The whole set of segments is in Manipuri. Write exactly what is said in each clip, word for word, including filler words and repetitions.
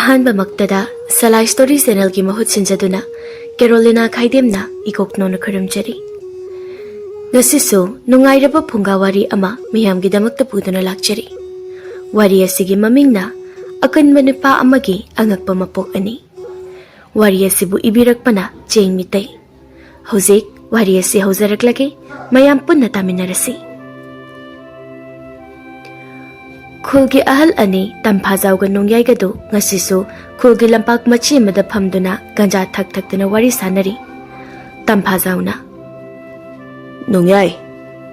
ꯑꯍꯥꯟꯕꯃꯛꯇꯗ ꯁꯂꯥꯏ ꯁ꯭ꯇꯣꯔꯤ ꯆꯦꯅꯦꯜꯒꯤ ꯃꯍꯨꯠ ꯁꯤꯟꯖꯗꯨꯅ ꯀꯦꯔꯣꯂꯤꯅꯥ ꯈꯥꯏꯗꯦꯝꯅ ꯏꯀꯣꯛꯅꯧꯅ ꯈꯨꯔꯨꯝꯖꯔꯤ꯫ ꯉꯁꯤꯁꯨ ꯅꯨꯡꯉꯥꯏꯔꯕ ꯐꯨꯡꯒꯥ ꯋꯥꯔꯤ ꯑꯃ ꯃꯤꯌꯥꯝꯒꯤꯗꯃꯛꯇ ꯄꯨꯗꯨꯅ ꯂꯥꯛꯆꯔꯤ꯫ ꯋꯥꯔꯤ ꯑꯁꯤꯒꯤ ꯃꯃꯤꯡꯅ ꯑꯀꯟꯕ ꯅꯨꯄꯥ ꯑꯃꯒꯤ ꯑꯉꯛꯄ ꯃꯄꯣꯛ ꯑꯅꯤ꯫ ꯋꯥꯔꯤ ꯑꯁꯤꯕꯨ ꯏꯕꯤꯔꯛꯄꯅ ꯆꯦꯡ ꯃꯤꯇꯩ꯫ ꯍꯧꯖꯤꯛ ꯋꯥꯔꯤ ꯑꯁꯤ ꯍꯧꯖꯔꯛꯂꯒꯦ, ꯃꯌꯥꯝ ꯄꯨꯟꯅ ꯇꯥꯃꯤꯟꯅꯔꯁꯤ꯫ ꯈꯨꯜꯒꯤ ꯑꯍꯜ ꯑꯅꯤ ꯇꯝꯐꯥꯖꯥꯎꯒ ꯅꯣꯡꯌꯥꯏꯒꯗꯨ ꯉꯁꯤꯁꯨ ꯈꯨꯜꯒꯤ ꯂꯝꯄꯥꯛ ꯃꯆꯤ ꯑꯃꯗ ꯐꯝꯗꯨꯅ ꯒꯟꯖꯥ ꯊꯛ ꯊꯛꯇꯨꯅ ꯋꯥꯔꯤ ꯁꯥꯟꯅꯔꯤ꯫ ꯇꯝꯐꯥꯖꯥꯎꯅ, "ꯅꯣꯡꯌꯥꯏ,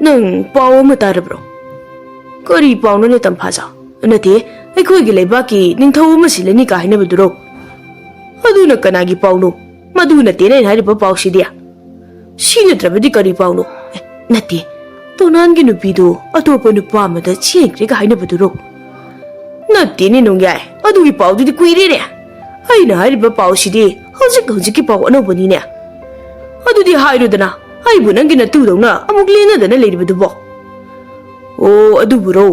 ꯅꯪ ꯄꯥꯎ ꯑꯃ ꯇꯥꯔꯕ꯭ꯔꯣ?" "ꯀꯔꯤ ꯄꯥꯎꯅꯣꯅꯦ ꯇꯝꯐꯥꯖꯥꯎ? ꯅꯠꯇꯦ, ꯑꯩꯈꯣꯏꯒꯤ ꯂꯩꯕꯥꯛꯀꯤ ꯅꯤꯡꯊꯧ ꯑꯃ ꯁꯤꯜꯂꯅꯤ ꯀꯥ ꯍꯥꯏꯅꯕꯗꯨꯔꯣ? ꯑꯗꯨꯅ ꯀꯅꯥꯒꯤ ꯄꯥꯎꯅꯣ? ꯃꯗꯨ ꯅꯠꯇꯦꯅꯦ ꯑꯩꯅ ꯍꯥꯏꯔꯤꯕ ꯄꯥꯎꯁꯤꯗꯤ꯫ ꯁꯤ ꯅꯠꯇ꯭ꯔꯕꯗꯤ ꯀꯔꯤ ꯄꯥꯎꯅꯣ? ꯑꯦ, ꯅꯠꯇꯦ, ꯇꯣꯅꯥꯟꯒꯤ ꯅꯨꯄꯤꯗꯣ ꯑꯇꯣꯞꯄ ꯅꯨꯄꯥ ꯑꯃꯗ ꯆꯦꯟꯈ꯭ꯔꯦꯒ ꯍꯥꯏꯅꯕꯗꯨꯔꯣ?" "ꯅꯠꯇꯦꯅꯦ ꯅꯣꯡꯌꯥꯏ, ꯑꯗꯨꯒꯤ ꯄꯥꯎꯗꯨꯗꯤ ꯀꯨꯏꯔꯦꯅꯦ꯫ ꯑꯩꯅ ꯍꯥꯏꯔꯤꯕ ꯄꯥꯎꯁꯤꯗꯤ ꯍꯧꯖꯤꯛ ꯍꯧꯖꯤꯛꯀꯤ ꯄꯥꯎ ꯑꯅꯧꯕꯅꯤꯅꯦ꯫ ꯑꯗꯨꯗꯤ ꯍꯥꯏꯔꯨꯗꯅ, ꯑꯩꯕꯨ ꯅꯪꯒꯤ ꯅꯇꯨꯗꯧꯅ ꯑꯃꯨꯛ ꯂꯦꯟꯅꯗꯅ ꯂꯩꯔꯤꯕꯗꯨꯕꯣ?" "ꯑꯣ, ꯑꯗꯨꯕꯨꯔꯣ?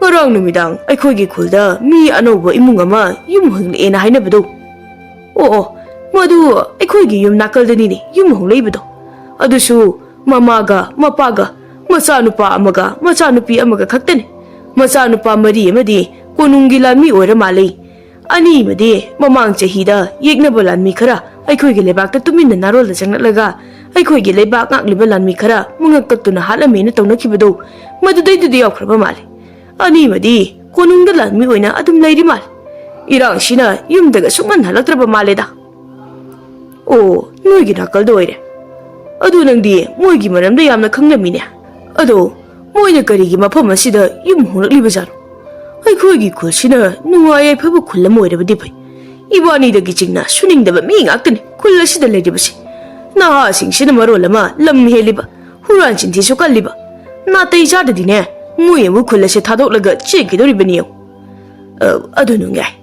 ꯉꯔꯥꯡ ꯅꯨꯃꯤꯗꯥꯡ ꯑꯩꯈꯣꯏꯒꯤ ꯈꯨꯜꯗ ꯃꯤ ꯑꯅꯧꯕ ꯏꯃꯨꯡ ꯑꯃ ꯌꯨꯝ ꯍꯣꯡꯂꯛꯑꯦꯅ ꯍꯥꯏꯅꯕꯗꯣ?" "ꯑꯣ, ꯑꯣ, ꯃꯗꯨ ꯑꯩꯈꯣꯏꯒꯤ ꯌꯨꯝ ꯅꯥꯀꯜꯗꯅꯤꯅꯦ ꯌꯨꯝ ꯍꯣꯡꯂꯛꯏꯕꯗꯣ꯫ ꯑꯗꯨꯁꯨ ꯃꯃꯥꯒ ꯃꯄꯥꯒ ꯃꯆꯥꯅꯨꯄꯥ ꯑꯃꯒ ꯃꯆꯥꯅꯨꯄꯤ ꯑꯃꯒ ꯈꯛꯇꯅꯤ꯫ ꯃꯆꯥꯅꯨꯄꯥ ꯃꯔꯤ ꯑꯃꯗꯤ ꯀꯣꯅꯨꯡꯒꯤ ꯂꯥꯟꯃꯤ ꯑꯣꯏꯔ ꯃꯥꯜꯂꯤ꯫ ꯑꯅꯤ ꯑꯃꯗꯤ ꯃꯃꯥꯡ ꯆꯍꯤꯗ ꯌꯦꯛꯅꯕ ꯂꯥꯟꯃꯤ ꯈꯔ ꯑꯩꯈꯣꯏꯒꯤ ꯂꯩꯕꯥꯛꯇ ꯇꯨꯃꯤꯟꯅ ꯅꯥꯔꯣꯜꯗ ꯆꯪꯂꯛꯂꯒ ꯑꯩꯈꯣꯏꯒꯤ ꯂꯩꯕꯥꯛ ꯉꯥꯛꯂꯤꯕ ꯂꯥꯟꯃꯤ ꯈꯔ ꯃꯉꯛ ꯀꯛꯇꯨꯅ ꯍꯥꯠꯂꯝꯃꯦꯅ ꯇꯧꯅꯈꯤꯕꯗꯣ, ꯃꯗꯨꯗꯩꯗꯨꯗ ꯌꯥꯎꯈ꯭ꯔꯕ ꯃꯥꯜꯂꯤ꯫ ꯑꯅꯤ ꯑꯃꯗꯤ ꯀꯣꯅꯨꯡꯗ ꯂꯥꯟꯃꯤ ꯑꯣꯏꯅ ꯑꯗꯨꯝ ꯂꯩꯔꯤ ꯃꯥꯜꯂꯤ꯫ ꯏꯔꯥꯡꯁꯤꯅ ꯌꯨꯝꯗꯒ ꯁꯨꯡꯍꯟ ꯍꯜꯂꯛꯇ꯭ꯔꯕ ꯃꯥꯜꯂꯦꯗ꯫" "ꯑꯣ, ꯅꯣꯏꯒꯤ ꯅꯥꯀꯜꯗ ꯑꯣꯏꯔꯦ꯫ ꯑꯗꯨ ꯅꯪꯗꯤ ꯃꯣꯏꯒꯤ ꯃꯔꯝꯗ ꯌꯥꯝꯅ ꯈꯪꯂꯝꯃꯤꯅꯦ꯫ ꯑꯗꯣ ꯃꯣꯏꯅ ꯀꯔꯤꯒꯤ ꯃꯐꯝ ꯑꯁꯤꯗ ꯌꯨꯝ ꯍꯣꯡꯂꯛꯂꯤꯕꯖꯥꯠꯅꯣ? ꯑꯩꯈꯣꯏꯒꯤ ꯈꯨꯜꯁꯤꯅ ꯅꯨꯡꯉꯥꯏ ꯌꯥꯏꯐꯕ ꯈꯨꯜ ꯑꯃ ꯑꯣꯏꯔꯕꯗꯤ ꯐꯩ꯫ ꯏꯕꯥꯅꯤꯗꯒꯤ ꯆꯤꯡꯅ ꯁꯨꯅꯤꯡꯗꯕ ꯃꯤ ꯉꯥꯛꯇꯅꯤ ꯈꯨꯜ ꯑꯁꯤꯗ ꯂꯩꯔꯤꯕꯁꯤ꯫ ꯅꯍꯥꯁꯤꯡꯁꯤꯅ ꯃꯔꯣꯜ ꯑꯃ ꯂꯝ ꯍꯦꯜꯂꯤꯕ, ꯍꯨꯔꯥꯟ ꯆꯤꯟꯊꯤꯁꯨ ꯀꯜꯂꯤꯕ꯫ ꯅꯥꯇꯩ ꯆꯥꯗꯗꯤꯅꯦ, ꯃꯣꯏ ꯑꯃꯨꯛ ꯈꯨꯜ ꯑꯁꯤ ꯊꯥꯗꯣꯛꯂꯒ ꯆꯦꯟꯈꯤꯗꯧꯔꯤꯕꯅꯤ ꯌꯦꯡꯉꯨ꯫ ꯑ, ꯑꯗꯨ ꯅꯨꯡꯌꯥꯏ,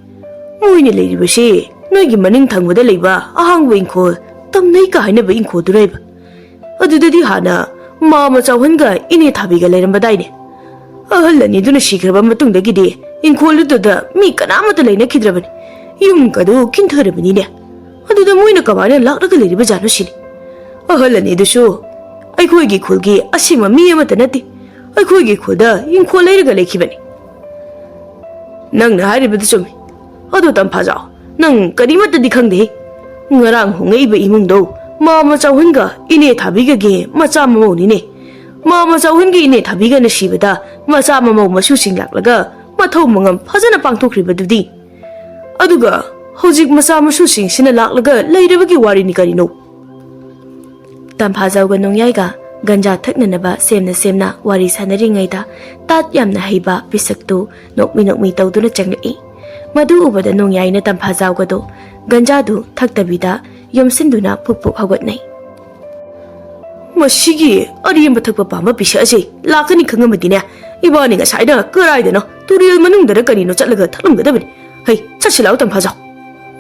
ꯃꯣꯏꯅ ꯂꯩꯔꯤꯕꯁꯤ ꯅꯣꯏꯒꯤ ꯃꯅꯤꯡ ꯊꯪꯕꯗ ꯂꯩꯕ ꯑꯍꯥꯡꯕ ꯏꯪꯈꯣꯜ, ꯇꯝꯅꯩ ꯀꯥ ꯍꯥꯏꯅꯕ ꯏꯪꯈꯣꯜꯗꯨꯔ ꯍꯥꯏꯕ? ꯑꯗꯨꯗꯗꯤ ꯍꯥꯟꯅ ꯃꯥ ꯃꯆꯥꯎꯍꯟꯒ ꯏꯅꯦ ꯊꯥꯕꯤꯒ ꯂꯩꯔꯝꯕꯗꯥꯏꯅꯦ꯫ ꯑꯍꯜ ꯑꯅꯤꯗꯨꯅ ꯁꯤꯈ꯭ꯔꯕ ꯃꯇꯨꯡꯗꯒꯤꯗꯤ ꯏꯪꯈꯣꯜꯗꯨꯗ ꯃꯤ ꯀꯅꯥꯃꯠꯇ ꯂꯩꯅꯈꯤꯗ꯭ꯔꯕꯅꯤ꯫ ꯌꯨꯝꯒꯗꯨ ꯀꯤꯟꯊꯔꯕꯅꯤꯅꯦ꯫ ꯑꯗꯨꯗ ꯃꯣꯏꯅ ꯀꯃꯥꯏꯅ ꯂꯥꯛꯂꯒ ꯂꯩꯔꯤꯕꯖꯥꯠꯅꯣ ꯁꯤꯅꯤ꯫ ꯑꯍꯜ ꯑꯅꯤꯗꯨꯁꯨ ꯑꯩꯈꯣꯏꯒꯤ ꯈꯨꯜꯒꯤ ꯑꯁꯦꯡꯕ ꯃꯤ ꯑꯃꯠꯇ ꯅꯠꯇꯦ꯫ ꯑꯩꯈꯣꯏꯒꯤ ꯈꯨꯜꯗ ꯏꯪꯈꯣꯜ ꯂꯩꯔꯒ ꯂꯩꯈꯤꯕꯅꯤ꯫ ꯅꯪꯅ ꯍꯥꯏꯔꯤꯕꯗꯨ ꯆꯨꯝꯃꯤ꯫ ꯑꯗꯣ ꯇꯝꯐꯥꯖꯥꯎ, ꯅꯪ ꯀꯔꯤꯃꯠꯇꯗꯤ ꯈꯪꯗꯦ꯫ ꯉꯔꯥꯡ ꯍꯣꯡꯂꯛꯏꯕ ꯏꯃꯨꯡꯗꯣ ꯃꯥꯃ ꯆꯥꯎꯍꯟꯒ ꯏꯅꯦ ꯊꯥꯕꯤꯒꯒꯤ ꯃꯆꯥ ꯃꯃꯧꯅꯤꯅꯦ꯫ ꯃꯥꯃ ꯆꯥꯎꯍꯟꯒꯤ ꯏꯅꯦ ꯊꯥꯕꯤꯒꯅ ꯁꯤꯕꯗ ꯃꯆꯥ ꯃꯃꯧ ꯃꯁꯨꯁꯤꯡ ꯂꯥꯛꯂꯒ ꯃꯊꯧ ꯃꯉꯝ ꯐꯖꯅ ꯄꯥꯡꯊꯣꯛꯈ꯭ꯔꯤꯕꯗꯨꯗꯤ꯫ ꯑꯗꯨꯒ ꯍꯧꯖꯤꯛ ꯃꯆꯥ ꯃꯁꯨꯁꯤꯡꯁꯤꯅ ꯂꯥꯛꯂꯒ ꯂꯩꯔꯕꯒꯤ ꯋꯥꯔꯤꯅꯤ ꯀꯔꯤꯅꯣ? ꯇꯝꯐꯥꯖꯧꯒ ꯅꯣꯡꯌꯥꯏꯒ ꯒꯟꯖꯥ ꯊꯛꯅꯅꯕ ꯁꯦꯝꯅ ꯁꯦꯝꯅ ꯋꯥꯔꯤ ꯁꯥꯟꯅꯔꯤꯉꯩꯗ ꯇꯥꯠ ꯌꯥꯝꯅ ꯍꯩꯕ ꯄꯤꯁꯛꯇꯨ ꯅꯣꯛꯃꯤ ꯅꯣꯛꯃꯤ ꯇꯧꯗꯨꯅ ꯆꯪꯂꯛꯏ꯫ ꯃꯗꯨ ꯎꯕꯗ ꯅꯣꯡꯌꯥꯏꯅ ꯇꯝꯐꯥꯖꯥꯎꯒꯗꯣ ꯒꯟꯖꯥꯗꯨ ꯊꯛꯇꯕꯤꯗ ꯌꯣꯝꯁꯤꯟꯗꯨꯅ ꯄꯨꯛ ꯄꯨꯛ ꯍꯧꯒꯠꯅꯩ꯫ ꯃꯁꯤꯒꯤ ꯑꯔꯦꯝꯕ ꯊꯛꯄ ꯄꯥꯝꯕ ꯄꯤꯁꯛ ꯑꯁꯤ ꯂꯥꯛꯀꯅꯤ ꯈꯪꯉꯝꯃꯗꯤꯅꯦ, ꯏꯕꯥꯅꯤ ꯉꯁꯥꯏꯗ ꯀꯔꯥꯏꯗꯅꯣ ꯇꯨꯔꯦꯜ ꯃꯅꯨꯡꯗꯔ ꯀꯔꯤꯅꯣ ꯆꯠꯂꯒ ꯊꯛꯂꯝꯒꯗꯕꯅꯤ꯫ ꯍꯩ, ꯆꯠꯁꯤ ꯂꯥꯛꯑꯣ ꯇꯝꯐꯥꯖꯥꯎ꯫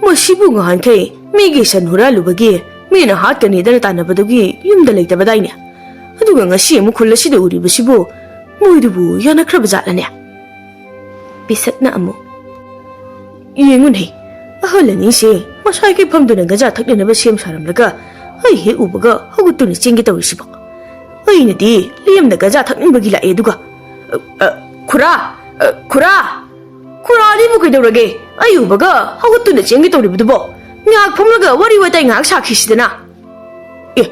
ꯃꯁꯤꯕꯨ ꯉꯍꯥꯟꯈꯩ ꯃꯤꯒꯤ ꯁꯟ ꯍꯨꯔꯥꯜꯂꯨꯕꯒꯤ ꯃꯤꯅ ꯍꯥꯠꯀꯅꯤꯗꯅ ꯇꯥꯟꯅꯕꯗꯨꯒꯤ ꯌꯨꯝꯗ ꯂꯩꯇꯕꯗꯥꯏꯅꯦ? ꯑꯗꯨꯒ ꯉꯁꯤ ꯑꯃꯨꯛ ꯈꯨꯜ ꯑꯁꯤꯗ ꯎꯔꯤꯕꯁꯤꯕꯨ ꯃꯣꯏꯗꯨꯕꯨ ꯌꯥꯅꯈ꯭ꯔꯕ ꯖꯥꯠꯂꯅꯦ? ꯄꯤꯁꯛꯅ ꯑꯃꯨꯛ, ꯌꯦꯡꯉꯨꯅꯦ, ꯑꯍꯜ ꯑꯅꯤꯁꯦ ꯃꯁꯥꯏꯒꯤ ꯐꯝꯗꯨꯅ ꯒꯟꯖꯥ ꯊꯛꯅꯅꯕ ꯁꯦꯝ ꯁꯥꯔꯝꯂꯒ ꯑꯩ ꯍꯦꯛ ꯎꯕꯒ ꯍꯧꯒꯠꯇꯨꯅ ꯆꯦꯟꯒꯦ ꯇꯧꯔꯤꯁꯤꯕꯣ꯫ ꯑꯩꯅꯗꯤ ꯂꯦꯝꯅ ꯒꯟꯖꯥ ꯊꯛꯅꯤꯡꯕꯒꯤ ꯂꯥꯛꯑꯦ, ꯑꯗꯨꯒ, ꯑ, ꯑ, ꯈꯨꯔꯥ, ꯑ, ꯈꯨꯔꯥ, ꯈꯨꯔꯥꯗꯤꯕꯨ ꯀꯩꯗꯧꯔꯒꯦ? ꯑꯩ ꯎꯕꯒ ꯍꯧꯒꯠꯇꯨꯅ ꯆꯦꯟꯒꯦ ꯇꯧꯔꯤꯕꯗꯨꯕꯣ? ꯉꯥꯏꯍꯥꯛ ꯐꯝꯂꯒ ꯋꯥꯔꯤ ꯋꯥꯇꯥꯏ ꯉꯥꯏꯍꯥꯛ ꯁꯥꯈꯤꯁꯤꯗꯅ꯫ ꯑꯦ,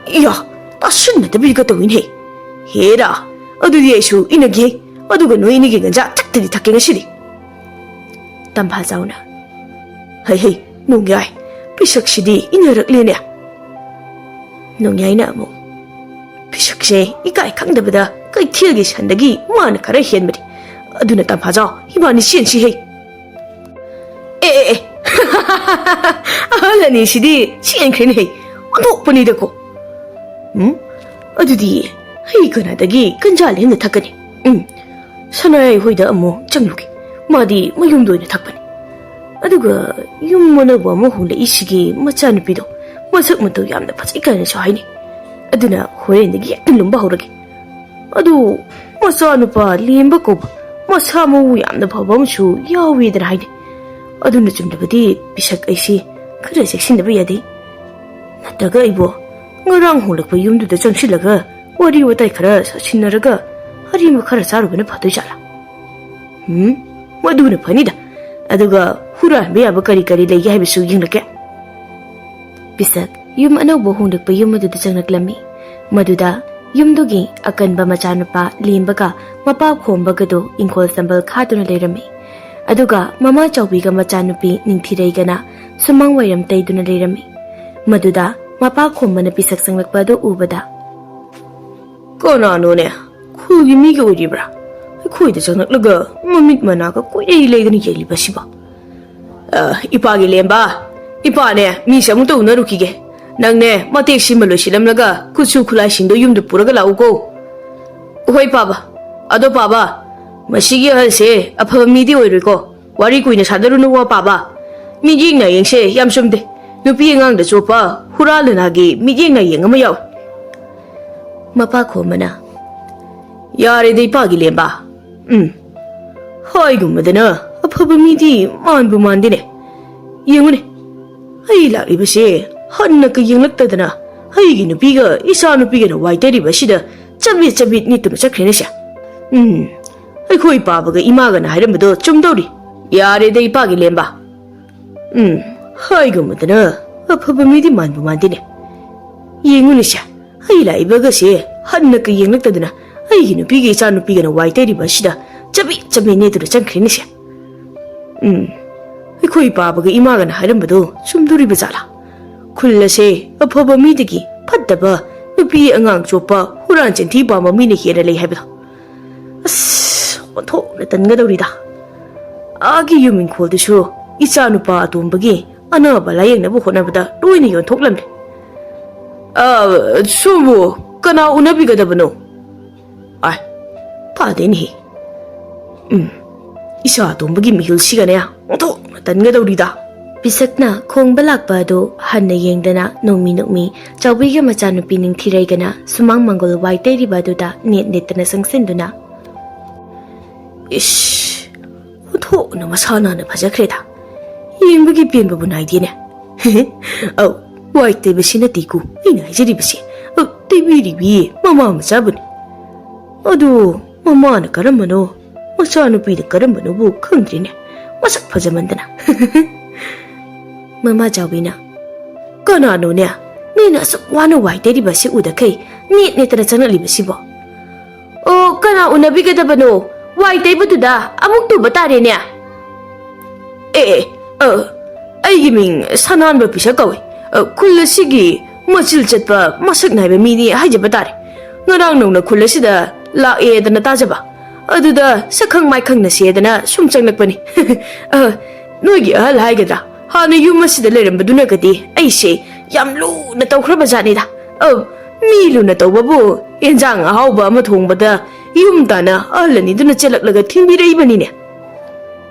ꯏꯌꯥ, ꯇꯥꯁꯤꯟꯅꯗꯕꯤꯒ ꯇꯧꯏꯅꯦ꯫ ꯍꯦꯔꯥ, ꯑꯗꯨꯗꯤ ꯑꯩꯁꯨ ꯏꯟꯅꯒꯦ꯫ ꯑꯗꯨꯒ ꯅꯣꯏ ꯑꯅꯤꯒꯤ ꯒꯟꯖꯥ ꯊꯛꯇꯗꯤ ꯊꯛꯀꯦ ꯉꯁꯤꯗꯤ꯫ ꯇꯝꯐꯥꯖꯥꯎꯅ, ꯍꯩ ꯍꯩ, ꯅꯣꯡꯌꯥꯏ, ꯄꯤꯁꯛꯁꯤꯗꯤ ꯏꯟꯅꯔꯛꯂꯦꯅꯦ꯫ ꯅꯣꯡꯌꯥꯏꯅ ꯑꯃꯨꯛ, ꯄꯤꯁꯛꯁꯦ ꯏꯀꯥꯏ ꯈꯪꯗꯕꯗ ꯀꯩꯊꯦꯜꯒꯤ ꯁꯟꯗꯒꯤ ꯃꯥꯅ ꯈꯔ ꯍꯦꯟꯕꯅꯤ꯫ ꯑꯗꯨꯅ ꯇꯝꯐꯥꯖꯥꯎ, ꯏꯕꯥꯅꯤ ꯆꯦꯟꯁꯤ ꯍꯩ꯫ ꯑꯦ, ꯑꯦ, ꯑꯦ꯫ ꯑꯍꯜ ꯑꯅꯤꯁꯤꯗꯤ ꯆꯦꯟꯈ꯭ꯔꯦꯅꯦ ꯍꯩ꯫ ꯑꯣꯟꯊꯣꯛꯄꯅꯤꯗꯀꯣ꯫ ꯎꯝ? ꯑꯗꯨꯗꯤ ꯑꯩ ꯀꯅꯥꯗꯒꯤ ꯒꯟꯖꯥ ꯂꯦꯝꯅ ꯊꯛꯀꯅꯤ? ꯎꯝ꯫ ꯁꯅꯥꯌꯥꯏ ꯍꯣꯏꯗ ꯑꯃꯨꯛ ꯆꯪꯂꯨꯒꯦ꯫ ꯃꯥꯗꯤ ꯃꯌꯨꯝꯗ ꯑꯣꯏꯅ ꯊꯛꯄꯅꯤ꯫ ꯑꯗꯨꯒ ꯌꯨꯝ ꯑꯅꯧꯕ ꯑꯃ ꯍꯣꯡꯂꯛꯏꯁꯤꯒꯤ ꯃꯆꯥꯅꯨꯄꯤꯗꯣ ꯃꯁꯛ ꯃꯇꯧ ꯌꯥꯝꯅ ꯐꯖꯩ ꯀꯥꯏꯅꯁꯨ ꯍꯥꯏꯅꯩ꯫ ꯑꯗꯨꯅ ꯍꯣꯔꯦꯟꯗꯒꯤ ꯍꯦꯛꯇ ꯂꯨꯝꯕ ꯍꯧꯔꯒꯦ꯫ ꯑꯗꯨ ꯃꯆꯥꯅꯨꯄꯥ ꯂꯦꯝꯕ ꯀꯧꯕ ꯃꯁꯥ ꯃꯎ ꯌꯥꯝꯅ ꯐꯕ ꯑꯃꯁꯨ ꯌꯥꯎꯏꯗꯅ ꯍꯥꯏꯅꯩ꯫ ꯑꯗꯨꯅ ꯆꯨꯝꯂꯕꯗꯤ ꯄꯤꯁꯛ ꯑꯩꯁꯤ ꯈꯔ ꯆꯦꯛꯁꯤꯟꯗꯕ ꯌꯥꯗꯦ꯫ ꯅꯠꯇ꯭ꯔꯒ ꯑꯩꯕꯨ ꯉꯔꯥꯡ ꯍꯣꯡꯂꯛꯄ ꯌꯨꯝꯗꯨꯗ ꯆꯪꯁꯤꯜꯂꯒ ꯋꯥꯔꯤ ꯋꯥꯇꯥꯏ ꯈꯔ ꯁꯥꯁꯤꯟꯅꯔꯒ ꯑꯔꯦꯝꯕ ꯈꯔ ꯆꯥꯔꯨꯕꯅ ꯐꯗꯣꯏ ꯖꯥꯠꯂꯥ? ꯎꯝ, ꯃꯗꯨꯅ ꯐꯅꯤꯗ꯫ ꯑꯗꯨꯒ ꯍꯨꯔꯥꯟꯕ ꯌꯥꯕ ꯀꯔꯤ ꯀꯔꯤ ꯂꯩꯒꯦ ꯍꯥꯏꯕꯁꯨ ꯌꯦꯡꯂꯛꯀꯦ꯫ ꯄꯤꯁꯛ ꯌꯨꯝ ꯑꯅꯧꯕ ꯍꯣꯡꯂꯛꯄ ꯌꯨꯝ ꯑꯗꯨꯗ ꯆꯪꯂꯛꯂꯝꯃꯤ꯫ ꯃꯗꯨꯗ ꯌꯨꯝꯗꯨꯒꯤ ꯑꯀꯟꯕ ꯃꯆꯥꯅꯨꯄꯥ ꯂꯦꯝꯕꯒ ꯃꯄꯥ ꯈꯣꯝꯕꯒꯗꯨ ꯏꯪꯈꯣꯜ ꯁꯝꯕꯜ ꯈꯥꯗꯨꯅ ꯂꯩꯔꯝꯃꯤ꯫ ꯑꯗꯨꯒ ꯃꯃꯥ ꯆꯥꯎꯕꯤꯒ ꯃꯆꯥꯅꯨꯄꯤ ꯅꯤꯡꯊꯤꯔꯩꯒꯅ ꯁꯨꯃꯥꯡ ꯋꯥꯏꯔꯝ ꯇꯩꯗꯨꯅ ꯂꯩꯔꯝꯃꯤ꯫ ꯃꯗꯨꯗ ꯃꯄꯥ ꯈꯣꯝꯕꯅ ꯄꯤꯁꯛ ꯆꯪꯂꯛꯄ ꯑꯗꯨ ꯎꯕꯗ, "ꯀꯅꯥꯅꯣꯅꯦ? ꯈꯨꯜꯒꯤ ꯃꯤꯒ ꯑꯣꯏꯔꯤꯕ꯭ꯔꯥ? ꯑꯩꯈꯣꯏꯗ ꯆꯪꯂꯛꯂꯒ ꯃꯃꯤꯠ ꯃꯅꯥꯒ ꯀꯣꯏꯔꯩ ꯂꯩꯗꯅ ꯌꯦꯡꯂꯤꯕꯁꯤꯕꯣ?" "ꯑ, ꯏꯄꯥꯒꯤ ꯂꯦꯝꯕ, ꯏꯄꯥꯅꯦ ꯃꯤꯁꯦ ꯑꯃꯨꯛꯇ ꯎꯅꯔꯨꯈꯤꯒꯦ꯫ ꯅꯪꯅꯦ ꯃꯇꯦꯛ ꯁꯤꯃ ꯂꯣꯏꯁꯤꯜꯂꯝꯂꯒ ꯈꯨꯠꯁꯨ ꯈꯨꯠꯂꯥꯏꯁꯤꯡꯗꯣ ꯌꯨꯝꯗ ꯄꯨꯔꯒ ꯂꯥꯛꯎꯀꯣ꯫" "ꯍꯣꯏ ꯄꯥꯕ꯫ ꯑꯗꯣ ꯄꯥꯕ, ꯃꯁꯤꯒꯤ ꯑꯍꯜꯁꯦ ꯑꯐꯕ ꯃꯤꯗꯤ ꯑꯣꯏꯔꯣꯏꯀꯣ꯫ ꯋꯥꯔꯤ ꯀꯨꯏꯅ ꯁꯥꯗꯔꯨꯅꯨ ꯋꯥ ꯄꯥꯕ꯫ ꯃꯤꯠꯌꯦꯡ ꯅꯥꯌꯦꯡꯁꯦ ꯌꯥꯝ ꯆꯨꯝꯗꯦ꯫ ꯅꯨꯄꯤ ꯑꯉꯥꯡꯗ ꯆꯣꯞꯄ ꯍꯨꯔꯥꯜ ꯂꯅꯥꯒꯤ ꯃꯤꯠꯌꯦꯡ ꯅꯥꯌꯦꯡ ꯑꯃ ꯌꯥꯎꯏ꯫" ꯃꯄꯥ ꯈꯣꯝꯕꯅ, "ꯌꯥꯔꯦꯗ ꯏꯄꯥꯒꯤ ꯂꯦꯝꯕ꯫ ꯎꯝ, ꯍꯥꯏꯒꯨꯝꯕꯗꯅ ꯑꯐꯕ ꯃꯤꯗꯤ ꯃꯥꯟꯕꯨ ꯃꯥꯟꯗꯦꯅꯦ꯫ ꯌꯦꯡꯉꯨꯅꯦ, ꯑꯩ ꯂꯥꯛꯂꯤꯕꯁꯦ ꯍꯟꯅꯒ ꯌꯦꯡꯂꯛꯇꯗꯅ ꯑꯩꯒꯤ ꯅꯨꯄꯤꯒ ꯏꯆꯥ ꯅꯨꯄꯤꯒꯅ ꯋꯥꯏ ꯇꯩꯔꯤꯕ ꯑꯁꯤꯗ ꯆꯕꯤꯠ ꯆꯕꯤꯠ ꯅꯦꯠꯇꯨꯅ ꯆꯠꯈ꯭ꯔꯦꯅꯦꯁꯦ꯫ ꯎꯝ, ꯑꯩꯈꯣꯏ ꯄꯥꯕꯒ ꯏꯃꯥꯒꯅ ꯍꯥꯏꯔꯝꯕꯗꯣ ꯆꯨꯝꯗꯧꯔꯤ꯫ ꯌꯥꯔꯦꯗ ꯏꯄꯥꯒꯤ ꯂꯦꯝꯕ꯫ ꯎꯝ, ꯍꯥꯏꯒꯨꯝꯕꯗꯅ ꯑꯐꯕ ꯃꯤꯗꯤ ꯃꯥꯟꯕꯨ ꯃꯥꯟꯗꯦꯅꯦ꯫ ꯌꯦꯡꯉꯨꯅꯦꯁꯦ, ꯑꯩ ꯂꯥꯛꯏꯕꯒꯁꯦ ꯍꯟꯅꯒ ꯌꯦꯡꯂꯛꯇꯗꯅ ꯑꯩꯒꯤ ꯅꯨꯄꯤꯒ ꯏꯆꯥ ꯅꯨꯄꯤꯒꯅ ꯋꯥꯏ ꯇꯩꯔꯤꯕ ꯑꯁꯤꯗ ꯆꯕꯤꯠ ꯆꯕꯤꯠ ꯅꯦꯠꯇꯨꯅ ꯆꯪꯈ꯭ꯔꯦꯅꯦꯁꯦ꯫ ꯎꯝ, ꯑꯩꯈꯣꯏ ꯄꯥꯕꯒ ꯏꯃꯥꯒꯅ ꯍꯥꯏꯔꯝꯕꯗꯣ ꯆꯨꯝꯗꯣꯔꯤꯕ ꯖꯥꯠꯂꯥ? ꯈꯨꯜ ꯑꯁꯦ ꯑꯐꯕ ꯃꯤꯗꯒꯤ ꯐꯠꯇꯕ, ꯅꯨꯄꯤ ꯑꯉꯥꯡ ꯆꯣꯞꯄ, ꯍꯨꯔꯥꯟ ꯆꯤꯟꯊꯤ ꯄꯥꯝꯕ ꯃꯤꯅ ꯍꯦꯟꯅ ꯂꯩ ꯍꯥꯏꯕꯗꯣ꯫ ꯑꯁ, ꯑꯣꯟꯊꯣꯛꯅ ꯇꯟꯒꯗꯧꯔꯤꯗ꯫ ꯑꯥꯒꯤ ꯌꯨꯝ ꯏꯪꯈꯣꯜꯗꯨꯁꯨ ꯏꯆꯥ ꯅꯨꯄꯥ ꯑꯇꯣꯝꯕꯒꯤ ꯑꯅꯥꯕ ꯂꯥꯌꯦꯡꯅꯕ ꯍꯣꯠꯅꯕꯗ ꯂꯣꯏꯅ ꯌꯣꯟꯊꯣꯛꯂꯝꯂꯦ꯫ ꯑ, ꯁꯣꯝꯕꯨ ꯀꯅꯥ ꯎꯅꯕꯤꯒꯗꯕꯅꯣ? ꯑꯥꯏ, ꯐꯗꯦꯅꯦꯍꯦ꯫ ꯎꯝ, ꯏꯆꯥ ꯑꯇꯣꯝꯕꯒꯤ ꯃꯤꯍꯨꯜꯁꯤꯒꯅꯦ, ꯑꯣꯟꯊꯣꯛꯅ ꯇꯟꯒꯗꯧꯔꯤꯗ꯫" ꯄꯤꯁꯛꯅ ꯈꯣꯡꯕ ꯂꯥꯛꯄ ꯑꯗꯨ ꯍꯟꯅ ꯌꯦꯡꯗꯅ ꯅꯣꯡꯃꯤ ꯅꯣꯡꯃꯤ ꯆꯥꯎꯕꯤꯒ ꯃꯆꯥꯅꯨꯄꯤ ꯅꯤꯡꯊꯤꯔꯩꯒꯅ ꯁꯨꯃꯥꯡ ꯃꯪꯒꯣꯜ ꯋꯥꯏ ꯇꯩꯔꯤꯕ ꯑꯗꯨꯗ ꯅꯦꯠ ꯅꯦꯠꯇꯅ ꯆꯪꯁꯤꯟꯗꯨꯅ, "ꯏꯁ, ꯑꯣꯟꯊꯣꯛꯅ ꯃꯁꯥ ꯅꯥꯟꯅ ꯐꯖꯈ꯭ꯔꯦꯗ꯫ ꯌꯦꯡꯕꯒꯤ ꯄꯦꯟꯕꯕꯨ ꯅꯥꯏꯗꯦꯅꯦ꯫ ꯑꯧ, ꯋꯥꯏ ꯇꯩꯕꯁꯤ ꯅꯠꯇꯦꯀꯣ ꯑꯩꯅ ꯍꯥꯏꯖꯔꯤꯕꯁꯦ꯫ ꯑꯧ, ꯇꯩꯕꯤꯔꯤꯕꯤ ꯃꯃꯥ ꯃꯆꯥꯕꯨꯅꯤ꯫ ꯑꯗꯨ ꯃꯃꯥꯅ ꯀꯔꯝꯕꯅꯣ, ꯃꯆꯥꯅꯨꯄꯤꯅ ꯀꯔꯝꯕꯅꯣꯕꯨ ꯈꯪꯗ꯭ꯔꯤꯅꯦ꯫ ꯃꯁꯛ ꯐꯖꯃꯟꯗꯅ꯫ ꯃꯃꯥ ꯆꯥꯎꯕꯤꯅ, "ꯀꯅꯥꯅꯣꯅꯦ? ꯃꯤꯅ ꯑꯁꯨꯛ ꯋꯥꯅ ꯋꯥꯏ ꯇꯩꯔꯤꯕ ꯑꯁꯤ ꯎꯗꯈꯩ ꯅꯦꯠ ꯅꯦꯠꯇꯅ ꯆꯪꯂꯛꯂꯤꯕꯁꯤꯕꯣ?" "ꯑꯣ, ꯀꯅꯥ ꯎꯅꯕꯤꯒꯗꯕꯅꯣ? ꯋꯥꯏ ꯇꯩꯕꯗꯨꯗ ꯑꯃꯨꯛ ꯇꯨꯕ ꯇꯥꯔꯦꯅꯦ꯫" "ꯑꯦ, ꯑꯦ, ꯑ, ꯑꯩꯒꯤ ꯃꯤꯡ ꯁꯅꯥꯟꯕ ꯄꯤꯁꯛ ꯀꯧꯏ꯫ ꯑ, ꯈꯨꯜ ꯑꯁꯤꯒꯤ ꯃꯆꯤꯜ ꯆꯠꯄ ꯃꯁꯛ ꯅꯥꯏꯕ ꯃꯤꯅꯤ ꯍꯥꯏꯖꯕ ꯇꯥꯔꯦ꯫ ꯉꯔꯥꯡ ꯅꯧꯅ ꯈꯨꯜ ꯑꯁꯤꯗ ꯂꯥꯛꯑꯦꯗꯅ ꯇꯥꯖꯕ꯫ ꯑꯗꯨꯗ ꯁꯛꯈꯪ ꯃꯥꯏꯈꯪꯅꯁꯦꯗꯅ ꯁꯨꯝ ꯆꯪꯂꯛꯄꯅꯤ꯫" "ꯑ, ꯅꯣꯏꯒꯤ ꯑꯍꯜ ꯍꯥꯏꯒꯗ꯭ꯔꯥ? ꯍꯥꯟꯅ ꯌꯨꯝ ꯑꯁꯤꯗ ꯂꯩꯔꯝꯕꯗꯨꯅꯒꯗꯤ ꯑꯩꯁꯦ ꯌꯥꯝ ꯂꯨꯅ ꯇꯧꯈ꯭ꯔꯕ ꯖꯥꯠꯅꯤꯗ꯫ ꯑ, ꯃꯤ ꯂꯨꯅ ꯇꯧꯕꯕꯨ ꯑꯦꯟꯖꯥꯡ ꯑꯍꯥꯎꯕ ꯑꯃ ꯊꯣꯡꯕꯗ ꯌꯨꯝ ꯇꯥꯅ ꯑꯍꯜ ꯑꯅꯤꯗꯨꯅ ꯆꯦꯜꯂꯛꯂꯒ ꯊꯤꯡꯕꯤꯔꯛꯏꯕꯅꯤꯅꯦ꯫"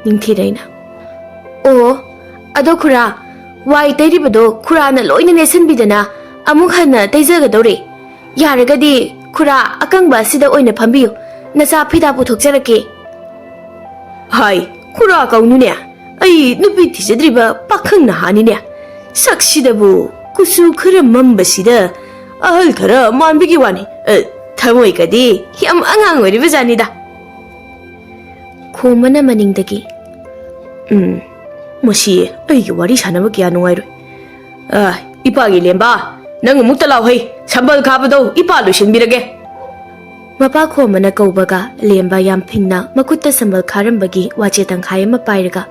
ꯅꯤꯡꯊꯤꯔꯩꯅ, "ꯑꯣ, ꯑꯗꯣ ꯈꯨꯔꯥ, ꯋꯥꯏ ꯇꯩꯔꯤꯕꯗꯣ ꯈꯨꯔꯥꯅ ꯂꯣꯏꯅ ꯅꯦꯠꯁꯟꯕꯤꯗꯅ ꯑꯃꯨꯛ ꯍꯟꯅ ꯇꯩꯖꯒꯗꯧꯔꯦ꯫ ꯌꯥꯔꯒꯗꯤ ꯈꯨꯔꯥ ꯑꯀꯪꯕ ꯑꯁꯤꯗ ꯑꯣꯏꯅ ꯐꯝꯕꯤꯌꯨ, ꯅꯆꯥ ꯐꯤꯗꯥ ꯄꯨꯊꯣꯛꯆꯔꯛꯀꯦ꯫" "ꯍꯥꯏ, ꯈꯨꯔꯥ ꯀꯧꯅꯨꯅꯦ, ꯑꯩ ꯅꯨꯄꯤ ꯊꯤꯖꯗ꯭ꯔꯤꯕ ꯄꯥꯈꯪ ꯅꯍꯥꯅꯤꯅꯦ꯫ ꯁꯛꯁꯤꯗꯕꯨ ꯀꯨꯆꯨ ꯈꯔ ꯃꯝꯕꯁꯤꯗ ꯑꯍꯜ ꯈꯔ ꯃꯥꯟꯕꯒꯤ ꯋꯥꯅꯤ꯫ ꯑ, ꯊꯃꯣꯏꯒꯗꯤ ꯌꯥꯝ ꯑꯉꯥꯡ ꯑꯣꯏꯔꯤꯕ ꯖꯥꯠꯅꯤꯗ꯫" ꯈꯣꯝꯕꯅ ꯃꯅꯤꯡꯗꯒꯤ, "ꯎꯝ, ꯃꯁꯤ ꯑꯩꯒꯤ ꯋꯥꯔꯤ ꯁꯥꯟꯅꯕ ꯀꯌꯥ ꯅꯨꯡꯉꯥꯏꯔꯣꯏ꯫ ꯑ, ꯏꯄꯥꯒꯤ ꯂꯦꯝꯕ, ꯅꯪ ꯑꯃꯨꯛꯇ ꯂꯥꯎ ꯍꯩ, ꯁꯝꯕꯜ ꯈꯥꯕꯗꯣ ꯏꯄꯥ ꯂꯣꯏꯁꯤꯟꯕꯤꯔꯒꯦ꯫" ꯃꯄꯥ ꯈꯣꯝꯕꯅ ꯀꯧꯕꯒ ꯂꯦꯝꯕ ꯌꯥꯝ ꯐꯤꯡꯅ ꯃꯈꯨꯠꯇ ꯁꯝꯕꯜ ꯈꯥꯔꯝꯕꯒꯤ ꯋꯥꯆꯦ ꯇꯪꯈꯥꯏ ꯑꯃ ꯄꯥꯏꯔꯒ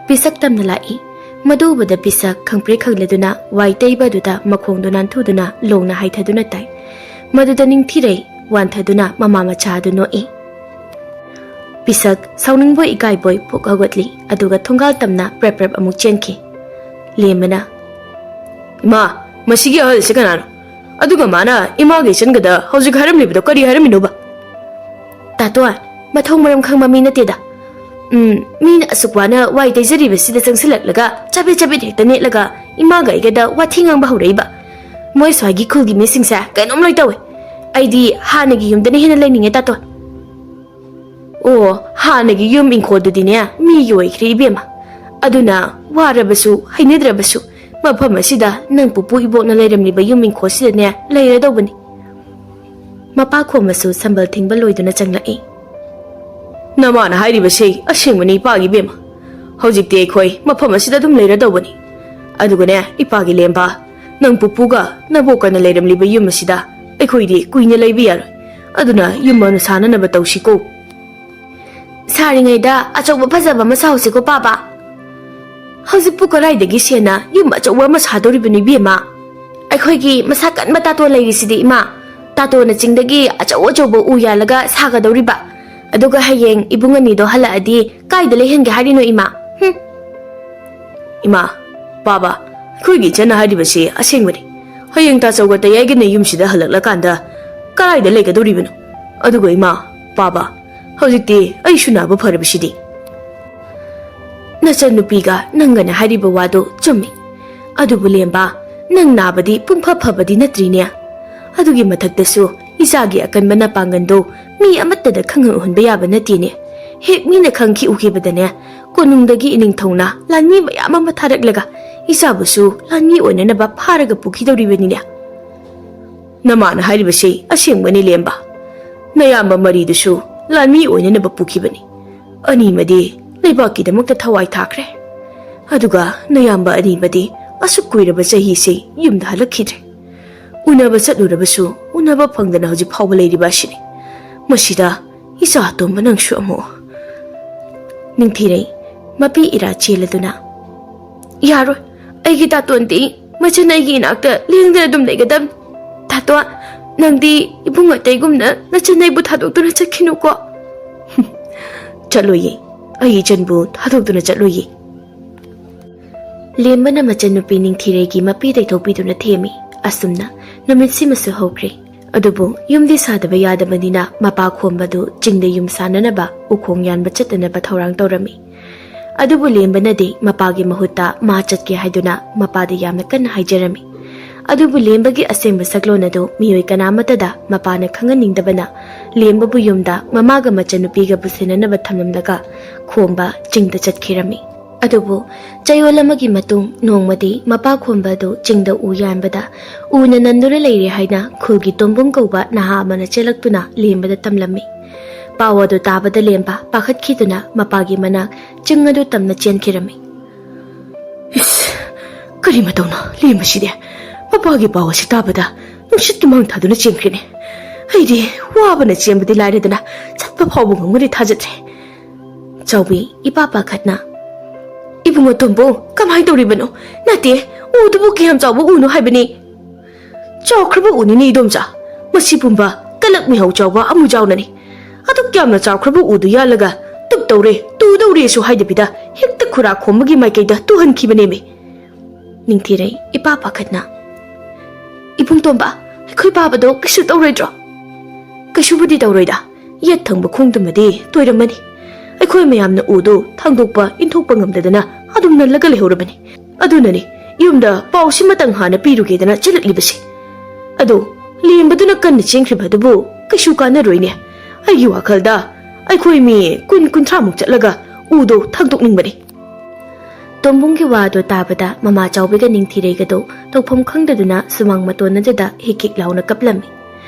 ꯄꯤꯁꯛ ꯇꯝꯅ ꯂꯥꯛꯏ꯫ ꯃꯗꯨ ꯎꯕꯗ ꯄꯤꯁꯛ ꯈꯪꯄ꯭ꯔꯦꯛ ꯈꯪꯂꯗꯨꯅ ꯋꯥꯏ ꯇꯩꯕ ꯑꯗꯨꯗ ꯃꯈꯣꯡꯗꯣ ꯅꯥꯟꯊꯨꯗꯨꯅ ꯂꯣꯡꯅ ꯍꯥꯏꯊꯗꯨꯅ ꯇꯥꯏ꯫ ꯃꯗꯨꯗ ꯅꯤꯡꯊꯤꯔꯩ ꯋꯥꯟꯊꯗꯨꯅ ꯃꯃꯥ ꯃꯆꯥ ꯑꯗꯨ ꯅꯣꯛꯏ꯫ ꯄꯤꯁꯛ ꯁꯥꯎꯅꯤꯡꯕꯣꯏ ꯏꯀꯥꯏꯕꯣꯏ ꯐꯨꯛ ꯍꯧꯒꯠꯂꯤ, ꯑꯗꯨꯒ ꯊꯣꯡꯒꯥꯜ ꯇꯝꯅ ꯄ꯭ꯔꯦꯞ ꯄ꯭ꯔꯦꯞ ꯑꯃꯨꯛ ꯆꯦꯟꯈꯤ꯫ ꯂꯦꯝꯕꯅ, "ꯏꯃꯥ, ꯃꯁꯤꯒꯤ ꯑꯍꯜꯁꯤ ꯀꯅꯥꯅꯣ? ꯑꯗꯨꯒ ꯃꯥꯅ ꯏꯃꯥꯒ ꯏꯆꯟꯒꯗ ꯍꯧꯖꯤꯛ ꯍꯥꯏꯔꯝꯂꯤꯕꯗꯣ ꯀꯔꯤ ꯍꯥꯏꯔꯝꯃꯤꯅꯣꯕ?" "ꯇꯥꯇꯣꯟ, ꯃꯊꯣꯡ ꯃꯔꯝ ꯈꯪꯕ ꯃꯤ ꯅꯠꯇꯦꯗ꯫ ꯎꯝ, ꯃꯤꯅ ꯑꯁꯨꯛ ꯋꯥꯅ ꯋꯥꯏ ꯇꯩꯖꯔꯤꯕꯁꯤꯗ ꯆꯪꯁꯤꯜꯂꯛꯂꯒ ꯆꯕꯦꯠ ꯆꯕꯦꯠ ꯍꯦꯛꯇ ꯅꯦꯠꯂꯒ ꯏꯃꯥꯒ ꯑꯩꯒꯗ ꯋꯥꯊꯤ ꯉꯥꯡꯕ ꯍꯧꯔꯛꯏꯕ꯫ ꯃꯣꯏ ꯁ꯭ꯋꯥꯏꯒꯤ ꯈꯨꯜꯒꯤ ꯃꯤꯁꯤꯡꯁꯦ ꯀꯩꯅꯣꯝ ꯂꯣꯏ ꯇꯧꯋꯦ꯫ ꯑꯩꯗꯤ ꯍꯥꯟꯅꯒꯤ ꯌꯨꯝꯗꯅ ꯍꯦꯟꯅ ꯂꯩꯅꯤꯡꯉꯦ, ꯇꯥꯇꯣꯟ꯫" "ꯑꯣ, ꯍꯥꯟꯅꯒꯤ ꯌꯨꯝ ꯏꯪꯈꯣꯜꯗꯨꯗꯤꯅꯦ ꯃꯤꯒꯤ ꯑꯣꯏꯈ꯭ꯔꯦ ꯏꯕꯦꯝꯃ꯫ ꯑꯗꯨꯅ ꯋꯥꯔꯕꯁꯨ ꯍꯩꯅꯗ꯭ꯔꯕꯁꯨ ꯃꯐꯝ ꯑꯁꯤꯗ ꯅꯪ ꯄꯨꯄꯨ ꯏꯕꯣꯛꯅ ꯂꯩꯔꯝꯂꯤꯕ ꯌꯨꯝ ꯏꯪꯈꯣꯜꯁꯤꯗꯅꯦ ꯂꯩꯔꯗꯧꯕꯅꯤ꯫ ꯃꯄꯥ ꯈꯣꯝꯕꯁꯨ ꯁꯝꯕꯜ ꯊꯤꯡꯕ ꯂꯣꯏꯗꯨꯅ ꯆꯪꯂꯛꯏ꯫ "ꯅꯃꯥꯅ ꯍꯥꯏꯔꯤꯕꯁꯤ ꯑꯁꯦꯡꯕꯅꯤ ꯏꯄꯥꯒꯤ ꯏꯕꯦꯝꯃ꯫ ꯍꯧꯖꯤꯛꯇꯤ ꯑꯩꯈꯣꯏ ꯃꯐꯝ ꯑꯁꯤꯗ ꯑꯗꯨꯝ ꯂꯩꯔꯗꯧꯕꯅꯤ꯫ ꯑꯗꯨꯒꯅꯦ ꯏꯄꯥꯒꯤ ꯂꯦꯝꯕ, ꯅꯪ ꯄꯨꯄꯨꯒ ꯅꯕꯣꯛꯀꯅ ꯂꯩꯔꯝꯂꯤꯕ ꯌꯨꯝ ꯑꯁꯤꯗ ꯑꯩꯈꯣꯏꯗꯤ ꯀꯨꯏꯅ ꯂꯩꯕ ꯌꯥꯔꯣꯏ꯫ ꯑꯗꯨꯅ ꯌꯨꯝ ꯑꯃ ꯁꯥꯅꯅꯕ ꯇꯧꯁꯤꯀꯣ꯫ ꯁꯥꯔꯤꯉꯩꯗ ꯑꯆꯧꯕ ꯐꯖꯕ ꯑꯃ ꯁꯥꯍꯧꯁꯤꯀꯣ ꯄꯥꯕ꯫ ꯍꯧꯖꯤꯛꯄꯨ ꯀꯗꯥꯏꯗꯒꯤ ꯁꯦꯟꯅ ꯌꯨꯝ ꯑꯆꯧꯕ ꯑꯃ ꯁꯥꯗꯧꯔꯤꯕꯅꯣ ꯏꯕꯦꯝꯃ? ꯑꯩꯈꯣꯏꯒꯤ ꯃꯁꯥ ꯀꯟꯕ ꯇꯥꯇꯣꯟ ꯂꯩꯔꯤꯁꯤꯗꯤ ꯏꯃꯥ꯫ ꯇꯥꯇꯣꯟꯅ ꯆꯤꯡꯗꯒꯤ ꯑꯆꯧ ꯑꯆꯧꯕ ꯎ ꯌꯥꯜꯂꯒ ꯁꯥꯒꯗꯧꯔꯤꯕ꯫ ꯑꯗꯨꯒ ꯍꯌꯦꯡ ꯏꯕꯨꯡ ꯑꯅꯤꯗꯣ ꯍꯜꯂꯛꯑꯗꯤ ꯀꯥꯏꯗ ꯂꯩꯍꯟꯒꯦ ꯍꯥꯏꯔꯤꯅꯣ ꯏꯃꯥ? ꯍꯨꯝ꯫ ꯏꯃꯥ, ꯄꯥꯕ, ꯑꯩꯈꯣꯏꯒꯤ ꯏꯆꯟꯅ ꯍꯥꯏꯔꯤꯕꯁꯤ ꯑꯁꯦꯡꯕꯅꯤ꯫ ꯍꯌꯦꯡ ꯇꯥꯆꯧꯒ ꯇꯌꯥꯏꯒꯅ ꯌꯨꯝꯁꯤꯗ ꯍꯜꯂꯛꯂꯀꯥꯟꯗ ꯀꯗꯥꯏꯗ ꯂꯩꯒꯗꯧꯔꯤꯕꯅꯣ? ꯑꯗꯨꯒ ꯏꯃꯥ, ꯄꯥꯕ, ꯍꯧꯖꯤꯛꯇꯤ ꯑꯩꯁꯨ ꯅꯥꯕ ꯐꯔꯕꯁꯤꯗꯤ꯫ ꯅꯆꯟꯅꯨꯄꯤꯒ ꯅꯪꯒꯅ ꯍꯥꯏꯔꯤꯕ ꯋꯥꯗꯣ ꯆꯨꯝꯃꯤ꯫ ꯑꯗꯨꯕꯨ ꯂꯦꯝꯕ, ꯅꯪ ꯅꯥꯕꯗꯤ ꯄꯨꯡꯐ ꯐꯕꯗꯤ ꯅꯠꯇ꯭ꯔꯤꯅꯦ꯫ ꯑꯗꯨꯒꯤ ꯃꯊꯛꯇꯁꯨ ꯏꯆꯥꯒꯤ ꯑꯀꯟꯕ ꯅꯄꯥꯡꯒꯜꯗꯣ ꯃꯤ ꯑꯃꯠꯇꯗ ꯈꯪꯍꯟ ꯎꯍꯟꯕ ꯌꯥꯕ ꯅꯠꯇꯦꯅꯦ꯫ ꯍꯦꯛ ꯃꯤꯅ ꯈꯪꯈꯤ ꯎꯈꯤꯕꯗꯅꯦ, ꯀꯣꯅꯨꯡꯗꯒꯤ ꯏꯅꯤꯡꯊꯧꯅ ꯂꯥꯟꯃꯤ ꯃꯌꯥꯝ ꯑꯃ ꯊꯥꯔꯛꯂꯒ ꯏꯆꯥꯕꯨꯁꯨ ꯂꯥꯟꯃꯤ ꯑꯣꯏꯅꯅꯕ ꯐꯥꯔꯒ ꯄꯨꯈꯤꯗꯧꯔꯤꯕꯅꯤꯅꯦ꯫ ꯅꯃꯥꯅ ꯍꯥꯏꯔꯤꯕꯁꯤ ꯑꯁꯦꯡꯕꯅꯤ ꯂꯦꯝꯕ꯫ ꯅꯌꯥꯝꯕ ꯃꯔꯤꯗꯨꯁꯨ ꯂꯥꯟꯃꯤ ꯑꯣꯏꯅꯅꯕ ꯄꯨꯈꯤꯕꯅꯤ꯫ ꯑꯅꯤꯃꯗꯤ ꯂꯩꯕꯥꯛꯀꯤꯗꯃꯛꯇ ꯊꯋꯥꯏ ꯊꯥꯈ꯭ꯔꯦ꯫ ꯑꯗꯨꯒ ꯅꯌꯥꯝꯕ ꯑꯅꯤꯃꯗꯤ ꯑꯁꯨꯛ ꯀꯨꯏꯔꯕ ꯆꯍꯤꯁꯤ ꯌꯨꯝꯗ ꯍꯜꯂꯛꯈꯤꯗ꯭ꯔꯦ꯫ ꯎꯅꯕ ꯆꯠꯂꯨꯔꯕꯁꯨ ꯎꯅꯕ ꯐꯪꯗꯅ ꯍꯧꯖꯤꯛ ꯐꯥꯎꯕ ꯂꯩꯔꯤꯕ ꯑꯁꯤꯅꯤ꯫ ꯃꯁꯤꯗ ꯏꯆꯥ ꯑꯇꯣꯝꯕ ꯅꯪꯁꯨ ꯑꯃꯨꯛ꯫ ꯅꯤꯡꯊꯤꯔꯩ ꯃꯄꯤ ꯏꯔꯥ ꯆꯦꯜꯂꯗꯨꯅ, "ꯌꯥꯔꯣꯏ, ꯑꯩꯒꯤ ꯇꯥꯇꯣꯟꯗꯤ ꯃꯆꯟ ꯑꯩꯒꯤ ꯏꯅꯥꯛꯇ ꯂꯦꯡꯗꯅ ꯑꯗꯨꯝ ꯂꯩꯒꯗꯕꯅꯤ꯫ ꯇꯥꯇꯣꯟ, ꯅꯪꯗꯤ ꯏꯕꯨꯡ ꯑꯇꯩꯒꯨꯝꯅ ꯅꯆꯟ ꯑꯩꯕꯨ ꯊꯥꯗꯣꯛꯇꯨꯅ ꯆꯠꯈꯤꯅꯨꯀꯣ꯫" "ꯆꯠꯂꯣꯏꯌꯦ, ꯑꯩ ꯏꯆꯟꯕꯨ ꯊꯥꯗꯣꯛꯇꯨꯅ ꯆꯠꯂꯣꯏꯌꯦ꯫" ꯂꯦꯝꯕꯅ ꯃꯆꯟꯅꯨꯄꯤ ꯅꯤꯡꯊꯤꯔꯩꯒꯤ ꯃꯄꯤ ꯇꯩꯊꯣꯛꯄꯤꯗꯨꯅ ꯊꯦꯝꯃꯤ꯫ ꯑꯁꯨꯝꯅ ꯅꯨꯃꯤꯠꯁꯤꯃꯁꯨ ꯍꯧꯈ꯭ꯔꯦ꯫ ꯑꯗꯨꯕꯨ ꯌꯨꯝꯗꯤ ꯁꯥꯗꯕ ꯌꯥꯗꯕꯅꯤꯅ ꯃꯄꯥ ꯈꯣꯝꯕꯗꯨ ꯆꯤꯡꯗ ꯌꯨꯝ ꯁꯥꯅꯅꯕ ꯎꯈꯣꯡ ꯌꯥꯟꯕ ꯆꯠꯇꯅꯕ ꯊꯧꯔꯥꯡ ꯇꯧꯔꯝꯃꯤ꯫ ꯑꯗꯨꯕꯨ ꯂꯦꯝꯕꯅꯗꯤ ꯃꯄꯥꯒꯤ ꯃꯍꯨꯠꯇ ꯃꯥ ꯆꯠꯀꯦ ꯍꯥꯏꯗꯨꯅ ꯃꯄꯥꯗ ꯌꯥꯝꯅ ꯀꯟꯅ ꯍꯥꯏꯖꯔꯝꯃꯤ꯫ ꯑꯗꯨꯕꯨ ꯂꯦꯝꯕꯒꯤ ꯑꯁꯦꯡꯕ ꯁꯛꯂꯣꯟ ꯑꯗꯨ ꯃꯤꯑꯣꯏ ꯀꯅꯥꯃꯠꯇꯗ ꯃꯄꯥꯅ ꯈꯪꯍꯟꯅꯤꯡꯗꯕꯅ ꯂꯦꯝꯕꯕꯨ ꯌꯨꯝꯗ ꯃꯃꯥꯒ ꯃꯆꯟꯅꯨꯄꯤꯒꯕꯨ ꯁꯦꯟꯅꯅꯕ ꯊꯝꯂꯝꯂꯒ ꯈꯣꯝꯕ ꯆꯤꯡꯗ ꯆꯠꯈꯤꯔꯝꯃꯤ꯫ ꯑꯗꯨꯕꯨ ꯆꯌꯣꯜ ꯑꯃꯒꯤ ꯃꯇꯨꯡ ꯅꯣꯡꯃꯗꯤ ꯃꯄꯥ ꯈꯣꯝꯕ ꯑꯗꯨ ꯆꯤꯡꯗ ꯎ ꯌꯥꯟꯕꯗ ꯎꯅ ꯅꯟꯗꯨꯅ ꯂꯩꯔꯦ ꯍꯥꯏꯅ ꯈꯨꯜꯒꯤ ꯇꯣꯝꯕꯨꯡ ꯀꯧꯕ ꯅꯍꯥ ꯑꯃꯅ ꯆꯦꯜꯂꯛꯇꯨꯅ ꯂꯦꯝꯕꯗ ꯇꯝꯂꯝꯃꯤ꯫ ꯄꯥꯎ ꯑꯗꯨ ꯇꯥꯕꯗ ꯂꯦꯝꯕ ꯄꯥꯈꯠꯈꯤꯗꯨꯅ ꯃꯄꯥꯒꯤ ꯃꯅꯥꯛ ꯆꯤꯡ ꯑꯗꯨ ꯇꯝꯅ ꯆꯦꯟꯈꯤꯔꯝꯃꯤ꯫ "ꯏꯁ, ꯀꯔꯤ ꯃꯇꯧꯅꯣ ꯂꯦꯝꯕꯁꯤꯗꯤ? ꯃꯄꯥꯒꯤ ꯄꯥꯎ ꯑꯁꯤ ꯇꯥꯕꯗ ꯅꯨꯡꯁꯤꯠꯀꯤ ꯃꯥꯡ ꯊꯥꯗꯨꯅ ꯆꯦꯟꯈ꯭ꯔꯦꯅꯦ꯫ ꯑꯩꯗꯤ ꯋꯥꯕꯅ ꯆꯦꯟꯕꯗꯤ ꯂꯥꯏꯔꯗꯅ ꯆꯠꯄ ꯐꯥꯎꯕ ꯉꯝꯒꯅꯤ ꯊꯥꯖꯗ꯭ꯔꯦ꯫" ꯆꯥꯎꯕꯤ ꯏꯄꯥ ꯄꯥꯈꯠꯅ, "ꯏꯕꯨꯡꯉꯣ ꯇꯣꯝꯕꯣ, ꯀꯃꯥꯏꯅ ꯇꯧꯔꯤꯕꯅꯣ? ꯅꯠꯇꯦ, ꯎꯗꯨꯕꯨ ꯀꯌꯥꯝ ꯆꯥꯎꯕ ꯎꯅꯣ ꯍꯥꯏꯕꯅꯤ?" "ꯆꯥꯎꯈ꯭ꯔꯕ ꯎꯅꯤꯅꯦ ꯏꯗꯣꯝꯆꯥ, ꯃꯁꯤ ꯄꯨꯝꯕ ꯀꯂꯛ ꯃꯤꯍꯧ ꯆꯥꯎꯕ ꯑꯃꯨꯖꯥꯎꯅꯅꯤ꯫ ꯑꯗꯨꯛ ꯌꯥꯝꯅ ꯆꯥꯎꯈ꯭ꯔꯕ ꯎꯗꯨ ꯌꯥꯜꯂꯒ ꯇꯨꯞꯇꯧꯔꯦ, ꯇꯨꯗꯧꯔꯦꯁꯨ ꯍꯥꯏꯗꯕꯤꯗ ꯍꯦꯛꯇ ꯈꯨꯔꯥ ꯈꯣꯝꯕꯒꯤ ꯃꯥꯏꯀꯩꯗ ꯇꯨꯍꯟꯈꯤꯕꯅꯦꯃꯤ꯫" ꯅꯤꯡꯊꯤꯔꯩ ꯏꯄꯥ ꯄꯥꯈꯠꯅ, "ꯏꯕꯨꯡ ꯇꯣꯝꯕ, ꯑꯩꯈꯣꯏ ꯄꯥꯕꯗꯣ ꯀꯩꯁꯨ ꯇꯧꯔꯣꯏꯗ꯭ꯔꯣ?" "ꯀꯩꯁꯨꯕꯨꯗꯤ ꯇꯧꯔꯣꯏꯗ, ꯌꯦꯠ ꯊꯪꯕ ꯈꯣꯡꯗꯨꯃꯗꯤ ꯇꯣꯏꯔꯝꯃꯅꯤ꯫ ꯑꯩꯈꯣꯏ ꯃꯌꯥꯝꯅ ꯎꯗꯨ ꯊꯥꯡꯗꯣꯛꯄ ꯏꯟꯊꯣꯛꯄ ꯉꯝꯗꯗꯅ ꯑꯗꯨꯝ ꯅꯜꯂꯒ ꯂꯩꯍꯧꯔꯕꯅꯤ꯫ ꯑꯗꯨꯅꯅꯤ ꯌꯨꯝꯗ ꯄꯥꯎꯁꯤꯃꯇꯪ ꯍꯥꯟꯅ ꯄꯤꯔꯨꯒꯦꯗꯅ ꯆꯦꯜꯂꯛꯂꯤꯕꯁꯤ꯫ ꯑꯗꯣ ꯂꯦꯝꯕꯗꯨꯅ ꯀꯟꯅ ꯆꯦꯟꯈ꯭ꯔꯤꯕ ꯑꯗꯨꯕꯨ ꯀꯩꯁꯨ ꯀꯥꯟꯅꯔꯣꯏꯅꯦ꯫ ꯑꯩꯒꯤ ꯋꯥꯈꯜꯗ ꯑꯩꯈꯣꯏ ꯃꯤ ꯀꯨꯟ ꯀꯨꯟꯊ꯭ꯔꯥꯃꯨꯛ ꯆꯠꯂꯒ ꯎꯗꯣ ꯊꯥꯡꯗꯣꯛꯅꯤꯡꯕꯅꯤ꯫" ꯇꯣꯝꯕꯨꯡꯒꯤ ꯋꯥꯗꯣ ꯇꯥꯕꯗ ꯃꯃꯥ ꯆꯥꯎꯕꯤꯒ ꯅꯤꯡꯊꯤꯔꯩꯒꯗꯣ ꯇꯧꯐꯝ ꯈꯪꯗꯗꯨꯅ ꯁꯨꯃꯥꯡ ꯃꯇꯣꯟ ꯑꯗꯨꯗ ꯍꯤꯛ ꯍꯤꯛ ꯂꯥꯎꯅ ꯀꯞꯂꯝꯃꯤ꯫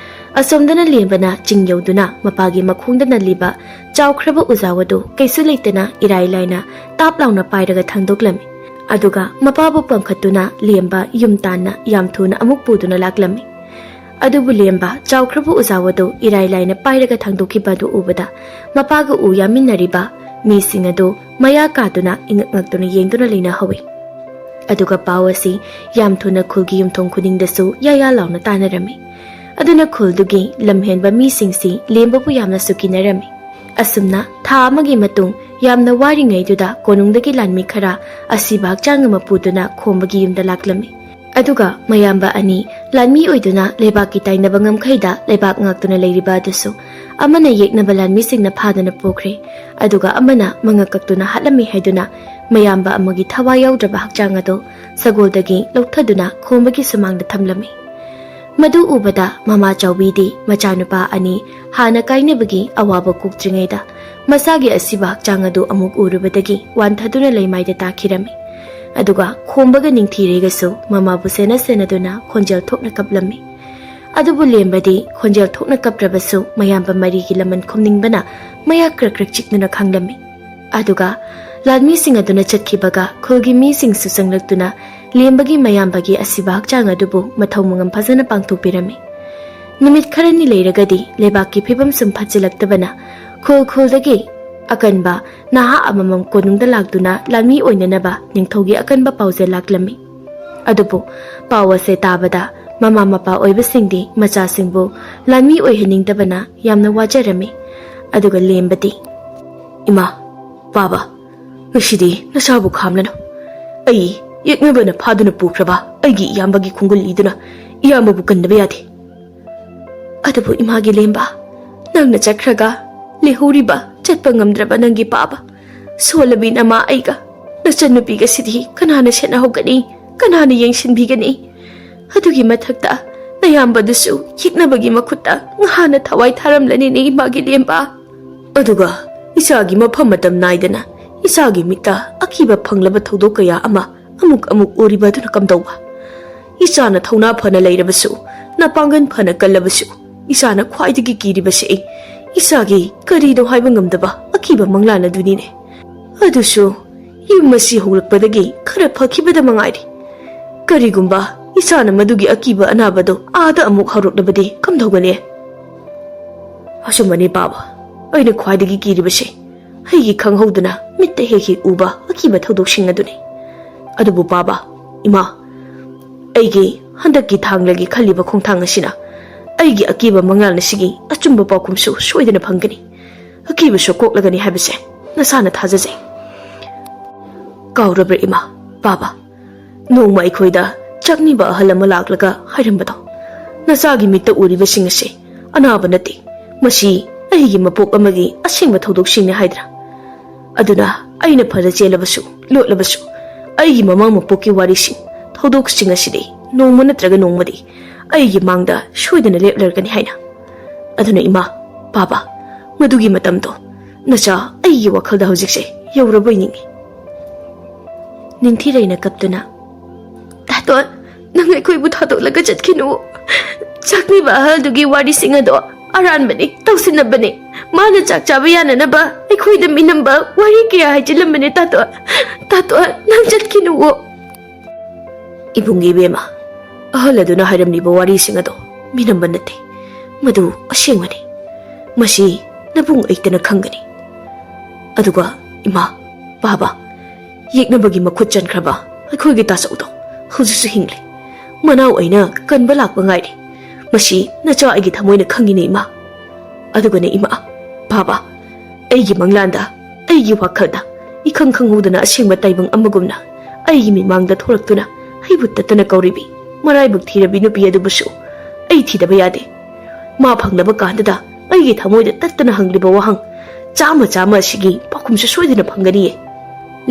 ꯑꯁꯣꯝꯗꯅ ꯂꯦꯝꯕꯅ ꯆꯤꯡ ꯌꯧꯗꯨꯅ ꯃꯄꯥꯒꯤ ꯃꯈꯣꯡꯗ ꯅꯜꯂꯤꯕ ꯆꯥꯎꯈ꯭ꯔꯕ ꯎꯖꯥꯎ ꯑꯗꯨ ꯀꯩꯁꯨ ꯂꯩꯇꯅ ꯏꯔꯥꯏ ꯂꯥꯏꯅ ꯇꯥꯞ ꯂꯥꯎꯅ ꯄꯥꯏꯔꯒ ꯊꯥꯡꯗꯣꯛꯂꯝꯃꯤ꯫ ꯑꯗꯨꯒ ꯃꯄꯥꯕꯨ ꯄꯝꯈꯠꯇꯨꯅ ꯂꯦꯝꯕ ꯌꯨꯝ ꯇꯥꯟꯅ ꯌꯥꯝ ꯊꯨꯅ ꯑꯃꯨꯛ ꯄꯨꯗꯨꯅ ꯂꯥꯛꯂꯝꯃꯤ꯫ ꯑꯗꯨꯕꯨ ꯂꯦꯝꯕ ꯆꯥꯎꯈ꯭ꯔꯕ ꯎꯖꯥꯎ ꯑꯗꯨ ꯏꯔꯥꯏ ꯂꯥꯏꯅ ꯄꯥꯏꯔꯒ ꯊꯥꯡꯗꯣꯛꯈꯤꯕ ꯑꯗꯨ ꯎꯕꯗ ꯃꯄꯥꯒ ꯎ ꯌꯥꯃꯤꯟꯅꯔꯤꯕ ꯃꯤꯁꯤꯡ ꯑꯗꯨ ꯃꯌꯥ ꯀꯥꯗꯨꯅ ꯏꯉꯛ ꯉꯛꯇꯨꯅ ꯌꯦꯡꯗꯨꯅ ꯂꯩꯅꯍꯧꯏ꯫ ꯑꯗꯨꯒ ꯄꯥꯎ ꯑꯁꯤ ꯌꯥꯝ ꯊꯨꯅ ꯈꯨꯜꯒꯤ ꯌꯨꯝꯊꯣꯡ ꯈꯨꯗꯤꯡꯗꯁꯨ ꯌꯥꯌꯥ ꯂꯥꯎꯅ ꯇꯥꯟꯅꯔꯝꯃꯤ꯫ ꯑꯗꯨꯅ ꯈꯨꯜꯗꯨꯒꯤ ꯂꯝꯍꯦꯟꯕ ꯃꯤꯁꯤꯡꯁꯤ ꯂꯦꯝꯕꯕꯨ ꯌꯥꯝꯅꯁꯨ ꯀꯤꯅꯔꯝꯃꯤ꯫ ꯑꯁꯨꯝꯅ ꯊꯥ ꯑꯃꯒꯤ ꯃꯇꯨꯡ ꯌꯥꯝꯅ ꯋꯥꯔꯤꯉꯩꯗꯨꯗ ꯀꯣꯅꯨꯡꯗꯒꯤ ꯂꯥꯟꯃꯤ ꯈꯔ ꯑꯁꯤꯕ ꯍꯛꯆꯥꯡ ꯑꯃ ꯄꯨꯗꯨꯅ ꯈꯣꯝꯕꯒꯤ ꯌꯨꯝꯗ ꯂꯥꯛꯂꯝꯃꯤ꯫ ꯑꯗꯨꯒ ꯃꯌꯥꯝꯕ ꯑꯅꯤ ꯂꯥꯟꯃꯤ ꯑꯣꯏꯗꯨꯅ ꯂꯩꯕꯥꯛꯀꯤ ꯇꯥꯏꯅꯕ ꯉꯝꯈꯩꯗ ꯂꯩꯕꯥꯛ ꯉꯥꯛꯇꯨꯅ ꯂꯩꯔꯤꯕ ꯑꯗꯨꯁꯨ ꯑꯃꯅ ꯌꯦꯛꯅꯕ ꯂꯥꯟꯃꯤꯁꯤꯡꯅ ꯐꯥꯗꯨꯅ ꯄꯨꯈ꯭ꯔꯦ, ꯑꯗꯨꯒ ꯑꯃꯅ ꯃꯉꯛ ꯀꯛꯇꯨꯅ ꯍꯥꯠꯂꯝꯃꯤ ꯍꯥꯏꯗꯨꯅ ꯃꯌꯥꯝꯕ ꯑꯃꯒꯤ ꯊꯋꯥꯏ ꯌꯥꯎꯗ꯭ꯔꯕ ꯍꯛꯆꯥꯡ ꯑꯗꯨ ꯁꯒꯣꯜꯗꯒꯤ ꯂꯧꯊꯗꯨꯅ ꯈꯣꯝꯕꯒꯤ ꯁꯨꯃꯥꯡꯗ ꯊꯝꯂꯝꯃꯤ꯫ ꯃꯗꯨ ꯎꯕꯗ ꯃꯃꯥ ꯆꯥꯎꯕꯤꯗꯤ ꯃꯆꯥꯅꯨꯄꯥ ꯑꯅꯤ ꯍꯥꯟꯅ ꯀꯥꯏꯅꯕꯒꯤ ꯑꯋꯥꯕ ꯀꯣꯛꯇ꯭ꯔꯤꯉꯩꯗ ꯃꯁꯥꯒꯤ ꯑꯁꯤꯕ ꯍꯛꯆꯥꯡ ꯑꯗꯨ ꯑꯃꯨꯛ ꯎꯔꯨꯕꯗꯒꯤ ꯋꯥꯟꯊꯗꯨꯅ ꯂꯩꯃꯥꯏꯗ ꯇꯥꯈꯤꯔꯝꯃꯤ꯫ ꯑꯗꯨꯒ ꯈꯣꯝꯕꯒ ꯅꯤꯡꯊꯤꯔꯦꯒꯁꯨ ꯃꯃꯥꯕꯨ ꯁꯦꯟꯅ ꯁꯦꯟꯅꯗꯨꯅ ꯈꯣꯟꯖꯦꯜ ꯊꯣꯛꯅ ꯀꯞꯂꯝꯃꯤ꯫ ꯑꯗꯨꯕꯨ ꯂꯦꯝꯕꯗꯤ ꯈꯣꯟꯖꯦꯜ ꯊꯣꯛꯅ ꯀꯞꯇ꯭ꯔꯕꯁꯨ ꯃꯌꯥꯝꯕ ꯃꯔꯤꯒꯤ ꯂꯃꯟ ꯈꯨꯝꯅꯤꯡꯕꯅ ꯃꯌꯥ ꯀ꯭ꯔꯛ ꯀ꯭ꯔꯛ ꯆꯤꯛꯇꯨꯅ ꯈꯥꯡꯂꯝꯃꯤ꯫ ꯑꯗꯨꯒ ꯂꯥꯟꯃꯤꯁꯤꯡ ꯑꯗꯨꯅ ꯆꯠꯈꯤꯕꯒ ꯈꯨꯜꯒꯤ ꯃꯤꯁꯤꯡꯁꯨ ꯆꯪꯂꯛꯇꯨꯅ ꯂꯦꯝꯕꯒꯤ ꯃꯌꯥꯝꯕꯒꯤ ꯑꯁꯤꯕ ꯍꯛꯆꯥꯡ ꯑꯗꯨꯕꯨ ꯃꯊꯧ ꯃꯉꯝ ꯐꯖꯅ ꯄꯥꯡꯊꯣꯛꯄꯤꯔꯝꯃꯤ꯫ ꯅꯨꯃꯤꯠ ꯈꯔꯅꯤ ꯂꯩꯔꯒꯗꯤ ꯂꯩꯕꯥꯛꯀꯤ ꯐꯤꯕꯝ ꯁꯨꯝ ꯐꯠꯆꯤꯜꯂꯛꯇꯕꯅ ꯈꯨꯜ ꯈꯨꯜꯗꯒꯤ ꯑꯀꯟꯕ ꯅꯍꯥ ꯑꯃꯃꯝ ꯀꯣꯅꯨꯡꯗ ꯂꯥꯛꯇꯨꯅ ꯂꯥꯟꯃꯤ ꯑꯣꯏꯅꯅꯕ ꯅꯤꯡꯊꯧꯒꯤ ꯑꯀꯟꯕ ꯄꯥꯎꯖꯦꯜ ꯂꯥꯛꯂꯝꯃꯤ꯫ ꯑꯗꯨꯕꯨ ꯄꯥꯎ ꯑꯁꯦ ꯇꯥꯕꯗ ꯃꯃꯥ ꯃꯄꯥ ꯑꯣꯏꯕꯁꯤꯡꯗꯤ ꯃꯆꯥꯁꯤꯡꯕꯨ ꯂꯥꯟꯃꯤ ꯑꯣꯏꯍꯟꯅꯤꯡꯗꯕꯅ ꯌꯥꯝꯅ ꯋꯥꯖꯔꯝꯃꯤ꯫ ꯑꯗꯨꯒ ꯂꯦꯝꯕꯗꯤ, "ꯏꯃꯥ, ꯄꯥꯕ, ꯉꯁꯤꯗꯤ ꯅꯁꯥꯕꯨ ꯈꯥꯝꯂꯅꯨ꯫ ꯑꯩ ꯌꯦꯛꯅꯕꯅ ꯐꯥꯗꯨꯅ ꯄꯨꯈ꯭ꯔꯕ ꯑꯩꯒꯤ ꯏꯌꯥꯝꯕꯒꯤ ꯈꯣꯡꯒꯨꯜ ꯂꯤꯗꯨꯅ ꯏꯌꯥꯝꯕꯕꯨ ꯀꯟꯗꯕ ꯌꯥꯗꯦ꯫" "ꯑꯗꯨꯕꯨ ꯏꯃꯥꯒꯤ ꯂꯦꯝꯕ, ꯅꯪꯅ ꯆꯠꯈ꯭ꯔꯒ ꯂꯩꯍꯧꯔꯤꯕ ꯆꯠꯄ ꯉꯝꯗ꯭ꯔꯕ ꯅꯪꯒꯤ ꯄꯥꯕ, ꯁꯣꯜꯂꯕꯤ ꯅꯃꯥ ꯑꯩꯒ ꯅꯆꯟꯅꯨꯄꯤꯒꯁꯤꯗꯤ ꯀꯅꯥꯅ ꯁꯦꯟꯅꯍꯧꯒꯅꯤ? ꯀꯅꯥꯅ ꯌꯦꯡꯁꯤꯟꯕꯤꯒꯅꯤ? ꯑꯗꯨꯒꯤ ꯃꯊꯛꯇ ꯅꯌꯥꯝꯕꯗꯨꯁꯨ ꯌꯦꯛꯅꯕꯒꯤ ꯃꯈꯨꯠꯇ ꯉꯍꯥꯟꯅ ꯊꯋꯥꯏ ꯊꯥꯔꯝꯂꯅꯤꯅꯦ ꯏꯃꯥꯒꯤ ꯂꯦꯝꯕ꯫" "ꯑꯗꯨꯒ ꯏꯆꯥꯒꯤ ꯃꯐꯝ ꯃꯇꯝ ꯅꯥꯏꯗꯅ ꯏꯆꯥꯒꯤ ꯃꯤꯠꯇ ꯑꯀꯤꯕ ꯐꯪꯂꯕ ꯊꯧꯗꯣꯛ ꯀꯌꯥ ꯑꯃ ꯑꯃꯨꯛ ꯑꯃꯨꯛ ꯎꯔꯤꯕ ꯑꯗꯨꯅ ꯀꯝꯗꯧꯕ? ꯏꯆꯥꯅ ꯊꯧꯅꯥ ꯐꯅ ꯂꯩꯔꯕꯁꯨ, ꯅꯄꯥꯡꯒꯜ ꯐꯅ ꯀꯜꯂꯕꯁꯨ, ꯏꯆꯥꯅ ꯈ꯭ꯋꯥꯏꯗꯒꯤ ꯀꯤꯔꯤꯕꯁꯤ ꯑꯩ ꯏꯆꯥꯒꯤ ꯀꯔꯤꯅꯣ ꯍꯥꯏꯕ ꯉꯝꯗꯕ ꯑꯀꯤꯕ ꯃꯪꯂꯥꯟ ꯑꯗꯨꯅꯤꯅꯦ꯫ ꯑꯗꯨꯁꯨ ꯌꯨꯝ ꯑꯁꯤ ꯍꯧꯔꯛꯄꯗꯒꯤ ꯈꯔ ꯐꯈꯤꯕꯗ ꯃꯉꯥꯏꯔꯦ꯫ ꯀꯔꯤꯒꯨꯝꯕ ꯏꯆꯥꯅ ꯃꯗꯨꯒꯤ ꯑꯀꯤꯕ ꯑꯅꯥꯕꯗꯣ ꯑꯥꯗ ꯑꯃꯨꯛ ꯍꯧꯔꯛꯂꯕꯗꯤ ꯀꯝꯗꯧꯒꯅꯤ?" "ꯑꯆꯨꯝꯕꯅꯤ ꯄꯥꯕ, ꯑꯩꯅ ꯈ꯭ꯋꯥꯏꯗꯒꯤ ꯀꯤꯔꯤꯕꯁꯤ ꯑꯩꯒꯤ ꯈꯪꯍꯧꯗꯅ ꯃꯤꯠꯇ ꯍꯦꯛ ꯍꯦꯛ ꯎꯕ ꯑꯀꯤꯕ ꯊꯧꯗꯣꯛꯁꯤꯡ ꯑꯗꯨꯅꯤ꯫ ꯑꯗꯨꯕꯨ ꯄꯥꯕ, ꯏꯃꯥ, ꯑꯩꯒꯤ ꯍꯟꯗꯛꯀꯤ ꯊꯥꯡꯂꯒꯤ ꯈꯜꯂꯤꯕ ꯈꯣꯡꯊꯥꯡ ꯑꯁꯤꯅ ꯑꯩꯒꯤ ꯑꯀꯤꯕ ꯃꯉꯥꯜ ꯑꯁꯤꯒꯤ ꯑꯆꯨꯝꯕ ꯄꯥꯎꯈꯨꯝꯁꯨ ꯁꯣꯏꯗꯅ ꯐꯪꯒꯅꯤ꯫ ꯑꯀꯤꯕꯁꯨ ꯀꯣꯛꯂꯒꯅꯤ ꯍꯥꯏꯕꯁꯦ ꯅꯁꯥꯅ ꯊꯥꯖꯖꯩ꯫" "ꯀꯥꯎꯔꯕ꯭ꯔꯥ ꯏꯃꯥ, ꯄꯥꯕ? ꯅꯣꯡꯃ ꯑꯩꯈꯣꯏꯗ ꯆꯥꯛꯅꯤꯕ ꯑꯍꯜ ꯑꯃ ꯂꯥꯛꯂꯒ ꯍꯥꯏꯔꯝꯕꯗꯣ, ꯅꯆꯥꯒꯤ ꯃꯤꯠꯇ ꯎꯔꯤꯕꯁꯤꯡ ꯑꯁꯤ ꯑꯅꯥꯕ ꯅꯠꯇꯦ, ꯃꯁꯤ ꯑꯩꯒꯤ ꯃꯄꯣꯛ ꯑꯃꯒꯤ ꯑꯁꯦꯡꯕ ꯊꯧꯗꯣꯛꯁꯤꯡꯅꯤ ꯍꯥꯏꯗ꯭ꯔꯥ? ꯑꯗꯨꯅ ꯑꯩꯅ ꯐꯅ ꯆꯦꯜꯂꯕꯁꯨ, ꯂꯣꯠꯂꯕꯁꯨ, ꯑꯩꯒꯤ ꯃꯃꯥꯡ ꯃꯄꯣꯛꯀꯤ ꯋꯥꯔꯤꯁꯤꯡ, ꯊꯧꯗꯣꯛꯁꯤꯡ ꯑꯁꯤꯗꯤ ꯅꯣꯡꯃ ꯅꯠꯇ꯭ꯔꯒ ꯅꯣꯡꯃꯗꯤ ꯑꯩꯒꯤ ꯃꯥꯡꯗ ꯁꯣꯏꯗꯅ ꯂꯦꯞꯂꯔꯒꯅꯤ ꯍꯥꯏꯅ꯫ ꯑꯗꯨꯅ ꯏꯃꯥ, ꯄꯥꯕ, ꯃꯗꯨꯒꯤ ꯃꯇꯝꯗꯣ ꯅꯆꯥ ꯑꯩꯒꯤ ꯋꯥꯈꯜꯗ ꯍꯧꯖꯤꯛꯁꯦ ꯌꯧꯔꯕꯣꯏ ꯅꯤꯡꯏ꯫ ꯅꯤꯡꯊꯤꯔꯩꯅ ꯀꯞꯇꯨꯅ, "ꯇꯥꯇꯣꯟ, ꯅꯪ ꯑꯩꯈꯣꯏꯕꯨ ꯊꯥꯗꯣꯛꯂꯒ ꯆꯠꯈꯤꯅꯨ꯫ ꯆꯥꯛꯅꯤꯕ ꯑꯍꯜꯗꯨꯒꯤ ꯋꯥꯔꯤꯁꯤꯡ ꯑꯗꯣ ꯑꯔꯥꯟꯕꯅꯤ, ꯇꯧꯁꯤꯟꯅꯕꯅꯤ꯫ ꯃꯥꯅ ꯆꯥꯛ ꯆꯥꯕ ꯌꯥꯅꯅꯕ ꯑꯩꯈꯣꯏꯗ ꯃꯤꯅꯝꯕ ꯋꯥꯔꯤ ꯀꯌꯥ ꯍꯥꯏꯖꯤꯜꯂꯝꯕꯅꯤ꯫ ꯇꯥꯇꯣꯟ, ꯇꯥꯇꯣꯟ, ꯅꯪ ꯆꯠꯈꯤꯅꯨ꯫" ꯏꯕꯨꯡ ꯏꯕꯦꯝꯃ, ꯑꯍꯜ ꯑꯗꯨꯅ ꯍꯥꯏꯔꯝꯂꯤꯕ ꯋꯥꯔꯤꯁꯤꯡ ꯑꯗꯣ ꯃꯤꯅꯝꯕ ꯅꯠꯇꯦ, ꯃꯗꯨ ꯑꯁꯦꯡꯕꯅꯤ꯫ ꯃꯁꯤ ꯅꯕꯨꯡ ꯑꯩꯇꯅ ꯈꯪꯒꯅꯤ꯫ ꯑꯗꯨꯒ ꯏꯃꯥ, ꯄꯥꯕ, ꯌꯦꯛꯅꯕꯒꯤ ꯃꯈꯨꯠ ꯆꯟꯈ꯭ꯔꯕ ꯑꯩꯈꯣꯏꯒꯤ ꯇꯥꯆꯧꯗꯣ ꯍꯧꯖꯤꯛꯁꯨ ꯍꯤꯡꯂꯤ꯫ ꯃꯅꯥꯎ ꯑꯩꯅ ꯀꯟꯕ ꯂꯥꯛꯄ ꯉꯥꯏꯔꯤ꯫ ꯃꯁꯤ ꯅꯆꯥ ꯑꯩꯒꯤ ꯊꯃꯣꯏꯅ ꯈꯪꯉꯤꯅꯦ ꯏꯃꯥ꯫ ꯑꯗꯨꯒꯅꯦ ꯏꯃꯥ, ꯄꯥꯕ, ꯑꯩꯒꯤ ꯃꯪꯂꯥꯟꯗ, ꯑꯩꯒꯤ ꯋꯥꯈꯜꯗ ꯏꯈꯪ ꯈꯪꯍꯧꯗꯅ ꯑꯁꯦꯡꯕ ꯇꯥꯏꯕꯪ ꯑꯃꯒꯨꯝꯅ ꯑꯩꯒꯤ ꯃꯤꯃꯥꯡꯗ ꯊꯣꯔꯛꯇꯨꯅ ꯑꯩꯕꯨ ꯇꯠꯇꯅ ꯀꯧꯔꯤꯕꯤ ꯃꯔꯥꯏꯕꯛ ꯊꯤꯔꯕꯤ ꯅꯨꯄꯤ ꯑꯗꯨꯕꯨꯁꯨ ꯑꯩ ꯊꯤꯗꯕ ꯌꯥꯗꯦ꯫ ꯃꯥ ꯐꯪꯂꯕ ꯀꯥꯟꯗꯨꯗ ꯑꯩꯒꯤ ꯊꯃꯣꯏꯗ ꯇꯠꯇꯅ ꯍꯪꯂꯤꯕ ꯋꯥꯍꯪ ꯆꯥꯝꯃ ꯆꯥꯝꯃ ꯑꯁꯤꯒꯤ ꯄꯥꯎꯈꯨꯝꯁꯨ ꯁꯣꯏꯗꯅ ꯐꯪꯒꯅꯤꯌꯦ꯫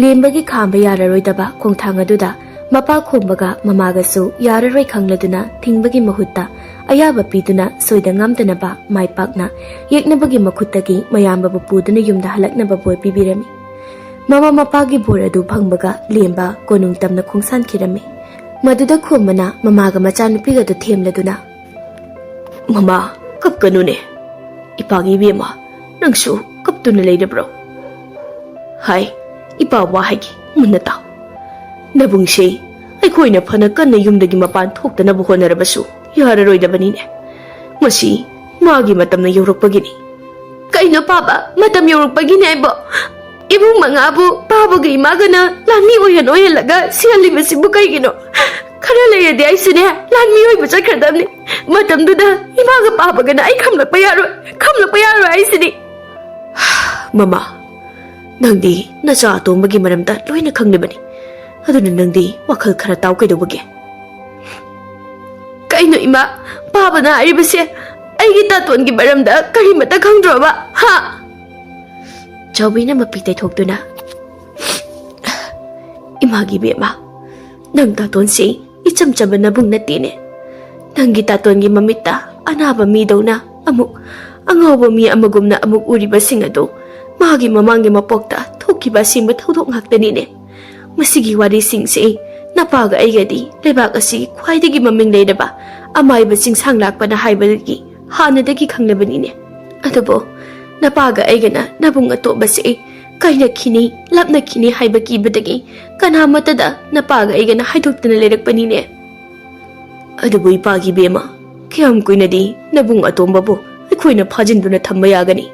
ꯂꯦꯝꯕꯒꯤ ꯈꯥꯝꯕ ꯌꯥꯔꯔꯣꯏꯗꯕ ꯈꯣꯡꯊꯥꯡ ꯑꯗꯨꯗ ꯃꯄꯥ ꯈꯣꯝꯕꯒ ꯃꯃꯥꯒꯁꯨ ꯌꯥꯔꯔꯣꯏ ꯈꯪꯂꯗꯨꯅ ꯊꯤꯡꯕꯒꯤ ꯃꯍꯨꯠꯇ ꯑꯌꯥꯕ ꯄꯤꯗꯨꯅ ꯁꯣꯏꯗ ꯉꯥꯝꯗꯅꯕ ꯃꯥꯏ ꯄꯥꯛꯅ ꯌꯦꯛꯅꯕꯒꯤ ꯃꯈꯨꯠꯇꯒꯤ ꯃꯌꯥꯝꯕꯕꯨ ꯄꯨꯗꯨꯅ ꯌꯨꯝꯗ ꯍꯜꯂꯛꯅꯕ ꯕꯣꯔ ꯄꯤꯕꯤꯔꯝꯃꯤ꯫ ꯃꯃꯥ ꯃꯄꯥꯒꯤ ꯕꯣꯔ ꯑꯗꯨ ꯐꯪꯕꯒ ꯂꯦꯝꯕ ꯀꯣꯅꯨꯡ ꯇꯝꯅ ꯈꯣꯡꯁꯥꯟꯈꯤꯔꯝꯃꯤ꯫ ꯃꯗꯨꯗ ꯈꯣꯝꯕꯅ ꯃꯃꯥꯒ ꯃꯆꯥꯅꯨꯄꯤꯒꯗꯨ ꯊꯦꯝꯂꯗꯨꯅ, "ꯃꯃꯥ, ꯀꯞꯀꯅꯨꯅꯦ꯫ ꯏꯄꯥꯒꯤ ꯏꯕꯦꯝꯃ, ꯅꯪꯁꯨ ꯀꯞꯇꯨꯅ ꯂꯩꯔꯕ꯭ꯔꯣ? ꯍꯥꯏ, ꯏꯄꯥ ꯋꯥ ꯍꯥꯏꯒꯦ, ꯃꯨꯟꯅ ꯇꯥꯎ꯫ ꯅꯕꯨꯡꯁꯦ ꯑꯩꯈꯣꯏꯅ ꯐꯅ ꯀꯟꯅ ꯌꯨꯝꯗꯒꯤ ꯃꯄꯥꯟ ꯊꯣꯛꯇꯅꯕ ꯍꯣꯠꯅꯔꯕꯁꯨ ꯌꯥꯔꯔꯣꯏꯗꯕꯅꯤꯅꯦ꯫ ꯃꯁꯤ ꯃꯥꯒꯤ ꯃꯇꯝꯅ ꯌꯧꯔꯛꯄꯒꯤꯅꯤ꯫" "ꯀꯩꯅꯣ ꯄꯥꯕ, ꯃꯇꯝ ꯌꯧꯔꯛꯄꯒꯤꯅꯦ ꯍꯥꯏꯕꯣ? ꯏꯕꯨꯡ ꯃꯉꯥꯕꯨ ꯄꯥꯕꯒ ꯏꯃꯥꯒꯅ ꯂꯥꯟꯃꯤ ꯑꯣꯏꯍꯟ ꯑꯣꯏꯍꯜꯂꯒ ꯁꯤꯍꯜꯂꯤꯕꯁꯤꯕꯨ ꯀꯩꯒꯤꯅꯣ? ꯈꯔ ꯂꯩꯔꯗꯤ ꯑꯩꯁꯨꯅꯦ ꯂꯥꯟꯃꯤ ꯑꯣꯏꯕ ꯆꯠꯈ꯭ꯔꯗꯕꯅꯤ꯫ ꯃꯇꯝꯗꯨꯗ ꯏꯃꯥꯒ ꯄꯥꯕꯒꯅ ꯑꯩ ꯈꯝꯂꯛꯄ ꯌꯥꯔꯣꯏ, ꯈꯝꯂꯛꯄ ꯌꯥꯔꯣꯏ ꯍꯥꯏꯁꯤꯅꯤ꯫" "ꯃꯃꯥ, ꯅꯪꯗꯤ ꯅꯆꯥ ꯑꯇꯣꯝꯕꯒꯤ ꯃꯔꯝꯗ ꯂꯣꯏꯅ ꯈꯪꯂꯤꯕꯅꯤ꯫ ꯑꯗꯨꯅ ꯅꯪꯗꯤ ꯋꯥꯈꯜ ꯈꯔ ꯇꯥꯎ ꯀꯩꯗꯧꯕꯒꯦ?" "ꯀꯩꯅꯣ ꯏꯃꯥ, ꯄꯥꯕꯅ ꯍꯥꯏꯔꯤꯕꯁꯦ? ꯑꯩꯒꯤ ꯇꯥꯇꯣꯟꯒꯤ ꯃꯔꯝꯗ ꯀꯔꯤꯃꯠꯇ ꯈꯪꯗ꯭ꯔꯣꯕ? ꯍꯥ?" ꯆꯥꯎꯕꯤꯅ ꯃꯄꯤ ꯇꯩꯊꯣꯛꯇꯨꯅ, "ꯏꯃꯥꯒꯤ ꯏꯕꯦꯝꯃ, ꯅꯪ ꯇꯥꯇꯣꯟꯁꯤ ꯏꯆꯝ ꯆꯝꯕ ꯅꯕꯨꯡ ꯅꯠꯇꯦꯅꯦ꯫ ꯅꯪꯒꯤ ꯇꯥꯇꯣꯟꯒꯤ ꯃꯃꯤꯠꯇ ꯑꯅꯥꯕ ꯃꯤꯗꯧꯅ ꯑꯃꯨꯛ ꯑꯉꯥꯎꯕ ꯃꯤ ꯑꯃꯒꯨꯝꯅ ꯑꯃꯨꯛ ꯎꯔꯤꯕꯁꯤꯡ ꯑꯗꯨ ꯃꯥꯒꯤ ꯃꯃꯥꯡꯒꯤ ꯃꯄꯣꯛꯇ ꯊꯣꯛꯈꯤꯕ ꯑꯁꯦꯡꯕ ꯊꯧꯗꯣꯛ ꯉꯥꯛꯇꯅꯤꯅꯦ꯫ ꯃꯁꯤꯒꯤ ꯋꯥꯔꯤꯁꯤꯡꯁꯤ ꯅꯄꯥꯒ ꯑꯩꯒꯗꯤ ꯂꯩꯕꯥꯛ ꯑꯁꯤꯒꯤ ꯈ꯭ꯋꯥꯏꯗꯒꯤ ꯃꯃꯤꯡ ꯂꯩꯔꯕ ꯑꯃꯥꯏꯕ ꯆꯤꯡꯁꯥꯡ ꯂꯥꯛꯄꯅ ꯍꯥꯏꯕꯗꯒꯤ ꯍꯥꯟꯅꯗꯒꯤ ꯈꯪꯂꯕꯅꯤꯅꯦ꯫ ꯑꯗꯨꯕꯨ ꯅꯄꯥꯒ ꯑꯩꯒꯅ ꯅꯕꯨꯡ ꯑꯇꯣꯝꯕꯁꯤ ꯀꯥꯏꯅꯈꯤꯅꯤ, ꯂꯥꯞꯅꯈꯤꯅꯤ ꯍꯥꯏꯕ ꯀꯤꯕꯗꯒꯤ ꯀꯅꯥꯃꯠꯇꯗ ꯅꯄꯥꯒ ꯑꯩꯒꯅ ꯍꯥꯏꯗꯣꯛꯇꯅ ꯂꯩꯔꯛꯄꯅꯤꯅꯦ꯫ ꯑꯗꯨꯕꯨ ꯏꯄꯥꯒꯤ ꯕꯦꯝꯃ, ꯀꯌꯥꯝ ꯀꯨꯏꯅꯗꯤ ꯅꯕꯨꯡ ꯑꯇꯣꯝꯕꯕꯨ ꯑꯩꯈꯣꯏꯅ ꯐꯥꯖꯤꯟꯗꯨꯅ ꯊꯝꯕ ꯌꯥꯒꯅꯤ?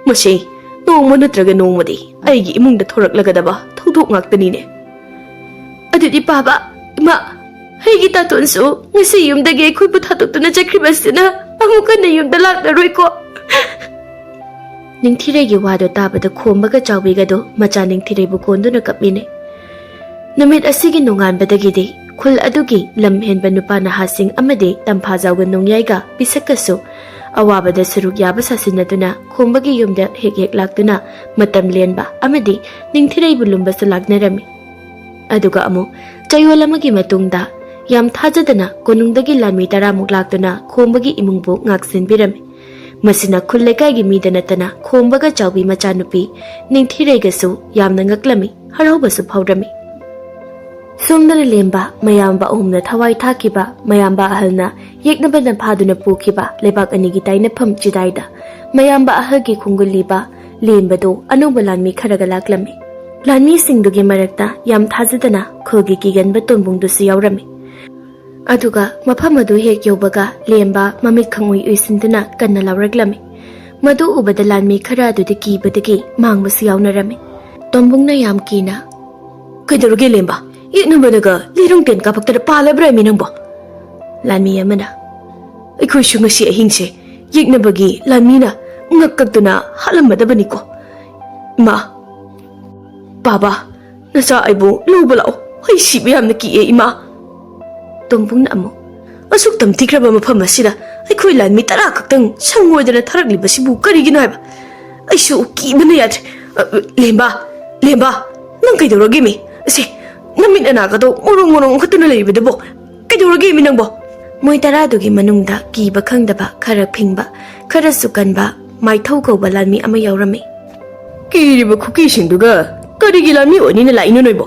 ꯃꯁꯤ ꯅꯣꯡꯃ ꯅꯠꯇ꯭ꯔꯒ ꯅꯣꯡꯃꯗꯤ ꯑꯩꯒꯤ ꯏꯃꯨꯡꯗ ꯊꯣꯔꯛꯂꯒꯗꯕ ꯊꯧꯗꯣꯛ ꯉꯥꯛꯇꯅꯤꯅꯦ꯫ ꯑꯗꯨꯗꯤ ꯄꯥꯕ, ꯏꯃꯥ, ꯑꯩꯒꯤ ꯇꯥꯇꯣꯟꯁꯨ ꯉꯁꯤ ꯌꯨꯝꯗꯒꯤ ꯑꯩꯈꯣꯏꯕꯨ ꯊꯥꯗꯣꯛꯇꯨꯅ ꯆꯠꯈ꯭ꯔꯤꯕꯁꯤꯅ ꯑꯃꯨꯛ ꯍꯟꯅ ꯌꯨꯝꯗ ꯂꯥꯛꯂꯔꯣꯏꯀꯣ꯫ ꯅꯤꯡꯊꯤꯔꯩꯒꯤ ꯋꯥꯗꯣ ꯇꯥꯕꯗ ꯈꯣꯝꯕꯒ ꯆꯥꯎꯕꯤꯒꯗꯣ ꯃꯆꯥ ꯅꯤꯡꯊꯤꯔꯩꯕꯨ ꯀꯣꯟꯗꯨꯅ ꯀꯞꯃꯤꯟꯅꯩ꯫ ꯅꯨꯃꯤꯠ ꯑꯁꯤꯒꯤ ꯅꯣꯡꯉꯥꯟꯕꯗꯒꯤꯗꯤ ꯈꯨꯜ ꯑꯗꯨꯒꯤ ꯂꯝ ꯍꯦꯟꯕ ꯅꯨꯄꯥ ꯅꯍꯥꯁꯤꯡ ꯑꯃꯗꯤ ꯇꯝꯐꯥꯖꯥꯎꯒ ꯅꯣꯡꯌꯥꯏꯒ ꯄꯤꯁꯛꯀꯁꯨ ꯑꯋꯥꯕꯗ ꯁꯔꯨꯛ ꯌꯥꯕ ꯁꯥꯁꯤꯟꯅꯗꯨꯅ ꯈꯣꯝꯕꯒꯤ ꯌꯨꯝꯗ ꯍꯦꯛ ꯍꯦꯛ ꯂꯥꯛꯇꯨꯅ ꯃꯇꯝ ꯂꯦꯟꯕ ꯑꯃꯗꯤ ꯅꯤꯡꯊꯤꯔꯩꯕꯨ ꯂꯨꯝꯕꯁꯨ ꯂꯥꯛꯅꯔꯝꯃꯤ꯫ ꯑꯗꯨꯒ ꯑꯃꯨꯛ ꯆꯌꯣꯜ ꯑꯃꯒꯤ ꯃꯇꯨꯡꯗ ꯌꯥꯝ ꯊꯥꯖꯗꯅ ꯀꯣꯅꯨꯡꯗꯒꯤ ꯂꯥꯟꯃꯤ ꯇꯔꯥꯃꯨꯛ ꯂꯥꯛꯇꯨꯅ ꯈꯣꯝꯕꯒꯤ ꯏꯃꯨꯡꯕꯨ ꯉꯥꯛꯁꯦꯟꯕꯤꯔꯝꯃꯤ꯫ ꯃꯁꯤꯅ ꯈꯨꯜ ꯂꯩꯀꯥꯏꯒꯤ ꯃꯤꯗ ꯅꯠꯇꯅ ꯈꯣꯝꯕꯒ ꯆꯥꯎꯕꯤ ꯃꯆꯥꯅꯨꯄꯤ ꯅꯤꯡꯊꯤꯔꯩꯒꯁꯨ ꯌꯥꯝꯅ ꯉꯛꯂꯝꯃꯤ, ꯍꯔꯥꯎꯕꯁꯨ ꯐꯥꯎꯔꯝꯃꯤ꯫ ꯁꯣꯝꯗꯅ ꯂꯦꯝꯕ ꯃꯌꯥꯝꯕ ꯑꯍꯨꯝꯅ ꯊꯋꯥꯏ ꯊꯥꯈꯤꯕ ꯃꯌꯥꯝꯕ ꯑꯍꯜꯅ ꯌꯦꯛꯅꯕꯅ ꯐꯥꯗꯨꯅ ꯄꯨꯈꯤꯕ ꯂꯩꯕꯥꯛ ꯑꯅꯤꯒꯤ ꯇꯥꯏꯅꯐꯝ ꯆꯤꯗꯥꯏꯗ ꯃꯌꯥꯝꯕ ꯑꯍꯜꯒꯤ ꯈꯣꯡꯒꯨꯜꯂꯤꯕ ꯂꯦꯝꯕꯗꯨ ꯑꯅꯧꯕ ꯂꯥꯟꯃꯤ ꯈꯔꯒ ꯂꯥꯛꯂꯝꯃꯤ꯫ ꯂꯥꯟꯃꯤꯁꯤꯡꯗꯨꯒꯤ ꯃꯔꯛꯇ ꯌꯥꯝ ꯊꯥꯖꯗꯅ ꯈꯨꯜꯒꯤ ꯀꯤꯒꯟꯕ ꯇꯣꯟꯕꯨꯡꯗꯨꯁꯨ ꯌꯥꯎꯔꯝꯃꯤ꯫ ꯑꯗꯨꯒ ꯃꯐꯝ ꯑꯗꯨ ꯍꯦꯛ ꯌꯧꯕꯒ ꯂꯦꯝꯕ ꯃꯃꯤꯠ ꯈꯪꯎꯏ ꯎꯏꯁꯤꯟꯗꯨꯅ ꯀꯟꯅ ꯂꯥꯎꯔꯛꯂꯝꯃꯤ꯫ ꯃꯗꯨ ꯎꯕꯗ ꯂꯥꯟꯃꯤ ꯈꯔ ꯑꯗꯨꯗꯤ ꯀꯤꯕꯗꯒꯤ ꯃꯥꯡꯕꯁꯨ ꯌꯥꯎꯅꯔꯝꯃꯤ꯫ ꯇꯣꯝꯕꯨꯡꯅ ꯌꯥꯝ ꯀꯤꯅ, "ꯀꯩꯗꯧꯔꯒꯦ ꯂꯦꯝꯕ? ꯌꯦꯛꯅꯕꯅꯒ ꯂꯤꯔꯨꯡ ꯇꯦꯟ ꯀꯥꯞꯄꯛꯇꯅ ꯄꯥꯜꯂꯕ꯭ꯔꯥꯃꯤ ꯅꯪꯕꯣ?" ꯂꯥꯟꯃꯤ ꯑꯃꯅ, "ꯑꯩꯈꯣꯏꯁꯨ ꯉꯁꯤ ꯑꯍꯤꯡꯁꯦ ꯌꯦꯛꯅꯕꯒꯤ ꯂꯥꯟꯃꯤꯅ ꯉꯛ ꯀꯛꯇꯨꯅ ꯍꯥꯠꯂꯝꯃꯗꯕꯅꯤꯀꯣ꯫ ꯏꯃꯥ, ꯕꯥꯕꯥ, ꯅꯆꯥ ꯑꯩꯕꯨ ꯂꯧꯕ ꯂꯥꯛꯑꯣ꯫ ꯑꯩ ꯁꯤꯕ ꯌꯥꯝꯅ ꯀꯤꯑꯦ, ꯏꯃꯥ꯫" ꯇꯣꯝꯕꯨꯡꯅ ꯑꯃꯨꯛ, "ꯑꯁꯨꯛ ꯇꯝꯊꯤꯈ꯭ꯔꯕ ꯃꯐꯝ ꯑꯁꯤꯗ ꯑꯩꯈꯣꯏ ꯂꯥꯟꯃꯤ ꯇꯔꯥ ꯈꯛꯇꯪ ꯁꯪꯉꯣꯏꯗꯅ ꯊꯥꯔꯛꯂꯤꯕꯁꯤꯕꯨ ꯀꯔꯤꯒꯤꯅꯣ ꯍꯥꯏꯕ? ꯑꯩꯁꯨ ꯀꯤꯕꯅ ꯌꯥꯗ꯭ꯔꯦ꯫ ꯑ, ꯂꯦꯝꯕ, ꯂꯦꯝꯕ, ꯅꯪ ꯀꯩꯗꯧꯔꯒꯦ ꯃꯤ? ꯑꯁꯦ, ꯅꯃꯤꯠ ꯅꯅꯥꯒꯗꯣ ꯃꯣꯔꯣꯡ ꯃꯣꯔꯣꯡ ꯑꯣꯟꯈꯠꯇꯨꯅ ꯂꯩꯔꯤꯕꯗꯨꯕꯣ ꯀꯩꯗꯧꯔꯒꯦ ꯃꯤ ꯅꯪꯕꯣ? ꯃꯣꯏ ꯇꯔꯥꯗꯨꯒꯤ ꯃꯅꯨꯡꯗ ꯀꯤꯕ ꯈꯪꯗꯕ, ꯈꯔ ꯐꯤꯡꯕ, ꯈꯔꯁꯨ ꯀꯟꯕ ꯃꯥꯏꯊꯧ ꯀꯧꯕ ꯂꯥꯟꯃꯤ ꯑꯃ ꯌꯥꯎꯔꯝꯃꯤ꯫ "ꯀꯤꯔꯤꯕ ꯈꯨꯀꯤꯁꯤꯡꯗꯨꯒ ꯀꯔꯤꯒꯤ ꯂꯥꯟꯃꯤ ꯑꯣꯏꯅꯤꯅ ꯂꯥꯛꯏꯅꯣ ꯅꯣꯏꯕꯣ?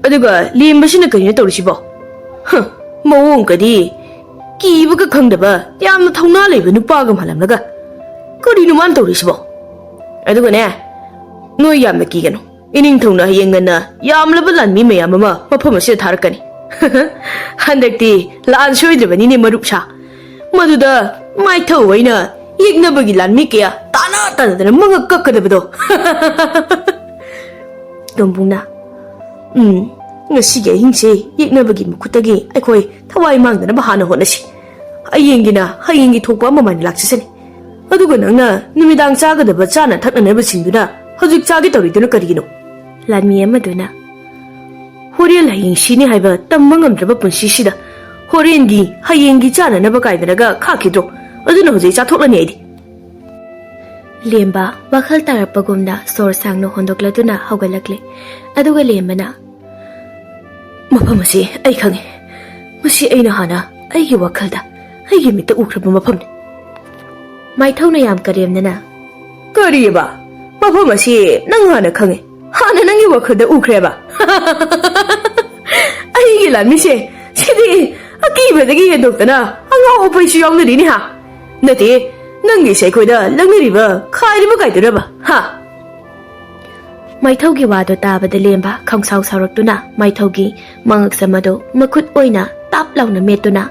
ꯑꯗꯨꯒ ꯂꯦꯝꯕꯁꯤꯅ ꯀꯔꯤꯅꯣ ꯇꯧꯔꯤꯁꯤꯕꯣ? ꯍ, ꯃꯑꯣꯡꯒꯗꯤ ꯀꯤꯕꯒ ꯈꯪꯗꯕ ꯌꯥꯝꯅ ꯊꯧꯅꯥ ꯂꯩꯕ ꯅꯨꯄꯥꯒ ꯃꯥꯜꯂꯝꯂꯒ ꯀꯔꯤꯅꯣ ꯃꯥꯅ ꯇꯧꯔꯤꯁꯤꯕꯣ? ꯑꯗꯨꯒꯅꯦ, ꯅꯣꯏ ꯌꯥꯝꯅ ꯀꯤꯒꯅꯨ꯫ ꯏꯅꯤꯡꯊꯧꯅ ꯍꯌꯦꯡ ꯉꯟꯅ ꯌꯥꯝꯂꯕ ꯂꯥꯟꯃꯤ ꯃꯌꯥꯝ ꯑꯃ ꯃꯐꯝ ꯑꯁꯤꯗ ꯊꯥꯔꯛꯀꯅꯤ꯫ ꯍꯟꯗꯛꯇꯤ ꯂꯥꯟ ꯁꯣꯏꯗ꯭ꯔꯕꯅꯤꯅꯦ, ꯃꯔꯨꯞ ꯁꯥ꯫ ꯃꯗꯨꯗ ꯃꯥꯏꯊꯧ ꯑꯩꯅ ꯌꯦꯛꯅꯕꯒꯤ ꯂꯥꯟꯃꯤ ꯀꯌꯥ ꯇꯥꯅ ꯇꯥꯅꯗꯅ ꯃꯉꯛ ꯀꯛꯀꯗꯕꯗꯣ꯫" ꯇꯣꯝꯕꯨꯡꯅ, "ꯎꯝ, ꯉꯁꯤꯒꯤ ꯑꯍꯤꯡꯁꯦ ꯌꯦꯛꯅꯕꯒꯤ ꯃꯈꯨꯠꯇꯒꯤ ꯑꯩꯈꯣꯏ ꯊꯋꯥꯏ ꯃꯥꯡꯗꯅꯕ ꯍꯥꯟꯅ ꯍꯣꯠꯅꯁꯤ꯫ ꯍꯌꯦꯡꯒꯤꯅ ꯍꯌꯦꯡꯒꯤ ꯊꯣꯛꯄ ꯑꯃꯃꯥꯏꯅ ꯂꯥꯛꯆꯁꯅꯤ꯫ ꯑꯗꯨꯒ ꯅꯪꯅ ꯅꯨꯃꯤꯗꯥꯡ ꯆꯥꯒꯗꯕ ꯆꯥꯅ ꯊꯛꯅꯅꯕꯁꯤꯡꯗꯨꯅ ꯍꯧꯖꯤꯛ ꯆꯥꯒꯦ ꯇꯧꯔꯤꯗꯨꯅ ꯀꯔꯤꯒꯤꯅꯣ?" ꯂꯥꯟꯃꯤ ꯑꯃꯗꯨꯅ, "ꯍꯣꯔꯦꯟ ꯍꯌꯦꯡ ꯁꯤꯅꯤ ꯍꯥꯏꯕ ꯇꯝꯕ ꯉꯝꯗ꯭ꯔꯕ ꯄꯨꯟꯁꯤꯁꯤꯗ ꯍꯣꯔꯦꯟꯒꯤ ꯍꯌꯦꯡꯒꯤ ꯆꯥꯅꯅꯕ ꯀꯥꯏꯗꯅꯒ ꯈꯥꯛꯈꯤꯗ꯭ꯔꯣ? ꯑꯗꯨꯅ ꯍꯧꯖꯤꯛ ꯆꯥꯊꯣꯛꯂꯅꯤ ꯑꯩꯗꯤ꯫" ꯂꯦꯝꯕ ꯋꯥꯈꯜ ꯇꯥꯔꯛꯄꯒꯨꯝꯅ ꯁꯣꯔ ꯁꯥꯡꯅ ꯍꯣꯟꯗꯣꯛꯂꯗꯨꯅ ꯍꯧꯒꯠꯂꯛꯂꯦ꯫ ꯑꯗꯨꯒ ꯂꯦꯝꯕꯅ, "ꯃꯐꯝ ꯑꯁꯤ ꯑꯩ ꯈꯪꯉꯤ꯫ ꯃꯁꯤ ꯑꯩꯅ ꯍꯥꯟꯅ ꯑꯩꯒꯤ ꯋꯥꯈꯜꯗ, ꯑꯩꯒꯤ ꯃꯤꯠꯇ ꯎꯈ꯭ꯔꯕ ꯃꯐꯝꯅꯤ꯫" ꯃꯥꯏꯊꯧꯅ ꯌꯥꯝ ꯀꯔꯦꯝꯅꯅ, "ꯀꯔꯤꯑꯕ? ꯃꯐꯝ ꯑꯁꯤ ꯅꯪ ꯍꯥꯟꯅ ꯈꯪꯉꯤ? ꯍꯥꯟꯅ ꯅꯪꯒꯤ ꯋꯥꯈꯜꯗ ꯎꯈ꯭ꯔꯦꯕ?" "ꯑꯩꯒꯤ ꯂꯥꯟꯃꯤꯁꯦ, ꯁꯤꯗꯤ ꯑꯀꯤꯕꯗꯒꯤ ꯍꯦꯟꯗꯣꯛꯇꯅ ꯑꯉꯥꯎ ꯑꯐꯩꯁꯨ ꯌꯥꯎꯅꯔꯤꯅꯦ ꯍꯥ? ꯅꯠꯇꯦ, ꯅꯪꯒꯤꯁꯦ ꯑꯩꯈꯣꯏꯗ ꯂꯪꯅꯔꯤꯕ ꯈꯥꯏꯔꯤꯕ ꯀꯥꯏꯗꯨꯔꯕ ꯍꯥ?" ꯃꯥꯏꯊꯧꯒꯤ ꯋꯥꯗꯣ ꯇꯥꯕꯗ ꯂꯦꯝꯕ ꯈꯪꯁꯥꯎ ꯁꯥꯎꯔꯛꯇꯨꯅ ꯃꯥꯏꯊꯧꯒꯤ ꯃꯉꯛꯁꯝ ꯑꯗꯨ ꯃꯈꯨꯠ ꯑꯣꯏꯅ ꯇꯥꯞ ꯂꯥꯎꯅ ꯃꯦꯠꯇꯨꯅ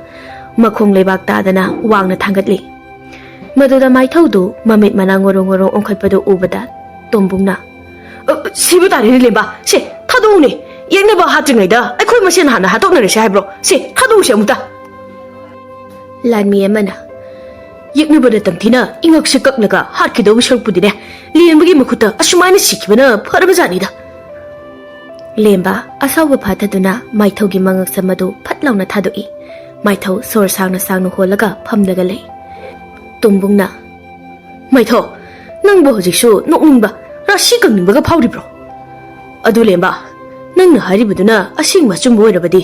ꯃꯈꯣꯡ ꯂꯩꯕꯥꯛ ꯇꯥꯗꯅ ꯋꯥꯡꯅ ꯊꯥꯡꯒꯠꯂꯤ꯫ ꯃꯗꯨꯗ ꯃꯥꯏꯊꯧꯗꯨ ꯃꯃꯤꯠ ꯃꯅꯥ ꯉꯣꯔꯣꯡ ꯉꯣꯔꯣꯡ ꯑꯣꯟꯈꯠꯄꯗꯨ ꯎꯕꯗ ꯇꯣꯝꯕꯨꯡꯅ, "ꯑ, ꯁꯤꯕ ꯇꯥꯔꯦꯅꯦ ꯂꯦꯝꯕ꯫ ꯁꯦ, ꯊꯥꯗꯣꯛꯎꯅꯦ꯫ ꯌꯦꯛꯅꯕ ꯍꯥꯠꯇ꯭ꯔꯤꯉꯩꯗ ꯑꯩꯈꯣꯏ ꯃꯁꯦꯟ ꯍꯥꯟꯅ ꯍꯥꯠꯇꯣꯛꯅꯔꯁꯦ ꯍꯥꯏꯕ꯭ꯔꯣ? ꯁꯦ, ꯊꯥꯗꯣꯛꯎꯁꯦ ꯑꯃꯨꯛꯇ꯫" ꯂꯥꯟꯃꯤ ꯑꯃꯅ, "ꯌꯦꯛꯅꯕꯅ ꯇꯝꯊꯤꯅ ꯏꯉꯛꯁꯦ ꯀꯛꯂꯒ ꯍꯥꯠꯈꯤꯗꯧꯕ ꯁꯔꯨꯛꯄꯨꯗꯤꯅꯦ, ꯂꯦꯝꯕꯒꯤ ꯃꯈꯨꯠꯇ ꯑꯁꯨꯃꯥꯏꯅ ꯁꯤꯈꯤꯕꯅ ꯐꯔꯕꯖꯥꯠꯅꯤꯗ꯫" ꯂꯦꯝꯕ ꯑꯁꯥꯎꯕ ꯐꯥꯊꯗꯨꯅ ꯃꯥꯏꯊꯧꯒꯤ ꯃꯉꯛꯁꯝ ꯑꯗꯨ ꯐꯠ ꯂꯥꯎꯅ ꯊꯥꯗꯣꯛꯏ꯫ ꯃꯥꯏꯊꯧ ꯁꯣꯔ ꯁꯥꯡꯅ ꯁꯥꯡꯅ ꯍꯣꯜꯂꯒ ꯐꯝꯂꯒ ꯂꯩ꯫ ꯇꯣꯝꯕꯨꯡꯅ, "ꯃꯥꯏꯊꯧ, ꯅꯪꯕꯨ ꯍꯧꯖꯤꯛꯁꯨ ꯅꯣꯛꯅꯤꯡꯕ, ꯔꯥꯁꯤ ꯀꯪꯅꯤꯡꯕꯒ ꯐꯥꯎꯔꯤꯕ꯭ꯔꯣ? ꯑꯗꯨ ꯂꯦꯝꯕ, ꯅꯪꯅ ꯍꯥꯏꯔꯤꯕꯗꯨꯅ ꯑꯁꯦꯡꯕ ꯑꯆꯨꯝꯕ ꯑꯣꯏꯔꯕꯗꯤ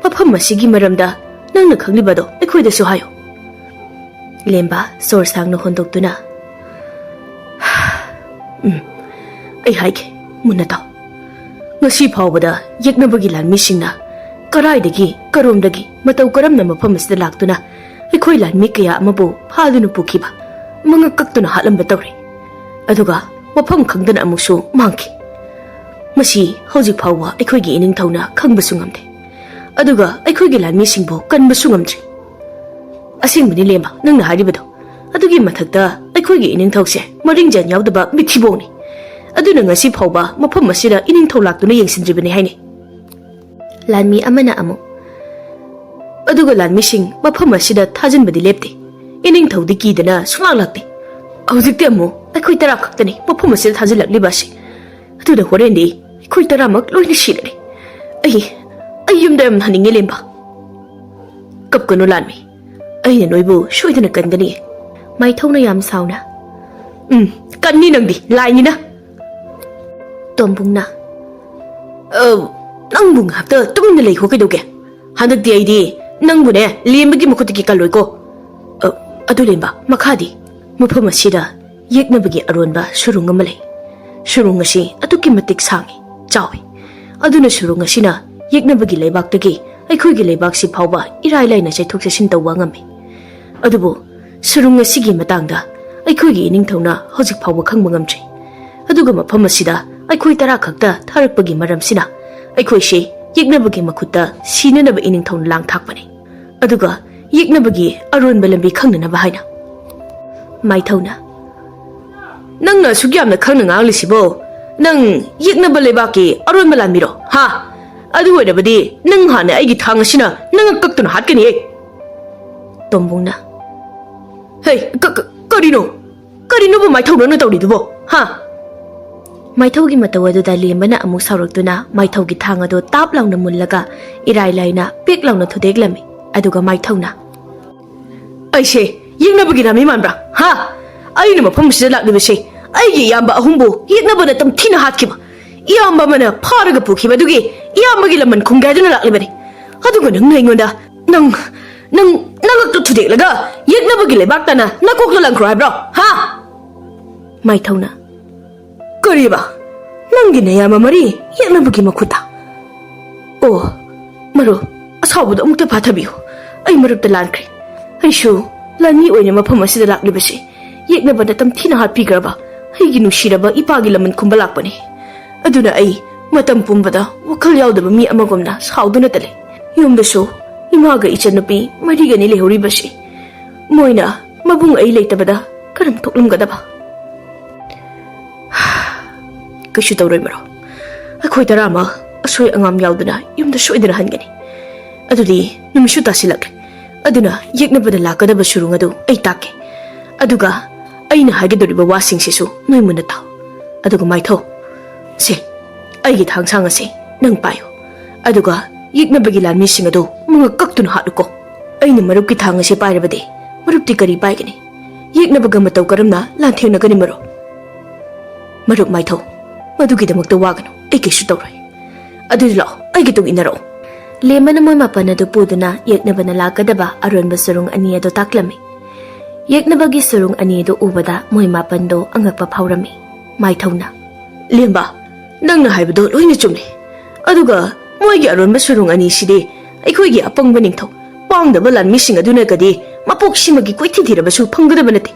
ꯃꯐꯝ ꯑꯁꯤꯒꯤ ꯃꯔꯝꯗ ꯅꯪꯅ ꯈꯪꯂꯤꯕꯗꯣ ꯑꯩꯈꯣꯏꯗꯁꯨ ꯍꯥꯏꯌꯨ꯫ ꯂꯦꯝꯕ ꯁꯣꯔ ꯁꯥꯡꯅ ꯍꯣꯟꯗꯣꯛꯇꯨꯅ, "ꯎꯝ, ꯑꯩ ꯍꯥꯏꯒꯦ, ꯃꯨꯟꯅ ꯇꯥꯎ꯫ ꯉꯁꯤ ꯐꯥꯎꯕꯗ ꯌꯦꯛꯅꯕꯒꯤ ꯂꯥꯟꯃꯤꯁꯤꯡꯅ ꯀꯔꯥꯏꯗꯒꯤ, ꯀꯔꯣꯝꯗꯒꯤ, ꯃꯇꯧ ꯀꯔꯝꯅ ꯃꯐꯝ ꯑꯁꯤꯗ ꯂꯥꯛꯇꯨꯅ ꯑꯩꯈꯣꯏ ꯂꯥꯟꯃꯤ ꯀꯌꯥ ꯑꯃꯕꯨ ꯐꯥꯗꯨꯅ ꯄꯨꯈꯤꯕ, ꯃꯉꯛ ꯀꯛꯇꯨꯅ ꯍꯥꯠꯂꯝꯕ ꯇꯧꯔꯦ꯫ ꯑꯗꯨꯒ ꯃꯐꯝ ꯈꯪꯗꯅ ꯑꯃꯨꯛꯁꯨ ꯃꯥꯡꯈꯤ꯫ ꯃꯁꯤ ꯍꯧꯖꯤꯛ ꯐꯥꯎꯕ ꯑꯩꯈꯣꯏꯒꯤ ꯏꯅꯤꯡꯊꯧꯅ ꯈꯪꯕꯁꯨ ꯉꯝꯗꯦ꯫ ꯑꯗꯨꯒ ꯑꯩꯈꯣꯏꯒꯤ ꯂꯥꯟꯃꯤꯁꯤꯡꯕꯨ ꯀꯟꯕꯁꯨ ꯉꯝꯗ꯭ꯔꯤ꯫" "ꯑꯁꯦꯡꯕꯅꯤ ꯂꯦꯝꯕ, ꯅꯪꯅ ꯍꯥꯏꯔꯤꯕꯗꯣ꯫ ꯑꯗꯨꯒꯤ ꯃꯊꯛꯇ ꯑꯩꯈꯣꯏꯒꯤ ꯏꯅꯤꯡꯊꯧꯁꯦ ꯃꯔꯤꯡꯖꯦꯜ ꯌꯥꯎꯗꯕ ꯃꯤꯊꯤꯕꯣꯡꯅꯤ꯫ ꯑꯗꯨꯅ ꯉꯁꯤ ꯐꯥꯎꯕ ꯃꯐꯝ ꯑꯁꯤꯗ ꯏꯅꯤꯡꯊꯧ ꯂꯥꯛꯇꯨꯅ ꯌꯦꯡꯁꯤꯟꯗ꯭ꯔꯤꯕꯅꯤ ꯍꯥꯏꯅꯤ꯫" ꯂꯥꯟꯃꯤ ꯑꯃꯅ ꯑꯃꯨꯛ, "ꯑꯗꯨꯒ ꯂꯥꯟꯃꯤꯁꯤꯡ ꯃꯐꯝ ꯑꯁꯤꯗ ꯊꯥꯖꯤꯟꯕꯗꯤ ꯂꯦꯞꯇꯦ꯫ ꯏꯅꯤꯡꯊꯧꯗꯤ ꯀꯤꯗꯅ ꯁꯨꯡꯂꯥꯛ ꯂꯥꯛꯇꯦ꯫ ꯍꯧꯖꯤꯛꯇꯤ ꯑꯃꯨꯛ ꯑꯩꯈꯣꯏ ꯇꯔꯥ ꯈꯛꯇꯅꯤ ꯃꯐꯝ ꯑꯁꯤꯗ ꯊꯥꯖꯤꯜꯂꯛꯂꯤꯕ ꯑꯁꯤ꯫ ꯑꯗꯨꯅ ꯍꯣꯔꯦꯟꯗꯤ ꯑꯩꯈꯣꯏ ꯇꯔꯥꯃꯛ ꯂꯣꯏꯅ ꯁꯤꯔꯅꯤ꯫ ꯑꯩ, ꯑꯩ ꯌꯨꯝꯗ ꯌꯥꯝ ꯍꯟꯅꯤꯡꯉꯦ ꯂꯦꯝꯕ꯫" "ꯀꯞꯀꯅꯨ ꯂꯥꯟꯃꯤ, ꯑꯩꯅ ꯅꯣꯏꯕꯨ ꯁꯣꯏꯗꯅ ꯀꯟꯒꯅꯤ꯫" ꯃꯥꯏꯊꯧꯅ ꯌꯥꯝ ꯁꯥꯎꯅ, "ꯎꯝ, ꯀꯟꯅꯤ ꯅꯪꯗꯤ, ꯂꯥꯏꯅꯤꯅ꯫" ꯇꯣꯝꯕꯨꯡꯅ, "ꯑ, ꯅꯪꯕꯨ ꯉꯥꯏꯍꯥꯛꯇ ꯇꯨꯃꯤꯟꯅ ꯂꯩꯈꯣ ꯀꯩꯗꯧꯒꯦ? ꯍꯟꯗꯛꯇꯤ ꯑꯩꯗꯤ ꯅꯪꯕꯨꯅꯦ ꯂꯦꯝꯕꯒꯤ ꯃꯈꯨꯠꯇꯒꯤ ꯀꯜꯂꯣꯏꯀꯣ꯫ ꯑ, ꯑꯗꯨ ꯂꯦꯝꯕ, ꯃꯈꯥꯗꯤ?" "ꯃꯐꯝ ꯑꯁꯤꯗ ꯌꯦꯛꯅꯕꯒꯤ ꯑꯔꯣꯟꯕ ꯁꯨꯔꯨꯡ ꯑꯃ ꯂꯩ꯫ ꯁꯨꯔꯨꯡ ꯑꯁꯤ ꯑꯗꯨꯛꯀꯤ ꯃꯇꯤꯛ ꯁꯥꯡꯏ, ꯆꯥꯎꯏ꯫ ꯑꯗꯨꯅ ꯁꯨꯔꯨꯡ ꯑꯁꯤꯅ ꯌꯦꯛꯅꯕꯒꯤ ꯂꯩꯕꯥꯛꯇꯒꯤ ꯑꯩꯈꯣꯏꯒꯤ ꯂꯩꯕꯥꯛꯁꯤ ꯐꯥꯎꯕ ꯏꯔꯥꯏ ꯂꯥꯏꯅ ꯆꯠꯊꯣꯛ ꯆꯠꯁꯤꯟ ꯇꯧꯕ ꯉꯝꯃꯤ꯫ ꯑꯗꯨꯕꯨ ꯁꯨꯔꯨꯡ ꯑꯁꯤꯒꯤ ꯃꯇꯥꯡꯗ ꯑꯩꯈꯣꯏꯒꯤ ꯏꯅꯤꯡꯊꯧꯅ ꯍꯧꯖꯤꯛ ꯐꯥꯎꯕ ꯈꯪꯕ ꯉꯝꯗ꯭ꯔꯤ꯫ ꯑꯗꯨꯒ ꯃꯐꯝ ꯑꯁꯤꯗ ꯑꯩꯈꯣꯏ ꯇꯔꯥ ꯈꯛꯇ ꯊꯥꯔꯛꯄꯒꯤ ꯃꯔꯝꯁꯤꯅ ꯑꯩꯈꯣꯏꯁꯤ ꯌꯦꯛꯅꯕꯒꯤ ꯃꯈꯨꯠꯇ ꯁꯤꯅꯅꯕ ꯏꯅꯤꯡꯊꯧꯅ ꯂꯥꯡ ꯊꯥꯛꯄꯅꯤ꯫ ꯑꯗꯨꯒ ꯌꯦꯛꯅꯕꯒꯤ ꯑꯔꯣꯟꯕ ꯂꯝꯕꯤ ꯈꯪꯅꯅꯕ ꯍꯥꯏꯅ꯫" ꯃꯥꯏꯊꯧꯅ, "ꯅꯪꯅ ꯑꯁꯨꯛ ꯌꯥꯝꯅ ꯈꯪꯅ ꯉꯥꯡꯂꯤꯁꯤꯕꯣ? ꯅꯪ ꯌꯦꯛꯅꯕ ꯂꯩꯕꯥꯛꯀꯤ ꯑꯔꯣꯟꯕ ꯂꯥꯟꯃꯤꯔꯣ? ꯍꯥ? ꯑꯗꯨ ꯑꯣꯏꯔꯕꯗꯤ ꯅꯪ ꯍꯥꯟꯅ ꯑꯩꯒꯤ ꯊꯥꯡ ꯑꯁꯤꯅ ꯅꯪ ꯀꯛꯇꯨꯅ ꯍꯥꯠꯀꯅꯤꯌꯦ꯫" ꯇꯣꯝꯕꯨꯡꯅ, "ꯍꯦ, ꯀ-, ꯀ-, ꯀꯔꯤꯅꯣ? ꯀꯔꯤꯅꯣꯕ ꯃꯥꯏꯊꯧ ꯅꯪꯅ ꯇꯧꯔꯤꯗꯨꯕꯣ? ꯍꯥ?" ꯃꯥꯏꯊꯧꯒꯤ ꯃꯇꯧ ꯑꯗꯨꯗ ꯂꯦꯝꯕꯅ ꯑꯃꯨꯛ ꯁꯥꯎꯔꯛꯇꯨꯅ ꯃꯥꯏꯊꯧꯒꯤ ꯊꯥꯡ ꯑꯗꯨ ꯇꯥꯞ ꯂꯥꯎꯅ ꯃꯨꯜꯂꯒ ꯏꯔꯥꯏ ꯂꯥꯏꯅ ꯄꯦꯛ ꯂꯥꯎꯅ ꯊꯨꯗꯦꯛꯂꯝꯃꯤ꯫ ꯑꯗꯨꯒ ꯃꯥꯏꯊꯧꯅ, "ꯑꯩꯁꯦ ꯌꯦꯛꯅꯕꯒꯤ ꯂꯥꯟꯃꯤ ꯃꯥꯟꯕ꯭ꯔꯥ? ꯍꯥ? ꯑꯩꯅ ꯃꯐꯝ ꯑꯁꯤꯗ ꯂꯥꯛꯂꯤꯕꯁꯦ ꯑꯩꯒꯤ ꯏꯌꯥꯝꯕ ꯑꯍꯨꯝꯕꯨ ꯌꯦꯛꯅꯕꯅ ꯇꯝꯊꯤꯅ ꯍꯥꯠꯈꯤꯕ, ꯏꯌꯥꯝꯕ ꯑꯃꯅ ꯐꯥꯔꯒ ꯄꯨꯈꯤꯕ ꯑꯗꯨꯒꯤ ꯏꯌꯥꯝꯕꯒꯤ ꯂꯃꯟ ꯈꯨꯝꯒꯦ ꯍꯥꯏꯗꯨꯅ ꯂꯥꯛꯂꯤꯕꯅꯤ꯫ ꯑꯗꯨꯒ ꯅꯪꯅ ꯑꯩꯉꯣꯟꯗ ꯅꯪ, ꯅꯪ, ꯅꯉꯛꯇꯨ ꯊꯨꯗꯦꯛꯂꯒ ꯌꯦꯛꯅꯕꯒꯤ ꯂꯩꯕꯥꯛꯇꯅ ꯅꯀꯣꯛꯇ ꯂꯪꯈ꯭ꯔꯣ ꯍꯥꯏꯕ꯭ꯔꯣ? ꯍꯥ? ꯃꯥꯏꯊꯧꯅ, "ꯀꯔꯤꯕ? ꯅꯪꯒꯤ ꯅꯌꯥꯝꯕ ꯃꯔꯤ ꯌꯦꯛꯅꯕꯒꯤ ꯃꯈꯨꯠꯇ?" ꯑꯣ, ꯃꯔꯨꯞ, ꯑꯁꯥꯎꯕꯗꯣ ꯑꯃꯨꯛꯇ ꯐꯥꯊꯕꯤꯌꯨ꯫ ꯑꯩ ꯃꯔꯨꯞꯇ ꯂꯥꯟꯈ꯭ꯔꯦ꯫ ꯑꯩꯁꯨ ꯂꯥꯟꯃꯤ ꯑꯣꯏꯅ ꯃꯐꯝ ꯑꯁꯤꯗ ꯂꯥꯛꯂꯤꯕꯁꯤ ꯌꯦꯛꯅꯕꯅ ꯇꯝꯊꯤꯅ ꯍꯥꯠꯄꯤꯈ꯭ꯔꯕ ꯑꯩꯒꯤ ꯅꯨꯡꯁꯤꯔꯕ ꯏꯄꯥꯒꯤ ꯂꯃꯟ ꯈꯨꯝꯕ ꯂꯥꯛꯄꯅꯤ꯫ ꯑꯗꯨꯅ ꯑꯩ ꯃꯇꯝ ꯄꯨꯝꯕꯗ ꯋꯥꯈꯜ ꯌꯥꯎꯗꯕ ꯃꯤ ꯑꯃꯒꯨꯝꯅ ꯁꯥꯎꯗꯨꯅꯇ ꯂꯩ꯫ ꯌꯨꯝꯗꯁꯨ ꯏꯃꯥꯒ ꯏꯆꯟꯅꯨꯄꯤ ꯃꯔꯤꯒꯅꯤ ꯂꯩꯍꯧꯔꯤꯕꯁꯤ꯫ ꯃꯣꯏꯅ ꯃꯕꯨꯡ ꯑꯩ ꯂꯩꯇꯕꯗ ꯀꯔꯝ ꯊꯣꯛꯂꯝꯒꯗꯕ? ꯀꯩꯁꯨ ꯇꯧꯔꯣꯏ, ꯃꯔꯨꯞ꯫ ꯑꯩꯈꯣꯏ ꯇꯔꯥꯃꯛ ꯑꯁꯣꯏ ꯑꯉꯥꯝ ꯌꯥꯎꯗꯅ ꯌꯨꯝꯗ ꯁꯣꯏꯗꯅ ꯍꯟꯒꯅꯤ꯫ ꯑꯗꯨꯗꯤ ꯅꯨꯃꯤꯠꯁꯨ ꯇꯥꯁꯤꯜꯂꯛꯂꯦ꯫ ꯑꯗꯨꯅ ꯌꯦꯛꯅꯕꯗ ꯂꯥꯛꯀꯗꯕ ꯁꯨꯔꯨꯡ ꯑꯗꯨ ꯑꯩ ꯇꯥꯛꯀꯦ꯫ ꯑꯗꯨꯒ ꯑꯩꯅ ꯍꯥꯏꯒꯗꯧꯔꯤꯕ ꯋꯥꯁꯤꯡꯁꯤꯁꯨ ꯅꯣꯏ ꯃꯨꯟꯅ ꯇꯥꯎ꯫ ꯑꯗꯨꯒ ꯃꯥꯏꯊꯧ, ꯁꯦ, ꯑꯩꯒꯤ ꯊꯥꯡꯁꯥꯡ ꯑꯁꯤ ꯅꯪ ꯄꯥꯏꯌꯨ꯫ ꯑꯗꯨꯒ ꯌꯦꯛꯅꯕꯒꯤ ꯂꯥꯟꯃꯤꯁꯤꯡ ꯑꯗꯨ ꯃꯉꯛ ꯀꯛꯇꯨꯅ ꯍꯥꯠꯂꯨꯀꯣ꯫ ꯑꯩꯅ ꯃꯔꯨꯞꯀꯤ ꯊꯥꯡ ꯑꯁꯤ ꯄꯥꯏꯔꯕꯗꯤ ꯃꯔꯨꯞꯇꯤ ꯀꯔꯤ ꯄꯥꯏꯒꯅꯤ? ꯌꯦꯛꯅꯕꯒ ꯃꯇꯧ ꯀꯔꯝꯅ ꯂꯥꯟꯊꯦꯡꯅꯒꯅꯤ, ꯃꯔꯨꯞ? ꯃꯔꯨꯞ ꯃꯥꯏꯊꯧ, ꯃꯗꯨꯒꯤꯗꯃꯛꯇ ꯋꯥꯒꯅꯨ, ꯑꯩ ꯀꯩꯁꯨ ꯇꯧꯔꯣꯏ꯫ ꯑꯗꯨꯗꯤ ꯂꯥꯛꯑꯣ, ꯑꯩꯒꯤ ꯇꯨꯡ ꯏꯟꯅꯔꯛꯑꯣ꯫ ꯂꯦꯝꯕꯅ ꯃꯣꯏ ꯃꯥꯄꯟ ꯑꯗꯨ ꯄꯨꯗꯨꯅ ꯌꯦꯛꯅꯕꯅ ꯂꯥꯛꯀꯗꯕ ꯑꯔꯣꯟꯕ ꯁꯨꯔꯨꯡ ꯑꯅꯤ ꯑꯗꯨ ꯇꯥꯛꯂꯝꯃꯤ꯫ ꯌꯦꯛꯅꯕꯒꯤ ꯁꯨꯔꯨꯡ ꯑꯅꯤ ꯑꯗꯨ ꯎꯕꯗ ꯃꯣꯏ ꯃꯥꯄꯟꯗꯣ ꯑꯉꯛꯄ ꯐꯥꯎꯔꯝꯃꯤ꯫ ꯃꯥꯏꯊꯧꯅ, "ꯂꯦꯝꯕ, ꯅꯪꯅ ꯍꯥꯏꯕꯗꯣ ꯂꯣꯏꯅ ꯆꯨꯝꯂꯦ꯫ ꯑꯗꯨꯒ ꯃꯣꯏꯒꯤ ꯑꯔꯣꯟꯕ ꯁꯨꯔꯨꯡ ꯑꯅꯤꯁꯤꯗꯤ ꯑꯩꯈꯣꯏꯒꯤ ꯑꯄꯪꯕ ꯅꯤꯡꯊꯧ ꯄꯥꯡꯗꯕ ꯂꯥꯟꯃꯤꯁꯤꯡ ꯑꯗꯨꯅꯒꯗꯤ ꯃꯄꯣꯛꯁꯤꯃꯒꯤ ꯀꯣꯏꯊꯤ ꯊꯤꯔꯕꯁꯨ ꯐꯪꯒꯗꯕ ꯅꯠꯇꯦ꯫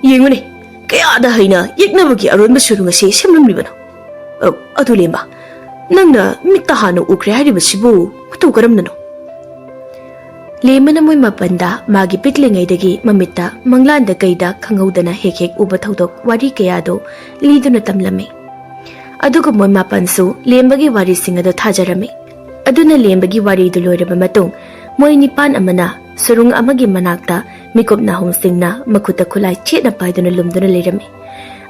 ꯌꯦꯡꯉꯨꯅꯦ, ꯀꯌꯥꯗ ꯍꯩꯅ ꯌꯦꯛꯅꯕꯒꯤ ꯑꯔꯣꯟꯕ ꯁꯨꯔꯨꯡ ꯑꯁꯤ ꯁꯦꯝꯂꯝꯂꯤꯕꯅꯣ꯫ ꯑ, ꯑꯗꯨ ꯂꯦꯝꯕ, ꯅꯪꯅ ꯃꯤꯠꯇ ꯍꯥꯟꯅ ꯎꯈ꯭ꯔꯦ ꯍꯥꯏꯔꯤꯕꯁꯤꯕꯨ ꯃꯇꯧ ꯀꯔꯝꯅꯅꯣ?" ꯂꯦꯝꯕꯅ ꯃꯣꯏ ꯃꯥꯄꯟꯗ ꯃꯥꯒꯤ ꯄꯤꯛꯂꯤꯉꯩꯗꯒꯤ ꯃꯃꯤꯠꯇ ꯃꯪꯂꯥꯟꯗ ꯀꯩꯗ ꯈꯪꯍꯧꯗꯅ ꯍꯦꯛ ꯍꯦꯛ ꯎꯕ ꯊꯧꯗꯣꯛ ꯋꯥꯔꯤ ꯀꯌꯥꯗꯨ ꯂꯤꯗꯨꯅ ꯇꯝꯂꯝꯃꯤ꯫ ꯑꯗꯨꯒ ꯃꯣꯏ ꯃꯥꯄꯟꯁꯨ ꯂꯦꯝꯕꯒꯤ ꯋꯥꯔꯤꯁꯤꯡ ꯑꯗꯨ ꯊꯥꯖꯔꯝꯃꯤ꯫ ꯑꯗꯨꯅ ꯂꯦꯝꯕꯒꯤ ꯋꯥꯔꯤꯗꯨ ꯂꯣꯏꯔꯕ ꯃꯇꯨꯡ ꯃꯣꯏ ꯅꯤꯄꯥꯟ ꯑꯃꯅ ꯁꯨꯔꯨꯡ ꯑꯃꯒꯤ ꯃꯅꯥꯛꯇ ꯃꯤꯀꯨꯞ ꯅꯥꯍꯨꯝꯁꯤꯡꯅ ꯃꯈꯨꯠꯇ ꯈꯨꯠꯂꯥꯏ ꯆꯦꯠꯅ ꯄꯥꯏꯗꯨꯅ ꯂꯨꯝꯗꯨꯅ ꯂꯩꯔꯝꯃꯤ꯫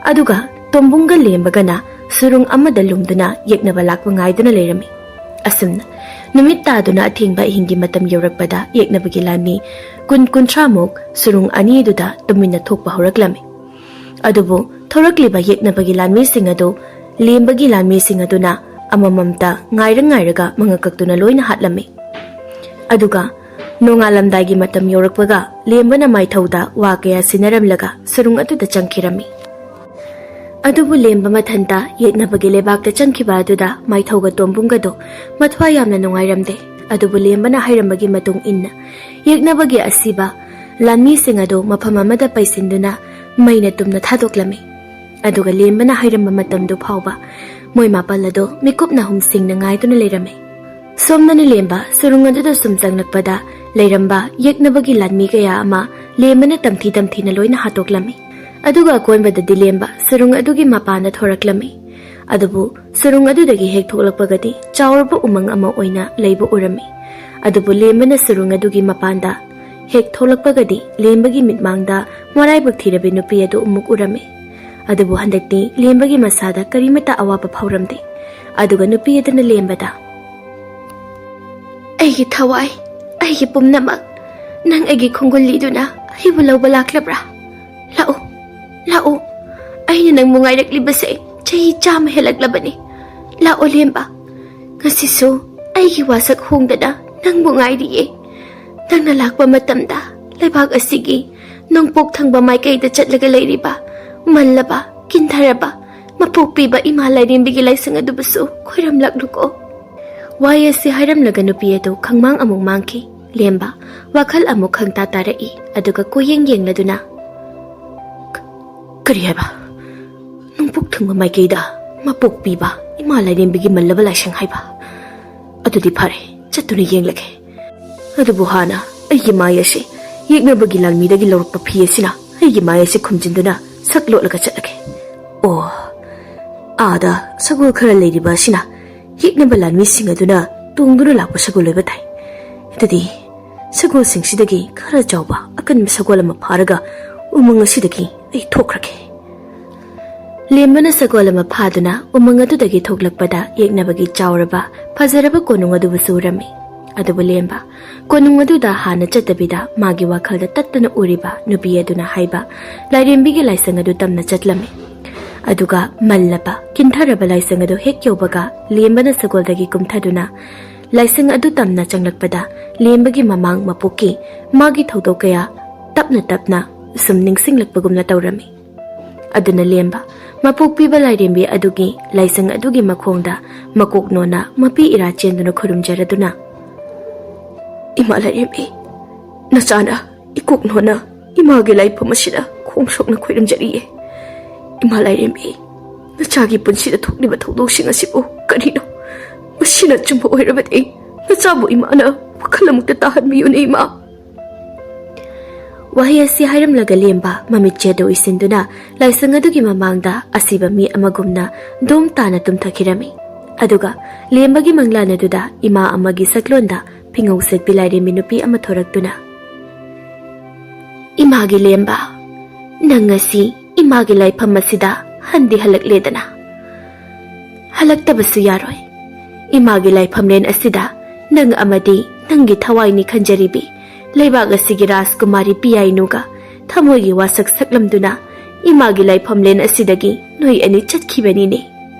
ꯑꯗꯨꯒ ꯇꯣꯝꯕꯨꯡꯒ ꯂꯦꯝꯕꯒꯅ ꯁꯨꯔꯨꯡ ꯑꯃꯗ ꯂꯨꯝꯗꯨꯅ ꯌꯦꯛꯅꯕ ꯂꯥꯛꯄ ꯉꯥꯏꯗꯨꯅ ꯂꯩꯔꯝꯃꯤ꯫ ꯑꯁꯨꯝꯅ ꯅꯨꯃꯤꯠ ꯇꯥꯗꯨꯅ ꯑꯊꯦꯡꯕ ꯑꯍꯤꯡꯒꯤ ꯃꯇꯝ ꯌꯧꯔꯛꯄꯗ ꯌꯦꯛꯅꯕꯒꯤ ꯂꯥꯟꯃꯤ ꯀꯨꯟ ꯀꯨꯟꯊ꯭ꯔꯥꯃꯨꯛ ꯁꯨꯔꯨꯡ ꯑꯅꯤꯗꯨꯗ ꯇꯨꯃꯤꯟꯅ ꯊꯣꯛꯄ ꯍꯧꯔꯛꯂꯝꯃꯤ꯫ ꯑꯗꯨꯕꯨ ꯊꯣꯔꯛꯂꯤꯕ ꯌꯦꯛꯅꯕꯒꯤ ꯂꯥꯟꯃꯤꯁꯤꯡ ꯑꯗꯨ ꯂꯦꯝꯕꯒꯤ ꯂꯥꯟꯃꯤꯁꯤꯡ ꯑꯗꯨꯅ ꯑꯃꯃꯝꯇ ꯉꯥꯏꯔ ꯉꯥꯏꯔꯒ ꯃꯉꯛ ꯀꯛꯇꯨꯅ ꯂꯣꯏꯅ ꯍꯥꯠꯂꯝꯃꯤ꯫ ꯑꯗꯨꯒ ꯅꯣꯡꯉꯥꯜꯂꯝꯗꯥꯏꯒꯤ ꯃꯇꯝ ꯌꯧꯔꯛꯄꯒ ꯂꯦꯝꯕꯅ ꯃꯥꯏꯊꯧꯗ ꯋꯥ ꯀꯌꯥ ꯁꯤꯟꯅꯔꯝꯂꯒ ꯁꯨꯔꯨꯡ ꯑꯗꯨꯗ ꯆꯪꯈꯤꯔꯝꯃꯤ꯫ ꯑꯗꯨꯕꯨ ꯂꯦꯝꯕ ꯃꯊꯟꯇ ꯌꯦꯛꯅꯕꯒꯤ ꯂꯩꯕꯥꯛꯇ ꯆꯪꯈꯤꯕ ꯑꯗꯨꯗ ꯃꯥꯏꯊꯧꯒ ꯇꯣꯝꯕꯨꯡꯒꯗꯣ ꯃꯊ꯭ꯋꯥꯏ ꯌꯥꯝꯅ ꯅꯨꯡꯉꯥꯏꯔꯝꯗꯦ꯫ ꯑꯗꯨꯕꯨ ꯂꯦꯝꯕꯅ ꯍꯥꯏꯔꯝꯕꯒꯤ ꯃꯇꯨꯡ ꯏꯟꯅ ꯌꯦꯛꯅꯕꯒꯤ ꯑꯁꯤꯕ ꯂꯥꯟꯃꯤꯁꯤꯡ ꯑꯗꯨ ꯃꯐꯝ ꯑꯃꯗ ꯄꯩꯁꯤꯟꯗꯨꯅ ꯃꯩꯅ ꯇꯨꯝꯅ ꯊꯥꯗꯣꯛꯂꯝꯃꯤ꯫ ꯑꯗꯨꯒ ꯂꯦꯝꯕꯅ ꯍꯥꯏꯔꯝꯕ ꯃꯇꯝꯗꯨ ꯐꯥꯎꯕ ꯃꯣꯏ ꯃꯥꯄꯜ ꯑꯗꯨ ꯃꯤꯀꯨꯞꯅ ꯍꯨꯝꯁꯤꯡꯅ ꯉꯥꯏꯗꯨꯅ ꯂꯩꯔꯝꯃꯤ꯫ ꯁꯣꯝꯗꯅ ꯂꯦꯝꯕ ꯁꯨꯔꯨꯡ ꯑꯗꯨꯗ ꯁꯨꯝ ꯆꯪꯂꯛꯄꯗ ꯂꯩꯔꯝꯕ ꯌꯦꯛꯅꯕꯒꯤ ꯂꯥꯟꯃꯤ ꯀꯌꯥ ꯑꯃ ꯂꯦꯝꯕꯅ ꯇꯝꯊꯤ ꯇꯝꯊꯤꯅ ꯂꯣꯏꯅ ꯍꯥꯠꯇꯣꯛꯂꯝꯃꯤ꯫ ꯑꯗꯨꯒ ꯑꯀꯣꯟꯕꯗꯗꯤ ꯂꯦꯝꯕ ꯁꯨꯔꯨꯡ ꯑꯗꯨꯒꯤ ꯃꯄꯥꯟꯗ ꯊꯣꯔꯛꯂꯝꯃꯤ꯫ ꯑꯗꯨꯕꯨ ꯁꯨꯔꯨꯡ ꯑꯗꯨꯗꯒꯤ ꯍꯦꯛ ꯊꯣꯛꯂꯛꯄꯒꯗꯤ ꯆꯥꯎꯔꯕ ꯎꯃꯪ ꯑꯃ ꯑꯣꯏꯅ ꯂꯩꯕ ꯎꯔꯝꯃꯤ꯫ ꯑꯗꯨꯕꯨ ꯂꯦꯝꯕꯅ ꯁꯨꯔꯨꯡ ꯑꯗꯨꯒꯤ ꯃꯄꯥꯟꯗ ꯍꯦꯛ ꯊꯣꯛꯂꯛꯄꯒꯗꯤ ꯂꯦꯝꯕꯒꯤ ꯃꯤꯠꯃꯥꯡꯗ ꯃꯔꯥꯏꯕꯛ ꯊꯤꯔꯕꯤ ꯅꯨꯄꯤ ꯑꯗꯨ ꯑꯃꯨꯛ ꯎꯔꯝꯃꯤ꯫ ꯑꯗꯨꯕꯨ ꯍꯟꯗꯛꯇꯤ ꯂꯦꯝꯕꯒꯤ ꯃꯁꯥꯗ ꯀꯔꯤꯃꯠꯇ ꯑꯋꯥꯕ ꯐꯥꯎꯔꯝꯗꯦ꯫ ꯑꯗꯨꯒ ꯅꯨꯄꯤ ꯑꯗꯨꯅ ꯂꯦꯝꯕꯗ, "ꯑꯩꯒꯤ ꯊꯋꯥꯏ, ꯑꯩꯒꯤ ꯄꯨꯝꯅꯃꯛ, ꯅꯪ ꯑꯩꯒꯤ ꯈꯣꯡꯒꯨꯜ ꯂꯤꯗꯨꯅ ꯑꯩꯕꯨ ꯂꯧꯕ ꯂꯥꯛꯂꯕ꯭ꯔꯥ? ꯂꯥꯛꯎ, ꯂꯥꯛꯎ, ꯑꯩꯅ ꯅꯪꯕꯨ ꯉꯥꯏꯔꯛꯂꯤꯕꯁꯦ ꯆꯍꯤ ꯆꯥꯝꯃ ꯍꯦꯜꯂꯛꯂꯕꯅꯤ꯫ ꯂꯥꯛꯑꯣ ꯂꯦꯝꯕ, ꯉꯁꯤꯁꯨ ꯑꯩꯒꯤ ꯋꯥꯁꯛ ꯍꯣꯡꯗꯅ ꯅꯪꯕꯨ ꯉꯥꯏꯔꯤꯌꯦ꯫ ꯅꯪꯅ ꯂꯥꯛꯄ ꯃꯇꯝꯗ ꯂꯩꯕꯥꯛ ꯑꯁꯤꯒꯤ ꯅꯣꯡꯄꯣꯛ ꯊꯪꯕ ꯃꯥꯏꯀꯩꯗ ꯆꯠꯂꯒ ꯂꯩꯔꯤꯕ ꯃꯜꯂꯕ, ꯀꯤꯟꯊꯔꯕ, ꯃꯄꯣꯛꯄꯤꯕ ꯏꯃꯥ ꯂꯥꯏꯔꯦꯝꯕꯤꯒꯤ ꯂꯥꯏꯁꯪ ꯑꯗꯨꯕꯨꯁꯨ ꯈꯣꯏꯔꯝꯂꯛꯂꯨꯀꯣ꯫" ꯋꯥꯍꯩ ꯑꯁꯤ ꯍꯥꯏꯔꯝꯂꯒ ꯅꯨꯄꯤ ꯑꯗꯨ ꯈꯪꯃꯥꯡ ꯑꯃꯨꯛ ꯃꯥꯡꯈꯤ꯫ ꯂꯦꯝꯕ ꯋꯥꯈꯜ ꯑꯃꯨꯛ ꯈꯪꯇꯥ ꯇꯥꯔꯛꯏ꯫ ꯑꯗꯨꯒ ꯀꯣꯏꯌꯦꯡ ꯌꯦꯡꯂꯗꯨꯅ, "ꯀ-, ꯀꯔꯤ ꯍꯥꯏꯕ? ꯅꯣꯡꯄꯣꯛ ꯊꯪꯕ ꯃꯥꯏꯀꯩꯗ ꯃꯄꯣꯛꯄꯤꯕ ꯏꯃꯥ ꯂꯥꯏꯔꯦꯝꯕꯤꯒꯤ ꯃꯜꯂꯕ ꯂꯥꯏꯁꯪ ꯍꯥꯏꯕ? ꯑꯗꯨꯗꯤ ꯐꯔꯦ, ꯆꯠꯇꯨꯅ ꯌꯦꯡꯂꯒꯦ꯫ ꯑꯗꯨꯕꯨ ꯍꯥꯟꯅ ꯑꯩꯒꯤ ꯃꯥꯏ ꯑꯁꯤ ꯌꯦꯛꯅꯕꯒꯤ ꯂꯥꯟꯃꯤꯗꯒꯤ ꯂꯧꯔꯛꯄ ꯐꯤ ꯑꯁꯤꯅ ꯑꯩꯒꯤ ꯃꯥꯏ ꯑꯁꯤ ꯈꯨꯝꯖꯤꯟꯗꯨꯅ ꯁꯛ ꯂꯣꯠꯂꯒ ꯆꯠꯂꯒꯦ꯫ ꯑꯣ, ꯑꯥꯗ ꯁꯒꯣꯜ ꯈꯔ ꯂꯩꯔꯤꯕ ꯑꯁꯤꯅ ꯌꯦꯛꯅꯕ ꯂꯥꯟꯃꯤꯁꯤꯡ ꯑꯗꯨꯅ ꯇꯣꯡꯗꯨꯅ ꯂꯥꯛꯄ ꯁꯒꯣꯜ ꯑꯣꯏꯕ ꯇꯥꯏ꯫ ꯑꯗꯨꯗꯤ ꯁꯒꯣꯜꯁꯤꯡꯁꯤꯗꯒꯤ ꯈꯔ ꯆꯥꯎꯕ ꯑꯀꯟꯕ ꯁꯒꯣꯜ ꯑꯃ ꯐꯥꯔꯒ ꯎꯃꯪ ꯑꯁꯤꯗꯒꯤ ꯑꯩ ꯊꯣꯛꯈ꯭ꯔꯒꯦ꯫" ꯂꯦꯝꯕꯅ ꯁꯒꯣꯜ ꯑꯃ ꯐꯥꯗꯨꯅ ꯎꯃꯪ ꯑꯗꯨꯗꯒꯤ ꯊꯣꯛꯂꯛꯄꯗ ꯌꯦꯛꯅꯕꯒꯤ ꯆꯥꯎꯔꯕ, ꯐꯖꯔꯕ ꯀꯣꯅꯨꯡ ꯑꯗꯨꯕꯨꯁꯨ ꯎꯔꯝꯃꯤ꯫ ꯑꯗꯨꯕꯨ ꯂꯦꯝꯕ ꯀꯣꯅꯨꯡ ꯑꯗꯨꯗ ꯍꯥꯟꯅ ꯆꯠꯇꯕꯤꯗ ꯃꯥꯒꯤ ꯋꯥꯈꯜꯗ ꯇꯠꯇꯅ ꯎꯔꯤꯕ ꯅꯨꯄꯤ ꯑꯗꯨꯅ ꯍꯥꯏꯕ ꯂꯥꯏꯔꯦꯝꯕꯤꯒꯤ ꯂꯥꯏꯁꯪ ꯑꯗꯨ ꯇꯝꯅ ꯆꯠꯂꯝꯃꯤ꯫ ꯑꯗꯨꯒ ꯃꯜꯂꯕ, ꯀꯤꯟꯊꯔꯕ ꯂꯥꯏꯁꯪ ꯑꯗꯨ ꯍꯦꯛ ꯌꯧꯕꯒ ꯂꯦꯝꯕꯅ ꯁꯒꯣꯜꯗꯒꯤ ꯀꯨꯝꯊꯗꯨꯅ ꯂꯥꯏꯁꯪ ꯑꯗꯨ ꯇꯝꯅ ꯆꯪꯂꯛꯄꯗ ꯂꯦꯝꯕꯒꯤ ꯃꯃꯥꯡ ꯃꯄꯣꯛꯀꯤ ꯃꯥꯒꯤ ꯊꯧꯗꯣꯛ ꯀꯌꯥ ꯇꯞꯅ ꯇꯞꯅ ꯁꯨꯝ ꯅꯤꯡꯁꯤꯡꯂꯛꯄꯒꯨꯝꯅ ꯇꯧꯔꯝꯃꯤ꯫ ꯑꯗꯨꯅ ꯂꯦꯝꯕ ꯃꯄꯣꯛꯄꯤꯕ ꯂꯥꯏꯔꯦꯝꯕꯤ ꯑꯗꯨꯒꯤ ꯂꯥꯏꯁꯪ ꯑꯗꯨꯒꯤ ꯃꯈꯣꯡꯗ ꯃꯀꯣꯛ ꯅꯣꯟꯅ ꯃꯄꯤ ꯏꯔꯥ ꯆꯦꯟꯗꯨꯅ ꯈꯨꯔꯨꯝꯖꯔꯗꯨꯅ, "ꯏꯃꯥ ꯂꯥꯏꯔꯦꯝꯕꯤ, ꯅꯆꯥꯅ ꯏꯀꯣꯛ ꯅꯣꯟꯅ ꯏꯃꯥꯒꯤ ꯂꯥꯏꯐꯝ ꯑꯁꯤꯗ ꯈꯣꯡ ꯁꯣꯛꯅ ꯈꯣꯏꯔꯝꯖꯔꯤꯌꯦ꯫ ꯏꯃꯥ ꯂꯥꯏꯔꯦꯝꯕꯤ, ꯅꯆꯥꯒꯤ ꯄꯨꯟꯁꯤꯗ ꯊꯣꯛꯂꯤꯕ ꯊꯧꯗꯣꯛꯁꯤꯡ ꯑꯁꯤꯕꯨ ꯀꯔꯤꯅꯣ? ꯃꯁꯤꯅ ꯑꯆꯨꯝꯕ ꯑꯣꯏꯔꯕꯗꯤ ꯅꯆꯥꯕꯨ ꯏꯃꯥꯅ ꯋꯥꯈꯜ ꯑꯃꯨꯛꯇ ꯇꯥꯍꯟꯕꯤꯌꯨꯅꯦ ꯏꯃꯥ꯫" ꯋꯥꯍꯩ ꯑꯁꯤ ꯍꯥꯏꯔꯝꯂꯒ ꯂꯦꯝꯕ ꯃꯃꯤꯠ ꯆꯦꯗ ꯎꯏꯁꯤꯟꯗꯨꯅ ꯂꯥꯏꯁꯪ ꯑꯗꯨꯒꯤ ꯃꯃꯥꯡꯗ ꯑꯁꯤꯕ ꯃꯤ ꯑꯃꯒꯨꯝꯅ ꯗꯣꯝ ꯇꯥꯅ ꯇꯨꯝꯊꯈꯤꯔꯝꯃꯤ꯫ ꯑꯗꯨꯒ ꯂꯦꯝꯕꯒꯤ ꯃꯪꯂꯥꯟ ꯑꯗꯨꯗ ꯏꯃꯥ ꯑꯃꯒꯤ ꯁꯛꯂꯣꯟꯗ ꯐꯤꯉꯧ ꯁꯦꯠꯄꯤ ꯂꯥꯏꯔꯦꯝꯕꯤ ꯅꯨꯄꯤ ꯑꯃ ꯊꯣꯔꯛꯇꯨꯅ, "ꯏꯃꯥꯒꯤ ꯂꯦꯝꯕ, ꯅꯪ ꯉꯁꯤ ꯏꯃꯥꯒꯤ ꯂꯥꯏꯐꯝ ꯑꯁꯤꯗ ꯍꯟꯗꯤ ꯍꯜꯂꯛꯂꯦꯗꯅ? ꯍꯜꯂꯛꯇꯕꯁꯨ ꯌꯥꯔꯣꯏ꯫ ꯏꯃꯥꯒꯤ ꯂꯥꯏꯐꯝꯂꯦꯟ ꯑꯁꯤꯗ ꯅꯪ ꯑꯃꯗꯤ ꯅꯪꯒꯤ ꯊꯋꯥꯏꯅꯤ ꯈꯟꯖꯔꯤꯕꯤ ꯂꯩꯕꯥꯛ ꯑꯁꯤꯒꯤ ꯔꯥꯖꯀꯨꯃꯥꯔꯤ ꯄꯤꯌꯥꯏꯅꯨꯒ ꯊꯃꯣꯏꯒꯤ ꯋꯥꯁꯛ ꯁꯛꯂꯝꯗꯨꯅ ꯏꯃꯥꯒꯤ ꯂꯥꯏꯐꯝꯂꯦꯟ ꯑꯁꯤꯗꯒꯤ ꯅꯣꯏ ꯑꯅꯤ ꯆꯠꯈꯤꯕꯅꯤꯅꯦ꯫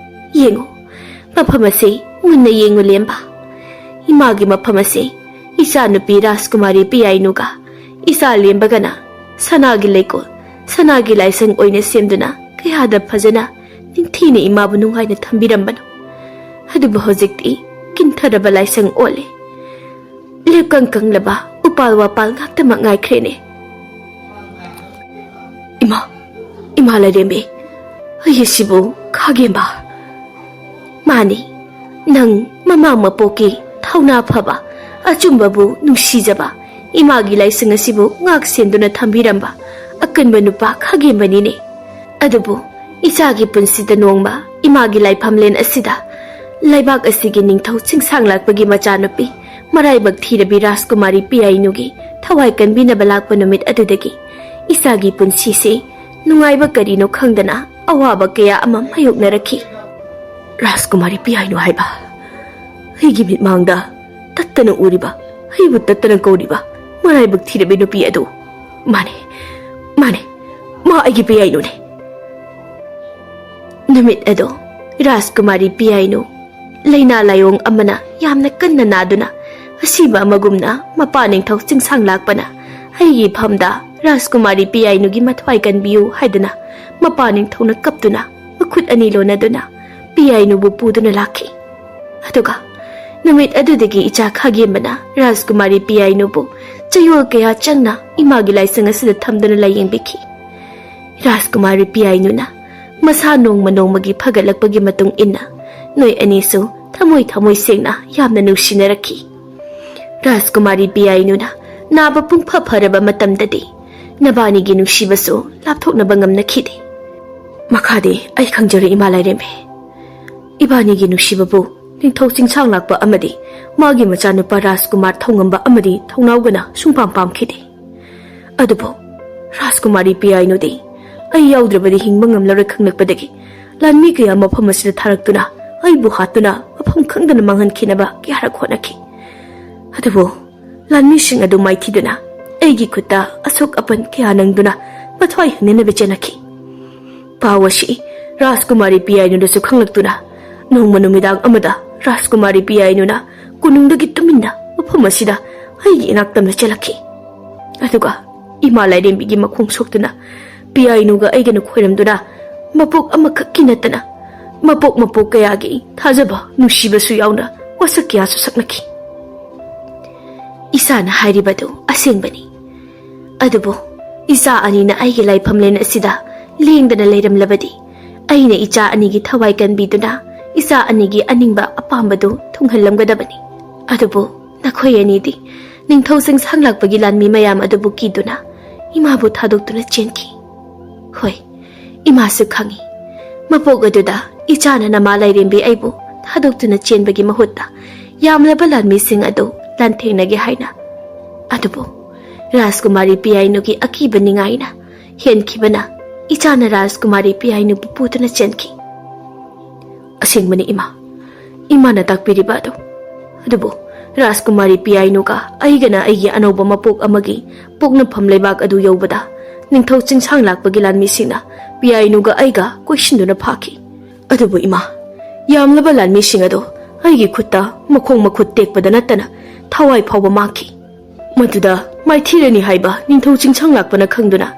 ꯌꯦꯡꯉꯨ, ꯃꯐꯝ ꯑꯁꯤ ꯃꯨꯟꯅ ꯌꯦꯡꯉꯨ ꯂꯦꯝꯕ꯫ ꯏꯃꯥꯒꯤ ꯃꯐꯝ ꯑꯁꯤ ꯏꯆꯥꯅꯨꯄꯤ ꯔꯥꯖꯀꯨꯃꯥꯔꯤ ꯄꯤꯌꯥꯏꯅꯨꯒ ꯏꯆꯥ ꯂꯦꯝꯕꯒꯅ ꯁꯅꯥꯒꯤ ꯂꯩꯀꯣꯜ, ꯁꯅꯥꯒꯤ ꯂꯥꯏꯁꯪ ꯑꯣꯏꯅ ꯁꯦꯝꯗꯨꯅ ꯀꯌꯥꯗ ꯐꯖꯅ ꯅꯤꯡꯊꯤꯅ ꯏꯃꯥꯕꯨ ꯅꯨꯡꯉꯥꯏꯅ ꯊꯝꯕꯤꯔꯝꯕꯅꯣ꯫ ꯑꯗꯨꯕꯨ ꯍꯧꯖꯤꯛꯇꯤ ꯀꯤꯟꯊꯔꯕ ꯂꯥꯏꯁꯪ ꯑꯣꯜꯂꯦ꯫ ꯂꯦꯞꯀꯪ ꯀꯪꯂꯕ ꯎꯄꯥꯜ ꯋꯥꯄꯥꯜ ꯉꯥꯛꯇꯃꯛ ꯉꯥꯏꯈ꯭ꯔꯦꯅꯦ꯫" "ꯏꯃꯥ, ꯏꯃꯥ ꯂꯥꯏꯔꯦꯝꯕꯤ, ꯑꯩ ꯑꯁꯤꯕꯨ ꯈꯥꯒꯦꯝꯕ?" "ꯃꯥꯅꯤ, ꯅꯪ ꯃꯃꯥ ꯃꯄꯣꯛꯀꯤ ꯊꯧꯅꯥ ꯐꯕ, ꯑꯆꯨꯝꯕꯕꯨ ꯅꯨꯡꯁꯤꯖꯕ, ꯏꯃꯥꯒꯤ ꯂꯥꯏꯁꯪ ꯑꯁꯤꯕꯨ ꯉꯥꯛ ꯁꯦꯟꯗꯨꯅ ꯊꯝꯕꯤꯔꯝꯕ ꯑꯀꯟꯕ ꯅꯨꯄꯥ ꯈꯥꯒꯦꯝꯕꯅꯤꯅꯦ꯫ ꯑꯗꯨꯕꯨ ꯏꯆꯥꯒꯤ ꯄꯨꯟꯁꯤꯗ ꯅꯣꯡꯃ ꯏꯃꯥꯒꯤ ꯂꯥꯏꯐꯝꯂꯦꯟ ꯑꯁꯤꯗ ꯂꯩꯕꯥꯛ ꯑꯁꯤꯒꯤ ꯅꯤꯡꯊꯧ ꯆꯤꯡꯁꯥꯡ ꯂꯥꯛꯄꯒꯤ ꯃꯆꯥꯅꯨꯄꯤ ꯃꯔꯥꯏꯕꯛ ꯊꯤꯔꯕꯤ ꯔꯥꯖꯀꯨꯃꯥꯔꯤ ꯄꯤꯌꯥꯏꯅꯨꯒꯤ ꯊꯋꯥꯏ ꯀꯟꯕꯤꯅꯕ ꯂꯥꯛꯄ ꯅꯨꯃꯤꯠ ꯑꯗꯨꯗꯒꯤ ꯏꯆꯥꯒꯤ ꯄꯨꯟꯁꯤꯁꯦ ꯅꯨꯡꯉꯥꯏꯕ ꯀꯔꯤꯅꯣ ꯈꯪꯗꯅ ꯑꯋꯥꯕ ꯀꯌꯥ ꯑꯃ ꯃꯥꯌꯣꯛꯅꯔꯛꯈꯤ꯫" "ꯔꯥꯖꯀꯨꯃꯥꯔꯤ ꯄꯤꯌꯥꯏꯅꯨ ꯍꯥꯏꯕ, ꯑꯩꯒꯤ ꯃꯤꯠꯃꯥꯡꯗ ꯇꯠꯇꯅ ꯎꯔꯤꯕ, ꯑꯩꯕꯨ ꯇꯠꯇꯅ ꯀꯧꯔꯤꯕ ꯃꯔꯥꯏꯕꯛ ꯊꯤꯔꯕꯤ ꯅꯨꯄꯤ ꯑꯗꯨ? ꯃꯥꯅꯦ, ꯃꯥꯅꯦ, ꯃꯥ ꯑꯩꯒꯤ ꯄꯤꯌꯥꯏꯅꯨꯅꯦ꯫" ꯅꯨꯃꯤꯠ ꯑꯗꯣ ꯔꯥꯖꯀꯨꯃꯥꯔꯤ ꯄꯤꯌꯥꯏꯅꯨ ꯂꯥꯏꯅꯥ ꯂꯥꯏꯑꯣꯡ ꯑꯃꯅ ꯌꯥꯝꯅ ꯀꯟꯅ ꯅꯥꯗꯨꯅ ꯑꯁꯤꯕ ꯑꯃꯒꯨꯝꯅ ꯃꯄꯥ ꯅꯤꯡꯊꯧ ꯆꯤꯡꯁꯥꯡ ꯂꯥꯛꯄꯅ ꯑꯩꯒꯤ ꯏꯐꯝꯗ ꯔꯥꯖꯀꯨꯃꯥꯔꯤ ꯄꯤꯌꯥꯏꯅꯨꯒꯤ ꯃꯊ꯭ꯋꯥꯏ ꯀꯟꯕꯤꯌꯨ ꯍꯥꯏꯗꯨꯅ ꯃꯄꯥ ꯅꯤꯡꯊꯧꯅ ꯀꯞꯇꯨꯅ ꯃꯈꯨꯠ ꯑꯅꯤ ꯂꯣꯟꯅꯗꯨꯅ ꯄꯤꯌꯥꯏꯅꯨꯕꯨ ꯄꯨꯗꯨꯅ ꯂꯥꯛꯈꯤ꯫ ꯑꯗꯨꯒ ꯅꯨꯃꯤꯠ ꯑꯗꯨꯗꯒꯤ ꯏꯆꯥ ꯈꯥꯒꯦꯝꯕꯅ ꯔꯥꯖꯀꯨꯃꯥꯔꯤ ꯄꯤꯌꯥꯏꯅꯨꯕꯨ ꯆꯌꯣꯜ ꯀꯌꯥ ꯆꯪꯅ ꯏꯃꯥꯒꯤ ꯂꯥꯏꯁꯪ ꯑꯁꯤꯗ ꯊꯝꯗꯨꯅ ꯂꯥꯏꯌꯦꯡꯕꯤꯈꯤ꯫ ꯔꯥꯖꯀꯨꯃꯥꯔꯤ ꯄꯤꯌꯥꯏꯅꯨꯅ ꯃꯁꯥ ꯅꯣꯡꯃ ꯅꯣꯡꯃꯒꯤ ꯐꯒꯠꯂꯛꯄꯒꯤ ꯃꯇꯨꯡ ꯏꯟꯅ ꯅꯣꯏ ꯑꯅꯤꯁꯨ ꯊꯃꯣꯏ ꯊꯃꯣꯏ ꯁꯦꯡꯅ ꯌꯥꯝꯅ ꯅꯨꯡꯁꯤꯅꯔꯛꯈꯤ꯫ ꯔꯥꯖꯀꯨꯃꯥꯔꯤ ꯄꯤꯌꯥꯏꯅꯨꯅ ꯅꯥꯕ ꯄꯨꯡꯐ ꯐꯔꯕ ꯃꯇꯝꯗꯗꯤ ꯅꯕꯥꯅꯤꯒꯤ ꯅꯨꯡꯁꯤꯕꯁꯨ ꯂꯥꯞꯊꯣꯛꯅꯕ ꯉꯝꯅꯈꯤꯗꯦ꯫ ꯃꯈꯥꯗꯤ ꯑꯩ ꯈꯪꯖꯔꯦ, ꯏꯃꯥ ꯂꯥꯏꯔꯦꯝꯕꯤ꯫ ꯏꯕꯥꯅꯤꯒꯤ ꯅꯨꯡꯁꯤꯕꯕꯨ ꯅꯤꯡꯊꯧ ꯆꯤꯡꯁꯥꯡ ꯂꯥꯛꯄ ꯑꯃꯗꯤ ꯃꯥꯒꯤ ꯃꯆꯥꯅꯨꯄꯥ ꯔꯥꯖꯀꯨꯃꯥꯔ ꯊꯧꯉꯝꯕ ꯑꯃꯗꯤ ꯊꯧꯅꯥꯎꯒꯅ ꯁꯨꯡꯄꯥꯝ ꯄꯥꯝꯈꯤꯗꯦ꯫ ꯑꯗꯨꯕꯨ ꯔꯥꯖꯀꯨꯃꯥꯔꯤ ꯄꯤꯌꯥꯏꯅꯨꯗꯤ ꯑꯩ ꯌꯥꯎꯗ꯭ꯔꯕꯗꯤ ꯍꯤꯡꯕ ꯉꯝꯂꯔꯣꯏ ꯈꯪꯂꯛꯄꯗꯒꯤ ꯂꯥꯟꯃꯤ ꯀꯌꯥ ꯃꯐꯝ ꯑꯁꯤꯗ ꯊꯥꯔꯛꯇꯨꯅ ꯑꯩꯕꯨ ꯍꯥꯠꯇꯨꯅ ꯃꯐꯝ ꯈꯪꯗꯅ ꯃꯥꯡꯍꯟꯈꯤꯅꯕ ꯀꯌꯥꯔꯛ ꯍꯣꯠꯅꯈꯤ꯫ ꯑꯗꯨꯕꯨ ꯂꯥꯟꯃꯤꯁꯤꯡ ꯑꯗꯨ ꯃꯥꯏꯊꯤꯗꯨꯅ ꯑꯩꯒꯤ ꯈꯨꯠꯇ ꯑꯁꯣꯛ ꯑꯄꯟ ꯀꯌꯥ ꯅꯪꯗꯨꯅ ꯃꯊ꯭ꯋꯥꯏ ꯍꯟꯅꯅꯕ ꯆꯦꯜꯂꯛꯈꯤ꯫ ꯄꯥꯎ ꯑꯁꯤ ꯔꯥꯖꯀꯨꯃꯥꯔꯤ ꯄꯤꯌꯥꯏꯅꯨꯗꯁꯨ ꯈꯪꯂꯛꯇꯨꯅ ꯅꯣꯡꯃ ꯅꯨꯃꯤꯗꯥꯡ ꯑꯃꯗ ꯔꯥꯖꯀꯨꯃꯥꯔꯤ ꯄꯤꯌꯥꯏꯅꯨꯅ ꯀꯣꯅꯨꯡꯗꯒꯤ ꯇꯨꯃꯤꯟꯅ ꯃꯐꯝ ꯑꯁꯤꯗ ꯑꯩꯒꯤ ꯏꯅꯥꯛꯇꯝꯅ ꯆꯦꯜꯂꯛꯈꯤ꯫ ꯑꯗꯨꯒ ꯏꯃꯥ ꯂꯥꯏꯔꯦꯝꯕꯤꯒꯤ ꯃꯈꯣꯡ ꯁꯣꯛꯇꯨꯅ ꯄꯤꯌꯥꯏꯅꯨꯒ ꯑꯩꯒꯅ ꯈꯣꯏꯔꯝꯗꯨꯅ ꯃꯄꯣꯛ ꯑꯃꯈꯛꯀꯤ ꯅꯠꯇꯅ ꯃꯄꯣꯛ ꯃꯄꯣꯛ ꯀꯌꯥꯒꯤ ꯊꯥꯖꯕ ꯅꯨꯡꯁꯤꯕꯁꯨ ꯌꯥꯎꯅ ꯋꯥꯁꯛ ꯀꯌꯥꯁꯨ ꯁꯛꯅꯈꯤ꯫ ꯏꯁꯥꯅ ꯍꯥꯏꯔꯤꯕꯗꯨ ꯑꯁꯦꯡꯕꯅꯤ꯫ ꯑꯗꯨꯕꯨ ꯏꯆꯥ ꯑꯅꯤꯅ ꯑꯩꯒꯤ ꯂꯥꯏꯐꯝꯂꯦꯟ ꯑꯁꯤꯗ ꯂꯦꯡꯗꯅ ꯂꯩꯔꯝꯂꯕꯗꯤ ꯑꯩꯅ ꯏꯆꯥ ꯑꯅꯤꯒꯤ ꯊꯋꯥꯏ ꯀꯟꯕꯤꯗꯨꯅ ꯏꯆꯥ ꯑꯅꯤꯒꯤ ꯑꯅꯤꯡꯕ ꯑꯄꯥꯝꯕꯗꯨ ꯊꯨꯡꯍꯜꯂꯝꯒꯗꯕꯅꯤ꯫ ꯑꯗꯨꯕꯨ ꯅꯈꯣꯏ ꯑꯅꯤꯗꯤ ꯅꯤꯡꯊꯧ ꯆꯤꯡꯁꯥꯡ ꯂꯥꯛꯄꯒꯤ ꯂꯥꯟꯃꯤ ꯃꯌꯥꯝ ꯑꯗꯨꯕꯨ ꯀꯤꯗꯨꯅ ꯏꯃꯥꯕꯨ ꯊꯥꯗꯣꯛꯇꯨꯅ ꯆꯦꯟꯈꯤ꯫ ꯍꯣꯏ, ꯏꯃꯥꯁꯨ ꯈꯪꯏ꯫ ꯃꯄꯣꯛ ꯑꯗꯨꯗ ꯏꯆꯥꯅ ꯅꯃꯥ ꯂꯥꯏꯔꯦꯝꯕꯤ ꯑꯩꯕꯨ ꯊꯥꯗꯣꯛꯇꯨꯅ ꯆꯦꯟꯕꯒꯤ ꯃꯍꯨꯠꯇ ꯌꯥꯝꯂꯕ ꯂꯥꯟꯃꯤꯁꯤꯡ ꯑꯗꯨ ꯂꯥꯟꯊꯦꯡꯅꯒꯦ ꯍꯥꯏꯅ꯫ ꯑꯗꯨꯕꯨ ꯔꯥꯖꯀꯨꯃꯥꯔꯤ ꯄꯤꯌꯥꯏꯅꯨꯒꯤ ꯑꯀꯤꯕ ꯅꯤꯡꯉꯥꯏꯅ ꯍꯦꯟꯈꯤꯕꯅ ꯏꯆꯥꯅ ꯔꯥꯖꯀꯨꯃꯥꯔꯤ ꯄꯤꯌꯥꯏꯅꯨꯕꯨ ꯄꯨꯗꯨꯅ ꯆꯦꯟꯈꯤ꯫ ꯑꯁꯦꯡꯕꯅꯤ ꯏꯃꯥ, ꯏꯃꯥꯅ ꯇꯥꯛꯄꯤꯔꯤꯕ ꯑꯗꯨ꯫ ꯑꯗꯨꯕꯨ ꯔꯥꯖꯀꯨꯃꯥꯔꯤ ꯄꯤꯌꯥꯏꯅꯨꯒ ꯑꯩꯒꯅ ꯑꯩꯒꯤ ꯑꯅꯧꯕ ꯃꯄꯣꯛ ꯑꯃꯒꯤ ꯄꯣꯛꯅꯐꯝ ꯂꯩꯕꯥꯛ ꯑꯗꯨ ꯌꯧꯕꯗ ꯅꯤꯡꯊꯧ ꯆꯤꯡꯁꯥꯡ ꯂꯥꯛꯄꯒꯤ ꯂꯥꯟꯃꯤꯁꯤꯡꯅ ꯄꯤꯌꯥꯏꯅꯨꯒ ꯑꯩꯒ ꯀꯣꯏꯁꯤꯟꯗꯨꯅ ꯐꯥꯈꯤ꯫ ꯑꯗꯨꯕꯨ ꯏꯃꯥ, ꯌꯥꯝꯂꯕ ꯂꯥꯟꯃꯤꯁꯤꯡ ꯑꯗꯨ ꯑꯩꯒꯤ ꯈꯨꯠꯇ ꯃꯈꯣꯡ ꯃꯈꯨꯠ ꯇꯦꯛꯄꯗ ꯅꯠꯇꯅ ꯊꯋꯥꯏ ꯐꯥꯎꯕ ꯃꯥꯡꯈꯤ꯫ ꯃꯗꯨꯗ ꯃꯥꯏꯊꯤꯔꯅꯤ ꯍꯥꯏꯕ ꯅꯤꯡꯊꯧ ꯆꯤꯡꯁꯥꯡ ꯂꯥꯛꯄꯅ ꯈꯪꯗꯨꯅ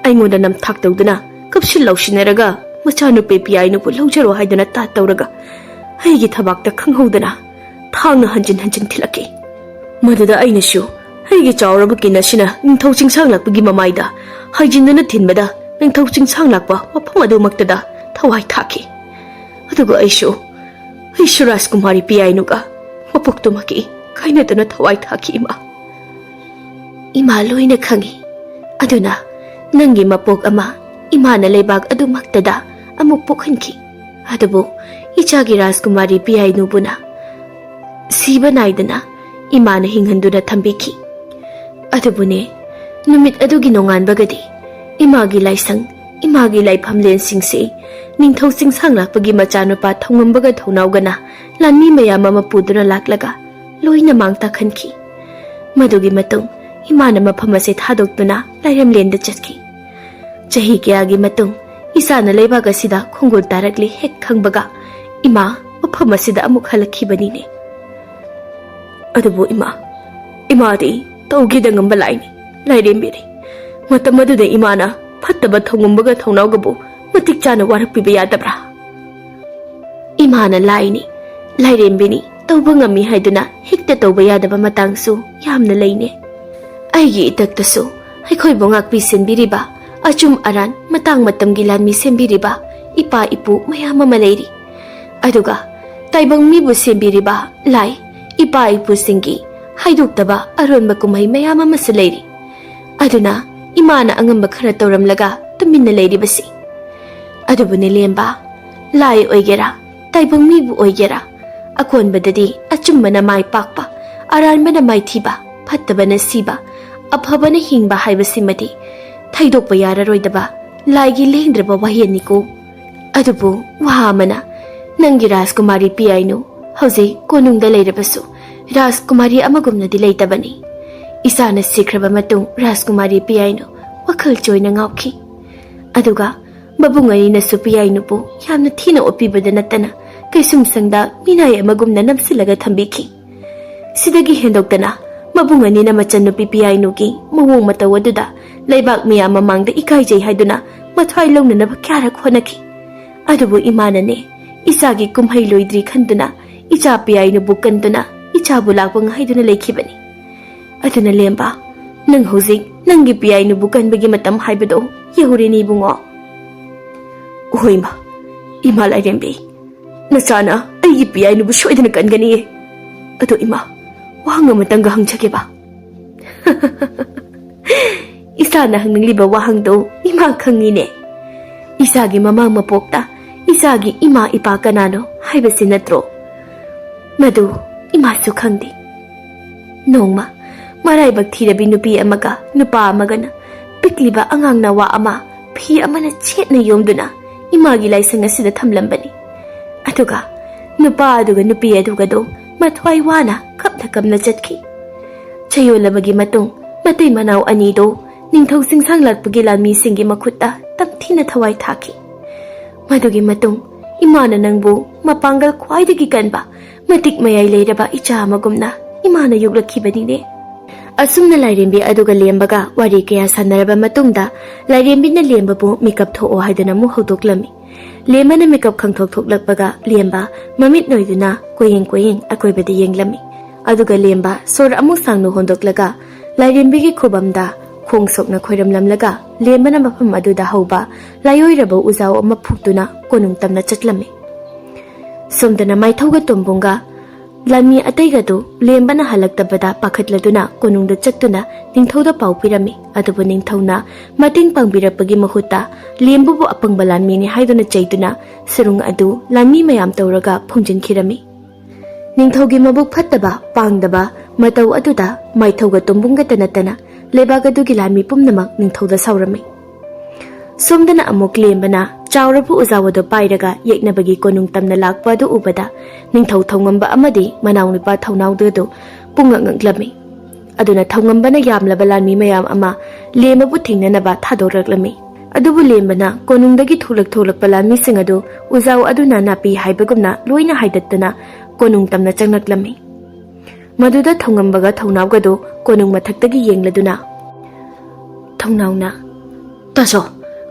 ꯑꯩꯉꯣꯟꯗ ꯅꯝꯊꯥꯛ ꯇꯧꯗꯨꯅ ꯀꯞꯁꯤꯟ ꯂꯥꯎꯁꯤꯟꯅꯔꯒ ꯃꯆꯥꯅꯨꯄꯤ ꯄꯤꯌꯥꯏꯅꯨꯕꯨ ꯂꯧꯖꯔꯣ ꯍꯥꯏꯗꯨꯅ ꯇꯥꯠ ꯇꯧꯔꯒ ꯑꯩꯒꯤ ꯊꯕꯥꯛꯇ ꯈꯪꯍꯧꯗꯅ ꯊꯥꯡꯅ ꯍꯟꯖꯤꯟ ꯍꯟꯖꯤꯟ ꯊꯤꯜꯂꯛꯈꯤ꯫ ꯃꯗꯨꯗ ꯑꯩꯅꯁꯨ ꯑꯩꯒꯤ ꯆꯥꯎꯔꯕ ꯀꯤꯟ ꯑꯁꯤꯅ ꯅꯤꯡꯊꯧ ꯆꯤꯡꯁꯥꯡ ꯂꯥꯛꯄꯒꯤ ꯃꯃꯥꯏꯗ ꯍꯥꯏꯖꯤꯟꯗꯨꯅ ꯊꯤꯟꯕꯗ ꯅꯤꯡꯊꯧ ꯆꯤꯡꯁꯥꯡ ꯂꯥꯛꯄ ꯃꯐꯝ ꯑꯗꯨꯃꯛꯇꯗ ꯊꯋꯥꯏ ꯊꯥꯈꯤ꯫ ꯑꯗꯨꯒ ꯑꯩꯁꯨ ꯑꯩꯁꯨ ꯔꯥꯖꯀꯨꯃꯥꯔꯤ ꯄꯤꯌꯥꯏꯅꯨꯒ ꯃꯄꯣꯛꯇꯨꯃꯛꯀꯤ ꯀꯥꯏꯅꯗꯨꯅ ꯊꯋꯥꯏ ꯊꯥꯈꯤ ꯏꯃꯥ꯫ ꯏꯃꯥ ꯂꯣꯏꯅ ꯈꯪꯏ꯫ ꯑꯗꯨꯅ ꯅꯪꯒꯤ ꯃꯄꯣꯛ ꯑꯃ ꯏꯃꯥꯅ ꯂꯩꯕꯥꯛ ꯑꯗꯨꯃꯛꯇꯗ ꯑꯃꯨꯛ ꯄꯣꯛꯍꯟꯈꯤ꯫ ꯑꯗꯨꯕꯨ ꯏꯆꯥꯒꯤ ꯔꯥꯖꯀꯨꯃꯥꯔꯤ ꯄꯤꯌꯥꯏꯅꯨꯕꯨꯅ ꯁꯤꯕ ꯅꯥꯏꯗꯅ ꯏꯃꯥꯅ ꯍꯤꯡꯍꯟꯗꯨꯅ ꯊꯝꯕꯤꯈꯤ꯫ ꯑꯗꯨꯕꯨꯅꯦ, ꯅꯨꯃꯤꯠ ꯑꯗꯨꯒꯤ ꯅꯣꯡꯉꯥꯟꯕꯒꯗꯤ ꯏꯃꯥꯒꯤ ꯂꯥꯏꯁꯪ, ꯏꯃꯥꯒꯤ ꯂꯥꯏꯐꯝꯂꯦꯟꯁꯤꯡꯁꯤ ꯅꯤꯡꯊꯧ ꯆꯤꯡꯁꯥꯡ ꯂꯥꯛꯄꯒꯤ ꯃꯆꯥꯅꯨꯄꯥ ꯊꯧꯉꯝꯕꯒ ꯊꯧꯅꯥꯎꯒꯅ ꯂꯥꯟꯃꯤ ꯃꯌꯥꯝ ꯑꯃ ꯄꯨꯗꯨꯅ ꯂꯥꯛꯂꯒ ꯂꯣꯏꯅ ꯃꯥꯡ ꯇꯥꯛꯍꯟꯈꯤ꯫ ꯃꯗꯨꯒꯤ ꯃꯇꯨꯡ ꯏꯃꯥꯅ ꯃꯐꯝ ꯑꯁꯦ ꯊꯥꯗꯣꯛꯇꯨꯅ ꯂꯥꯏꯔꯦꯝꯂꯦꯟꯗ ꯆꯠꯈꯤ꯫ ꯆꯍꯤ ꯀꯌꯥꯒꯤ ꯃꯇꯨꯡ ꯏꯆꯥꯅ ꯂꯩꯕꯥꯛ ꯑꯁꯤꯗ ꯈꯣꯡꯒꯨꯜ ꯇꯥꯔꯛꯂꯤ ꯍꯦꯛ ꯈꯪꯕꯒ ꯏꯃꯥ ꯃꯐꯝ ꯑꯁꯤꯗ ꯑꯃꯨꯛ ꯍꯜꯂꯛꯈꯤꯕꯅꯤꯅꯦ꯫ ꯑꯗꯨꯕꯨ ꯏꯃꯥ, ꯏꯃꯥꯗꯤ ꯇꯧꯒꯦꯗ ꯉꯝꯕ ꯂꯥꯏꯅꯤ, ꯂꯥꯏꯔꯦꯝꯕꯤꯅꯤ꯫ ꯃꯇꯝ ꯑꯗꯨꯗ ꯏꯃꯥꯅ ꯐꯠꯇꯕ ꯊꯧꯉꯝꯕꯒ ꯊꯧꯅꯥꯎꯒꯕꯨ ꯃꯇꯤꯛ ꯆꯥꯅ ꯋꯥꯔꯛꯄꯤꯕ ꯌꯥꯗꯕ꯭ꯔꯥ? ꯏꯃꯥꯅ ꯂꯥꯏꯅꯤ, ꯂꯥꯏꯔꯦꯝꯕꯤꯅꯤ, ꯇꯧꯕ ꯉꯝꯃꯤ ꯍꯥꯏꯗꯨꯅ ꯍꯦꯛꯇ ꯇꯧꯕ ꯌꯥꯗꯕ ꯃꯇꯥꯡꯁꯨ ꯌꯥꯝꯅ ꯂꯩꯅꯦ꯫ ꯑꯩꯒꯤ ꯏꯊꯛꯇꯁꯨ ꯑꯩꯈꯣꯏꯕꯨ ꯉꯥꯛꯄꯤ ꯁꯦꯟꯕꯤꯔꯤꯕ ꯑꯆꯨꯝ ꯑꯔꯥꯟ ꯃꯇꯥꯡ ꯃꯇꯝꯒꯤ ꯂꯥꯟꯃꯤ ꯁꯦꯝꯕꯤꯔꯤꯕ ꯏꯄꯥ ꯏꯄꯨ ꯃꯌꯥꯝ ꯑꯃ ꯂꯩꯔꯤ꯫ ꯑꯗꯨꯒ ꯇꯥꯏꯕꯪ ꯃꯤꯕꯨ ꯁꯦꯝꯕꯤꯔꯤꯕ ꯂꯥꯏ ꯏꯄꯥ ꯏꯄꯨꯁꯤꯡꯒꯤ ꯍꯥꯏꯗꯣꯛꯇꯕ ꯑꯔꯣꯟꯕ ꯀꯨꯝꯍꯩ ꯃꯌꯥꯝ ꯑꯃꯁꯨ ꯂꯩꯔꯤ꯫ ꯑꯗꯨꯅ ꯏꯃꯥꯅ ꯑꯉꯝꯕ ꯈꯔ ꯇꯧꯔꯝꯂꯒ ꯇꯨꯃꯤꯟꯅ ꯂꯩꯔꯤꯕꯁꯤ꯫ ꯑꯗꯨꯕꯨ ꯅꯦꯂꯦꯝꯕ, ꯂꯥꯏ ꯑꯣꯏꯒꯦꯔꯥ, ꯇꯥꯏꯕꯪ ꯃꯤꯕꯨ ꯑꯣꯏꯒꯦꯔꯥ, ꯑꯀꯣꯟꯕꯗꯗꯤ ꯑꯆꯨꯝꯕꯅ ꯃꯥꯏ ꯄꯥꯛꯄ, ꯑꯔꯥꯟꯕꯅ ꯃꯥꯏꯊꯤꯕ, ꯐꯠꯇꯕꯅ ꯁꯤꯕ, ꯑꯐꯕꯅ ꯍꯤꯡꯕ ꯍꯥꯏꯕꯁꯤꯃꯗꯤ ꯊꯩꯗꯣꯛꯄ ꯌꯥꯔꯔꯣꯏꯗꯕ ꯂꯥꯏꯒꯤ ꯂꯦꯡꯗ꯭ꯔꯕ ꯋꯥꯌꯦꯜꯅꯤꯀꯣ꯫ ꯑꯗꯨꯕꯨ ꯋꯥ ꯑꯃꯅ, ꯅꯪꯒꯤ ꯔꯥꯖꯀꯨꯃꯥꯔꯤ ꯄꯤꯌꯥꯏꯅꯨ ꯍꯧꯖꯤꯛ ꯀꯣꯅꯨꯡꯗ ꯂꯩꯔꯕꯁꯨ ꯔꯥꯖꯀꯨꯃꯥꯔꯤ ꯑꯃꯒꯨꯝꯅꯗꯤ ꯂꯩꯇꯕꯅꯤ꯫ ꯏꯆꯥꯅ ꯁꯤꯈ꯭ꯔꯕ ꯃꯇꯨꯡ ꯔꯥꯖꯀꯨꯃꯥꯔꯤ ꯄꯤꯌꯥꯏꯅꯨ ꯋꯥꯈꯜ ꯆꯣꯏꯅ ꯉꯥꯎꯈꯤ꯫ ꯑꯗꯨꯒ ꯃꯕꯨꯡ ꯑꯅꯤꯅꯁꯨ ꯄꯤꯌꯥꯏꯅꯨꯕꯨ ꯌꯥꯝꯅ ꯊꯤꯅ ꯑꯣꯠꯄꯤꯕꯗ ꯅꯠꯇꯅ ꯀꯩꯁꯨꯝꯁꯪꯗ ꯃꯤꯅꯥꯏ ꯑꯃꯒꯨꯝꯅ ꯅꯝꯁꯤꯜꯂꯒ ꯊꯝꯕꯤꯈꯤ꯫ ꯁꯤꯗꯒꯤ ꯍꯦꯟꯗꯣꯛꯇꯅ ꯃꯕꯨꯡ ꯑꯅꯤꯅ ꯃꯆꯟꯅꯨꯄꯤ ꯄꯤꯌꯥꯏꯅꯨꯒꯤ ꯃꯑꯣꯡ ꯃꯇꯧ ꯑꯗꯨꯗ ꯂꯩꯕꯥꯛ ꯃꯤꯌꯥꯝ ꯃꯃꯥꯡꯗ ꯏꯀꯥꯏꯖꯩ ꯍꯥꯏꯗꯨꯅ ꯃꯊ꯭ꯋꯥꯏ ꯂꯧꯅꯅꯕ ꯀꯌꯥꯔꯛ ꯍꯣꯠꯅꯈꯤ꯫ ꯑꯗꯨꯕꯨ ꯏꯃꯥꯅꯅꯦ, ꯏꯆꯥꯒꯤ ꯀꯨꯝꯍꯩ ꯂꯣꯏꯗ꯭ꯔꯤ ꯈꯟꯗꯨꯅ ꯏꯆꯥ ꯄꯤꯌꯥꯏꯅꯨꯕꯨ ꯀꯟꯗꯨꯅ ꯏꯆꯥꯕꯨ ꯂꯥꯛꯄ ꯉꯥꯏꯗꯨꯅ ꯂꯩꯈꯤꯕꯅꯤ꯫ ꯑꯗꯨꯅ ꯂꯦꯝꯕ, ꯅꯪ ꯍꯧꯖꯤꯛ ꯅꯪꯒꯤ ꯄꯤꯌꯥꯏꯅꯨꯕꯨ ꯀꯟꯕꯒꯤ ꯃꯇꯝ ꯍꯥꯏꯕꯗꯣ ꯌꯧꯔꯦꯅꯦ ꯏꯕꯨꯡꯉꯣ꯫ ꯍꯣꯏ ꯏꯃꯥ, ꯏꯃꯥ ꯂꯥꯏꯔꯦꯝꯕꯤ, ꯅꯆꯥꯅ ꯑꯩꯒꯤ ꯄꯤꯌꯥꯏꯅꯨꯕꯨ ꯁꯣꯏꯗꯅ ꯀꯟꯒꯅꯤꯌꯦ꯫ ꯑꯗꯣ ꯏꯃꯥ, ꯋꯥꯍꯪ ꯑꯃꯇꯪꯒ ꯍꯪꯖꯒꯦꯕ꯫ ꯏꯆꯥꯅ ꯍꯪꯅꯤꯡꯂꯤꯕ ꯋꯥꯍꯪꯗꯣ ꯏꯃꯥ ꯈꯪꯉꯤꯅꯦ꯫ ꯏꯆꯥꯒꯤ ꯃꯃꯥ ꯃꯄꯣꯛꯇ ꯏꯆꯥꯒꯤ ꯏꯃꯥ ꯏꯄꯥ ꯀꯅꯥꯅꯣ ꯍꯥꯏꯕꯁꯤ ꯅꯠꯇ꯭ꯔꯣ? ꯃꯗꯨ ꯏꯃꯥꯁꯨ ꯈꯪꯗꯦ꯫ ꯅꯣꯡꯃ ꯃꯔꯥꯏꯕꯛ ꯊꯤꯔꯕꯤ ꯅꯨꯄꯤ ꯑꯃꯒ ꯅꯨꯄꯥ ꯑꯃꯒꯅ ꯄꯤꯛꯂꯤꯕ ꯑꯉꯥꯡ ꯅꯋꯥ ꯑꯃ ꯐꯤ ꯑꯃꯅ ꯆꯦꯠꯅ ꯌꯣꯝꯗꯨꯅ ꯏꯃꯥꯒꯤ ꯂꯥꯏꯁꯪ ꯑꯁꯤꯗ ꯊꯝꯂꯝꯕꯅꯤ꯫ ꯑꯗꯨꯒ ꯅꯨꯄꯥ ꯑꯗꯨꯒ ꯅꯨꯄꯤ ꯑꯗꯨꯒꯗꯣ ꯃꯊ꯭ꯋꯥꯏ ꯋꯥꯅ ꯀꯞꯅ ꯀꯞꯅ ꯆꯠꯈꯤ꯫ ꯆꯌꯣꯜ ꯑꯃꯒꯤ ꯃꯇꯨꯡ ꯃꯇꯩ ꯃꯅꯥꯎ ꯑꯅꯤꯗꯣ ꯅꯤꯡꯊꯧ ꯆꯤꯡꯁꯥꯡ ꯂꯥꯛꯄꯒꯤ ꯂꯥꯟꯃꯤꯁꯤꯡꯒꯤ ꯃꯈꯨꯠꯇ ꯇꯝꯊꯤꯅ ꯊꯋꯥꯏ ꯊꯥꯈꯤ꯫ ꯃꯗꯨꯒꯤ ꯃꯇꯨꯡ ꯏꯃꯥꯅ ꯅꯪꯕꯨ ꯃꯄꯥꯡꯒꯜ ꯈ꯭ꯋꯥꯏꯗꯒꯤ ꯀꯟꯕ, ꯃꯇꯤꯛ ꯃꯌꯥꯏ ꯂꯩꯔꯕ ꯏꯆꯥ ꯑꯃꯒꯨꯝꯅ ꯏꯃꯥꯅ ꯌꯣꯛꯂꯛꯈꯤꯕꯅꯤꯅꯦ꯫ ꯑꯁꯨꯝꯅ ꯂꯥꯏꯔꯦꯝꯕꯤ ꯑꯗꯨꯒ ꯂꯦꯝꯕꯒ ꯋꯥꯔꯤ ꯀꯌꯥ ꯁꯥꯟꯅꯔꯕ ꯃꯇꯨꯡꯗ ꯂꯥꯏꯔꯦꯝꯕꯤꯅ ꯂꯦꯝꯕꯕꯨ ꯃꯤꯀꯞ ꯊꯣꯛꯑꯣ ꯍꯥꯏꯗꯨꯅ ꯑꯃꯨꯛ ꯍꯧꯗꯣꯛꯂꯝꯃꯤ꯫ ꯂꯦꯝꯕꯅ ꯃꯤꯀꯞ ꯈꯪꯊꯣꯛ ꯊꯣꯛꯂꯛꯄꯒ ꯂꯦꯝꯕ ꯃꯃꯤꯠ ꯅꯣꯏꯗꯨꯅ ꯀꯣꯏꯌꯦꯡ ꯀꯣꯏꯌꯦꯡ ꯑꯀꯣꯏꯕꯗ ꯌꯦꯡꯂꯝꯃꯤ꯫ ꯑꯗꯨꯒ ꯂꯦꯝꯕ ꯁꯣꯔ ꯑꯃꯨꯛ ꯁꯥꯡꯅ ꯍꯣꯟꯗꯣꯛꯂꯒ ꯂꯥꯏꯔꯦꯝꯕꯤꯒꯤ ꯈꯨꯕꯝꯗ ꯈꯣꯡ ꯁꯣꯛꯅ ꯈꯣꯏꯔꯝꯂꯝꯂꯒ ꯂꯦꯝꯕꯅ ꯃꯐꯝ ꯑꯗꯨꯗ ꯍꯧꯕ ꯂꯥꯏꯑꯣꯏꯔꯕ ꯎꯖꯥꯎ ꯑꯃ ꯐꯨꯛꯇꯨꯅ ꯀꯣꯅꯨꯡ ꯇꯝꯅ ꯆꯠꯂꯝꯃꯤ꯫ ꯁꯣꯝꯗꯅ ꯃꯥꯏꯊꯧꯒ ꯇꯣꯝꯕꯨꯡꯒ ꯂꯥꯟꯃꯤ ꯑꯇꯩꯒꯗꯨ ꯂꯦꯝꯕꯅ ꯍꯜꯂꯛꯇꯕꯗ ꯄꯥꯈꯠꯂꯗꯨꯅ ꯀꯣꯅꯨꯡꯗ ꯆꯠꯇꯨꯅ ꯅꯤꯡꯊꯧꯗ ꯄꯥꯎ ꯄꯤꯔꯝꯃꯤ꯫ ꯑꯗꯨꯕꯨ ꯅꯤꯡꯊꯧꯅ ꯃꯇꯦꯡ ꯄꯥꯡꯕꯤꯔꯛꯄꯒꯤ ꯃꯍꯨꯠꯇ ꯂꯦꯝꯕꯕꯨ ꯑꯄꯪꯕ ꯂꯥꯟꯃꯤꯅꯤ ꯍꯥꯏꯗꯨꯅ ꯆꯩꯗꯨꯅ ꯁꯨꯔꯨꯡ ꯑꯗꯨ ꯂꯥꯟꯃꯤ ꯃꯌꯥꯝ ꯇꯧꯔꯒ ꯐꯨꯝꯖꯤꯟꯈꯤꯔꯝꯃꯤ꯫ ꯅꯤꯡꯊꯧꯒꯤ ꯃꯕꯨꯛ ꯐꯠꯇꯕ, ꯄꯥꯡꯗꯕ ꯃꯇꯧ ꯑꯗꯨꯗ ꯃꯥꯏꯊꯧꯒ ꯇꯣꯝꯕꯨꯡꯒꯇ ꯅꯠꯇꯅ ꯂꯩꯕꯥꯛ ꯑꯗꯨꯒꯤ ꯂꯥꯟꯃꯤ ꯄꯨꯝꯅꯃꯛ ꯅꯤꯡꯊꯧꯗ ꯁꯥꯎꯔꯝꯃꯤ꯫ ꯁꯣꯝꯗꯅ ꯑꯃꯨꯛ ꯂꯦꯝꯕꯅ ꯆꯥꯎꯔꯕ ꯎꯖꯥꯎ ꯑꯗꯨ ꯄꯥꯏꯔꯒ ꯌꯦꯛꯅꯕꯒꯤ ꯀꯣꯅꯨꯡ ꯇꯝꯅ ꯂꯥꯛꯄ ꯑꯗꯨ ꯎꯕꯗ ꯅꯤꯡꯊꯧ ꯊꯧꯉꯝꯕ ꯑꯃꯗꯤ ꯃꯅꯥꯎꯅꯨꯄꯥ ꯊꯧꯅꯥꯎꯗꯨ ꯑꯗꯨ ꯄꯨꯡꯉꯛ ꯉꯛꯂꯝꯃꯤ꯫ ꯑꯗꯨꯅ ꯊꯧꯉꯝꯕꯅ ꯌꯥꯝꯂꯕ ꯂꯥꯟꯃꯤ ꯃꯌꯥꯝ ꯑꯃ ꯂꯦꯝꯕꯕꯨ ꯊꯦꯡꯅꯅꯕ ꯊꯥꯗꯣꯔꯛꯂꯝꯃꯤ꯫ ꯑꯗꯨꯕꯨ ꯂꯦꯝꯕꯅ ꯀꯣꯅꯨꯡꯗꯒꯤ ꯊꯣꯛꯂꯛ ꯊꯣꯛꯂꯛꯄ ꯂꯥꯟꯃꯤꯁꯤꯡ ꯑꯗꯨ ꯎꯖꯥꯎ ꯑꯗꯨꯅ ꯅꯥꯄꯤ ꯍꯥꯏꯕꯒꯨꯝꯅ ꯂꯣꯏꯅ ꯍꯥꯏꯗꯠꯇꯅ ꯀꯣꯅꯨꯡ ꯇꯝꯅ ꯆꯪꯂꯛꯂꯝꯃꯤ꯫ ꯃꯗꯨꯗ ꯊꯧꯉꯝꯕꯒ ꯊꯧꯅꯥꯎꯒꯗꯨ ꯀꯣꯅꯨꯡ ꯃꯊꯛꯇꯒꯤ ꯌꯦꯡꯂꯗꯨꯅ, ꯊꯧꯅꯥꯎꯅ, "ꯇꯥꯆꯧ,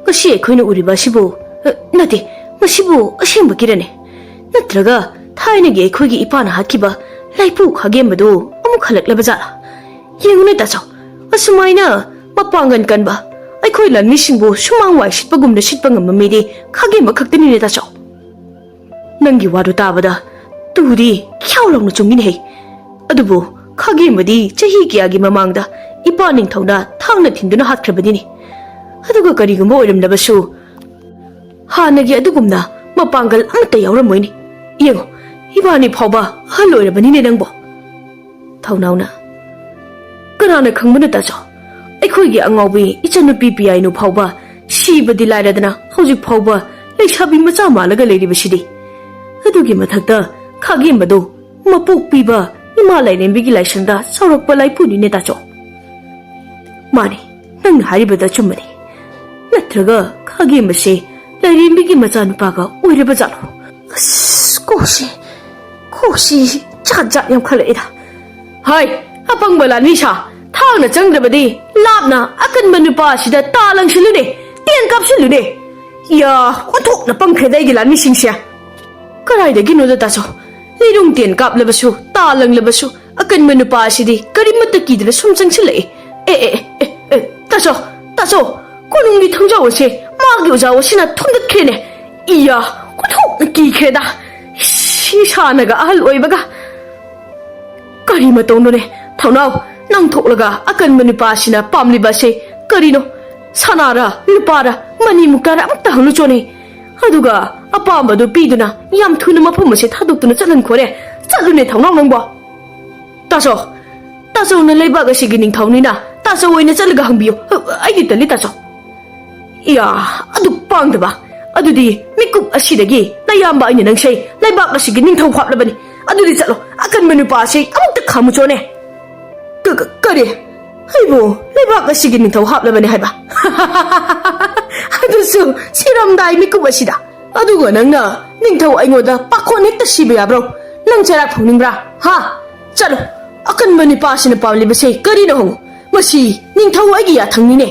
ꯉꯁꯤ ꯑꯩꯈꯣꯏꯅ ꯎꯔꯤꯕ ꯑꯁꯤꯕꯨ, ꯑ, ꯅꯠꯇꯦ, ꯃꯁꯤꯕꯨ ꯑꯁꯦꯡꯕꯒꯤꯔꯅꯦ? ꯅꯠꯇ꯭ꯔꯒ ꯊꯥꯏꯅꯒꯤ ꯑꯩꯈꯣꯏꯒꯤ ꯏꯄꯥꯅ ꯍꯥꯠꯈꯤꯕ ꯂꯥꯏꯄꯨ ꯈꯥꯒꯦꯝꯕꯗꯨ ꯑꯃꯨꯛ ꯍꯜꯂꯛꯂꯕ ꯖꯥꯠꯂꯥ? ꯌꯦꯡꯉꯨꯅꯦ ꯇꯥꯆꯧ, ꯑꯁꯨꯃꯥꯏꯅ ꯃꯄꯥꯡꯒꯜ ꯀꯟꯕ ꯑꯩꯈꯣꯏ ꯂꯥꯟꯃꯤꯁꯤꯡꯕꯨ ꯁꯨꯃꯥꯡ ꯋꯥꯏ ꯁꯤꯠꯄꯒꯨꯝꯅ ꯁꯤꯠꯄ ꯉꯝꯕ ꯃꯤꯗꯤ ꯈꯥꯒꯦꯝꯕ ꯈꯛꯇꯅꯤꯅꯦ ꯇꯥꯆꯧ꯫ ꯅꯪꯒꯤ ꯋꯥꯗꯨ ꯇꯥꯕꯗ ꯇꯨꯗꯤ ꯈ꯭ꯌꯥꯎ ꯂꯥꯎꯅ ꯆꯨꯡꯉꯤꯅꯦꯍꯦ꯫ ꯑꯗꯨꯕꯨ ꯈꯥꯒꯦꯝꯕꯗꯤ ꯆꯍꯤ ꯀꯌꯥꯒꯤ ꯃꯃꯥꯡꯗ ꯏꯄꯥ ꯅꯤꯡꯊꯧꯅ ꯊꯥꯡꯅ ꯊꯤꯟꯗꯨꯅ ꯍꯥꯠꯈ꯭ꯔꯕꯅꯤꯅꯦ꯫ ꯑꯗꯨꯒ ꯀꯔꯤꯒꯨꯝꯕ ꯑꯣꯏꯔꯝꯂꯕꯁꯨ ꯍꯥꯟꯅꯒꯤ ꯑꯗꯨꯒꯨꯝꯅ ꯃꯄꯥꯡꯒꯜ ꯑꯃꯠꯇ ꯌꯥꯎꯔꯝꯃꯣꯏꯅꯦ꯫ ꯌꯦꯡꯉꯣ, ꯏꯕꯥꯅꯤ ꯐꯥꯎꯕ ꯑꯍꯜ ꯑꯣꯏꯔꯕꯅꯤꯅꯦ ꯅꯪꯕꯣ꯫" ꯊꯧꯅꯥꯎꯅ, "ꯀꯅꯥꯅ ꯈꯪꯕꯅꯣ ꯇꯥꯆꯧ? ꯑꯩꯈꯣꯏꯒꯤ ꯑꯉꯥꯎꯕꯤ ꯏꯆꯟꯅꯨꯄꯤ ꯄꯤꯌꯥꯏꯅꯨ ꯐꯥꯎꯕ ꯁꯤꯕꯗꯤ ꯂꯥꯏꯔꯗꯅ ꯍꯧꯖꯤꯛ ꯐꯥꯎꯕ ꯂꯩꯁꯥꯕꯤ ꯃꯆꯥ ꯃꯥꯜꯂꯒ ꯂꯩꯔꯤꯕꯁꯤꯗꯤ꯫ ꯑꯗꯨꯒꯤ ꯃꯊꯛꯇ ꯈꯥꯒꯦꯝꯕꯗꯣ ꯃꯄꯣꯛ ꯄꯤꯕ ꯏꯃꯥ ꯂꯥꯏꯔꯦꯝꯕꯤꯒꯤ ꯂꯥꯏꯁꯪꯗ ꯆꯥꯎꯔꯛꯄ ꯂꯥꯏꯄꯨꯅꯤꯅꯦ ꯇꯥꯆꯧ꯫" "ꯃꯥꯅꯤ, ꯅꯪꯅ ꯍꯥꯏꯔꯤꯕꯗ ꯑꯆꯨꯝꯕꯅꯤ꯫ ꯅꯠꯇ꯭ꯔꯒ ꯈꯥꯒꯦꯝꯕꯁꯦ ꯂꯥꯏꯔꯦꯝꯕꯤꯒꯤ ꯃꯆꯥꯅꯨꯄꯥꯒ ꯑꯣꯏꯔꯕ ꯖꯥꯠꯂꯣ? ꯑꯁ, ꯀꯣꯛꯁꯤ, ꯀꯣꯛꯁꯤ ꯖꯥꯠ ꯖꯥꯠ ꯌꯥꯝꯈꯠꯂꯛꯑꯦꯗ꯫" "ꯍꯥꯏ, ꯑꯄꯪꯕ ꯂꯥꯟꯃꯤ ꯁꯥ, ꯊꯥꯡꯅ ꯆꯪꯗ꯭ꯔꯕꯗꯤ ꯂꯥꯞꯅ ꯑꯀꯟꯕ ꯅꯨꯄꯥ ꯑꯁꯤꯗ ꯇꯥ ꯂꯪꯁꯤꯜꯂꯨꯅꯦ, ꯇꯦꯟ ꯀꯥꯞꯁꯤꯜꯂꯨꯅꯦ꯫ ꯌꯥ, ꯑꯣꯟꯊꯣꯛꯅ ꯄꯪꯈ꯭ꯔꯦꯗ ꯑꯩꯒꯤ ꯂꯥꯟꯃꯤꯁꯤꯡꯁꯦ꯫ ꯀꯗꯥꯏꯗꯒꯤꯅꯣꯗ ꯇꯥꯆꯧ, ꯂꯤꯔꯨꯡ ꯇꯦꯟ ꯀꯥꯞꯂꯕꯁꯨ, ꯇꯥ ꯂꯪꯂꯕꯁꯨ, ꯑꯀꯟꯕ ꯅꯨꯄꯥ ꯑꯁꯤꯗꯤ ꯀꯔꯤꯃꯠꯇ ꯀꯤꯗꯅ ꯁꯨꯝ ꯆꯪꯁꯤꯜꯂꯛꯏ꯫ ꯑꯦ, ꯑꯦ, ꯑꯦ, ꯑꯦ, ꯑꯦ, ꯇꯥꯆꯧ, ꯇꯥꯆꯧ, ꯀꯣꯅꯨꯡꯒꯤ ꯊꯣꯡꯖꯥꯎ ꯑꯁꯦ ꯃꯥꯒꯤ ꯑꯣꯖꯥ ꯑꯁꯤꯅ ꯊꯨꯝꯗꯠꯈ꯭ꯔꯦꯅꯦ꯫ ꯏꯌꯥ, ꯑꯣꯟꯊꯣꯛꯅ ꯀꯤꯈ꯭ꯔꯦꯗ꯫ ꯁꯤ ꯁꯥꯅꯒ ꯑꯍꯜ ꯑꯣꯏꯕꯒ꯫ ꯀꯔꯤ ꯃꯇꯧꯅꯣꯅꯦ? ꯊꯧꯅꯥꯎ, ꯅꯪ ꯊꯣꯛꯂꯒ ꯑꯀꯟꯕ ꯅꯨꯄꯥ ꯑꯁꯤꯅ ꯄꯥꯝꯂꯤꯕ ꯑꯁꯦ ꯀꯔꯤꯅꯣ? ꯁꯅꯥꯔ, ꯂꯨꯄꯥꯔ, ꯃꯅꯤ ꯃꯨꯛꯇꯥꯔ ꯑꯃꯠꯇ ꯍꯪꯂꯨꯆꯣꯅꯦ꯫ ꯑꯗꯨꯒ ꯑꯄꯥꯝꯕꯗꯨ ꯄꯤꯗꯨꯅ ꯌꯥꯝ ꯊꯨꯅ ꯃꯐꯝ ꯑꯁꯦ ꯊꯥꯗꯣꯛꯇꯨꯅ ꯆꯠꯍꯟꯈꯣꯔꯦ꯫ ꯆꯠꯂꯨꯅꯦ ꯊꯧꯅꯥꯎ ꯅꯪꯕꯣ꯫" "ꯇꯥꯆꯧ, ꯇꯥꯆꯧꯅ ꯂꯩꯕꯥꯛ ꯑꯁꯤꯒꯤ ꯅꯤꯡꯊꯧꯅꯤꯅ ꯇꯥꯆꯧ ꯑꯣꯏꯅ ꯆꯠꯂꯒ ꯍꯪꯕꯤꯌꯨ꯫ ꯑꯩꯗꯤ ꯇꯜꯂꯤ ꯇꯥꯆꯧ꯫" "ꯏꯌꯥ, ꯑꯗꯨ ꯄꯥꯡꯗꯕ꯫ ꯑꯗꯨꯗꯤ ꯃꯤꯀꯨꯞ ꯑꯁꯤꯗꯒꯤ ꯅꯌꯥꯝꯕ ꯑꯩꯅ ꯅꯪꯁꯦ ꯂꯩꯕꯥꯛ ꯑꯁꯤꯒꯤ ꯅꯤꯡꯊꯧ ꯍꯥꯞꯂꯕꯅꯤ꯫ ꯑꯗꯨꯗꯤ ꯆꯠꯂꯣ, ꯑꯀꯟꯕ ꯅꯨꯄꯥ ꯑꯁꯤ ꯑꯃꯨꯛꯇ ꯈꯥꯝꯃꯨꯆꯣꯅꯦ꯫" "ꯀ-, ꯀ-, ꯀꯔꯤ? ꯑꯩꯕꯨ ꯂꯩꯕꯥꯛ ꯑꯁꯤꯒꯤ ꯅꯤꯡꯊꯧ ꯍꯥꯞꯂꯕꯅꯤ ꯍꯥꯏꯕ?" ꯑꯗꯨꯁꯨ ꯁꯤꯔꯝꯗꯥꯏ ꯃꯤꯀꯨꯞ ꯑꯁꯤꯗ꯫ ꯑꯗꯨꯒ ꯅꯪꯅ ꯅꯤꯡꯊꯧ ꯑꯩꯉꯣꯟꯗ ꯄꯥꯈꯣꯟ ꯍꯦꯛꯇ ꯁꯤꯕ ꯌꯥꯕ꯭ꯔꯣ? ꯅꯪ ꯆꯩꯔꯥꯛ ꯐꯪꯅꯤꯡꯕ꯭ꯔꯥ? ꯍꯥ? ꯆꯠꯂꯣ꯫ ꯑꯀꯟꯕ ꯅꯤꯄꯥꯁꯤꯅ ꯄꯥꯝꯂꯤꯕꯁꯦ ꯀꯔꯤꯅꯣ ꯍꯪꯉꯨ꯫ ꯃꯁꯤ ꯅꯤꯡꯊꯧ ꯑꯩꯒꯤ ꯌꯥꯊꯪꯅꯤꯅꯦ꯫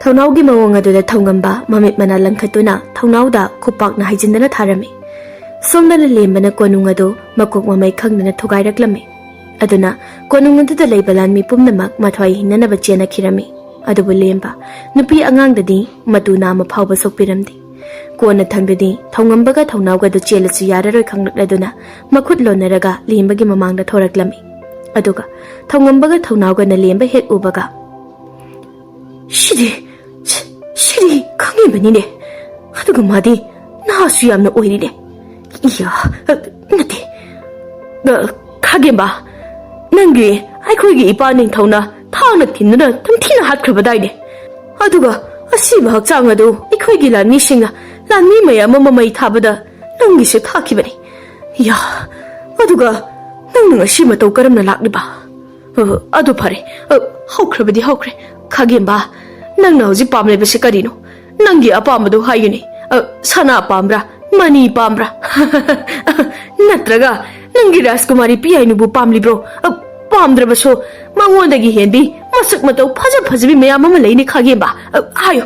ꯊꯧꯅꯥꯎꯒꯤ ꯃꯑꯣꯡ ꯑꯗꯨꯗ ꯊꯧꯉꯝꯕ ꯃꯃꯤꯠ ꯃꯅꯥ ꯂꯪꯈꯠꯇꯨꯅ ꯊꯧꯅꯥꯎꯗ ꯈꯨꯄꯥꯛꯅ ꯍꯥꯏꯖꯤꯟꯗꯨꯅ ꯊꯥꯔꯝꯃꯤ꯫ ꯁꯣꯝꯗꯅ ꯂꯦꯝꯕꯅ ꯀꯣꯅꯨꯡ ꯑꯗꯨ ꯃꯀꯣꯛ ꯃꯃꯩ ꯈꯪꯗꯅ ꯊꯨꯒꯥꯏꯔꯛꯂꯝꯃꯤ꯫ ꯑꯗꯨꯅ ꯀꯣꯅꯨꯡ ꯑꯗꯨꯗ ꯂꯩꯕ ꯂꯥꯟꯃꯤ ꯄꯨꯝꯅꯃꯛ ꯃꯊ꯭ꯋꯥꯏ ꯍꯤꯡꯅꯅꯕ ꯆꯦꯟꯅꯈꯤꯔꯝꯃꯤ꯫ ꯑꯗꯨꯕꯨ ꯂꯦꯝꯕ ꯅꯨꯄꯤ ꯑꯉꯥꯡꯗꯗꯤ ꯃꯇꯨ ꯅꯥꯝꯃ ꯐꯥꯎꯕ ꯁꯣꯛꯄꯤꯔꯝꯗꯦ꯫ ꯀꯣꯟꯅ ꯊꯪꯗꯗꯤ ꯊꯧꯉꯝꯕꯒ ꯊꯧꯅꯥꯎꯒꯗꯨ ꯆꯦꯜꯂꯁꯨ ꯌꯥꯔꯔꯣꯏ ꯈꯪꯂꯛꯂꯗꯨꯅ ꯃꯈꯨꯠ ꯂꯣꯟꯅꯔꯒ ꯂꯦꯝꯕꯒꯤ ꯃꯃꯥꯡꯗ ꯊꯣꯔꯛꯂꯝꯃꯤ꯫ ꯑꯗꯨꯒ ꯊꯧꯉꯝꯕꯒ ꯊꯧꯅꯥꯎꯒꯅ ꯂꯦꯝꯕ ꯍꯦꯛ ꯎꯕꯒ, "ꯁꯤꯗꯤ, ꯁꯤ-, ꯁꯤꯗꯤ ꯈꯪꯉꯤꯕꯅꯤꯅꯦ꯫ ꯑꯗꯨꯒ ꯃꯥꯗꯤ ꯅꯍꯥꯁꯨ ꯌꯥꯝꯅ ꯑꯣꯏꯔꯤꯅꯦ꯫ ꯏꯌꯥ, ꯅꯠꯇꯦ꯫ ꯑ, ꯈꯥꯒꯦꯝꯕ, ꯅꯪꯒꯤ ꯑꯩꯈꯣꯏꯒꯤ ꯏꯄꯥ ꯅꯤꯡꯊꯧꯅ ꯊꯥꯡꯅ ꯊꯤꯟꯗꯨꯅ ꯇꯝꯊꯤꯅ ꯍꯥꯠꯈ꯭ꯔꯕꯗꯥꯏꯅꯦ꯫ ꯑꯗꯨꯒ ꯑꯁꯤꯕ ꯍꯛꯆꯥꯡ ꯑꯗꯨ ꯑꯩꯈꯣꯏꯒꯤ ꯂꯥꯟꯃꯤꯁꯤꯡꯅ ꯂꯥꯟꯃꯤ ꯃꯌꯥꯝ ꯑꯃ ꯃꯩ ꯊꯥꯕꯗ ꯅꯪꯒꯤꯁꯨ ꯊꯥꯈꯤꯕꯅꯤ꯫ ꯌꯥ, ꯑꯗꯨꯒ ꯅꯪꯅ ꯉꯁꯤ ꯃꯇꯧ ꯀꯔꯝꯅ ꯂꯥꯛꯂꯤꯕ? ꯑ, ꯑꯗꯨ ꯐꯔꯦ꯫ ꯑ, ꯍꯧꯈ꯭ꯔꯕꯗꯤ ꯍꯧꯈ꯭ꯔꯦ꯫ ꯈꯥꯒꯦꯝꯕ, ꯅꯪꯅ ꯍꯧꯖꯤꯛ ꯄꯥꯝꯂꯤꯕꯁꯤ ꯀꯔꯤꯅꯣ? ꯅꯪꯒꯤ ꯑꯄꯥꯝꯕꯗꯨ ꯍꯥꯏꯌꯨꯅꯦ꯫ ꯑ, ꯁꯅꯥ ꯄꯥꯝꯕ꯭ꯔꯥ? ꯃꯅꯤ ꯄꯥꯝꯕ꯭ꯔꯥ? ꯅꯠꯇ꯭ꯔꯒ ꯅꯪꯒꯤ ꯔꯥꯖꯀꯨꯃꯥꯔꯤ ꯄꯤꯌꯥꯏꯅꯨꯕꯨ ꯄꯥꯝꯂꯤꯕ꯭ꯔꯣ? ꯑ, ꯄꯥꯝꯗ꯭ꯔꯕꯁꯨ ꯃꯉꯣꯟꯗꯒꯤ ꯍꯦꯟꯕꯤ ꯃꯁꯛ ꯃꯇꯧ ꯐꯖ ꯐꯖꯕꯤ ꯃꯌꯥꯝ ꯑꯃ ꯂꯩꯅꯦ ꯈꯥꯒꯦꯝꯕ꯫ ꯑ, ꯍꯥꯏꯌꯨ꯫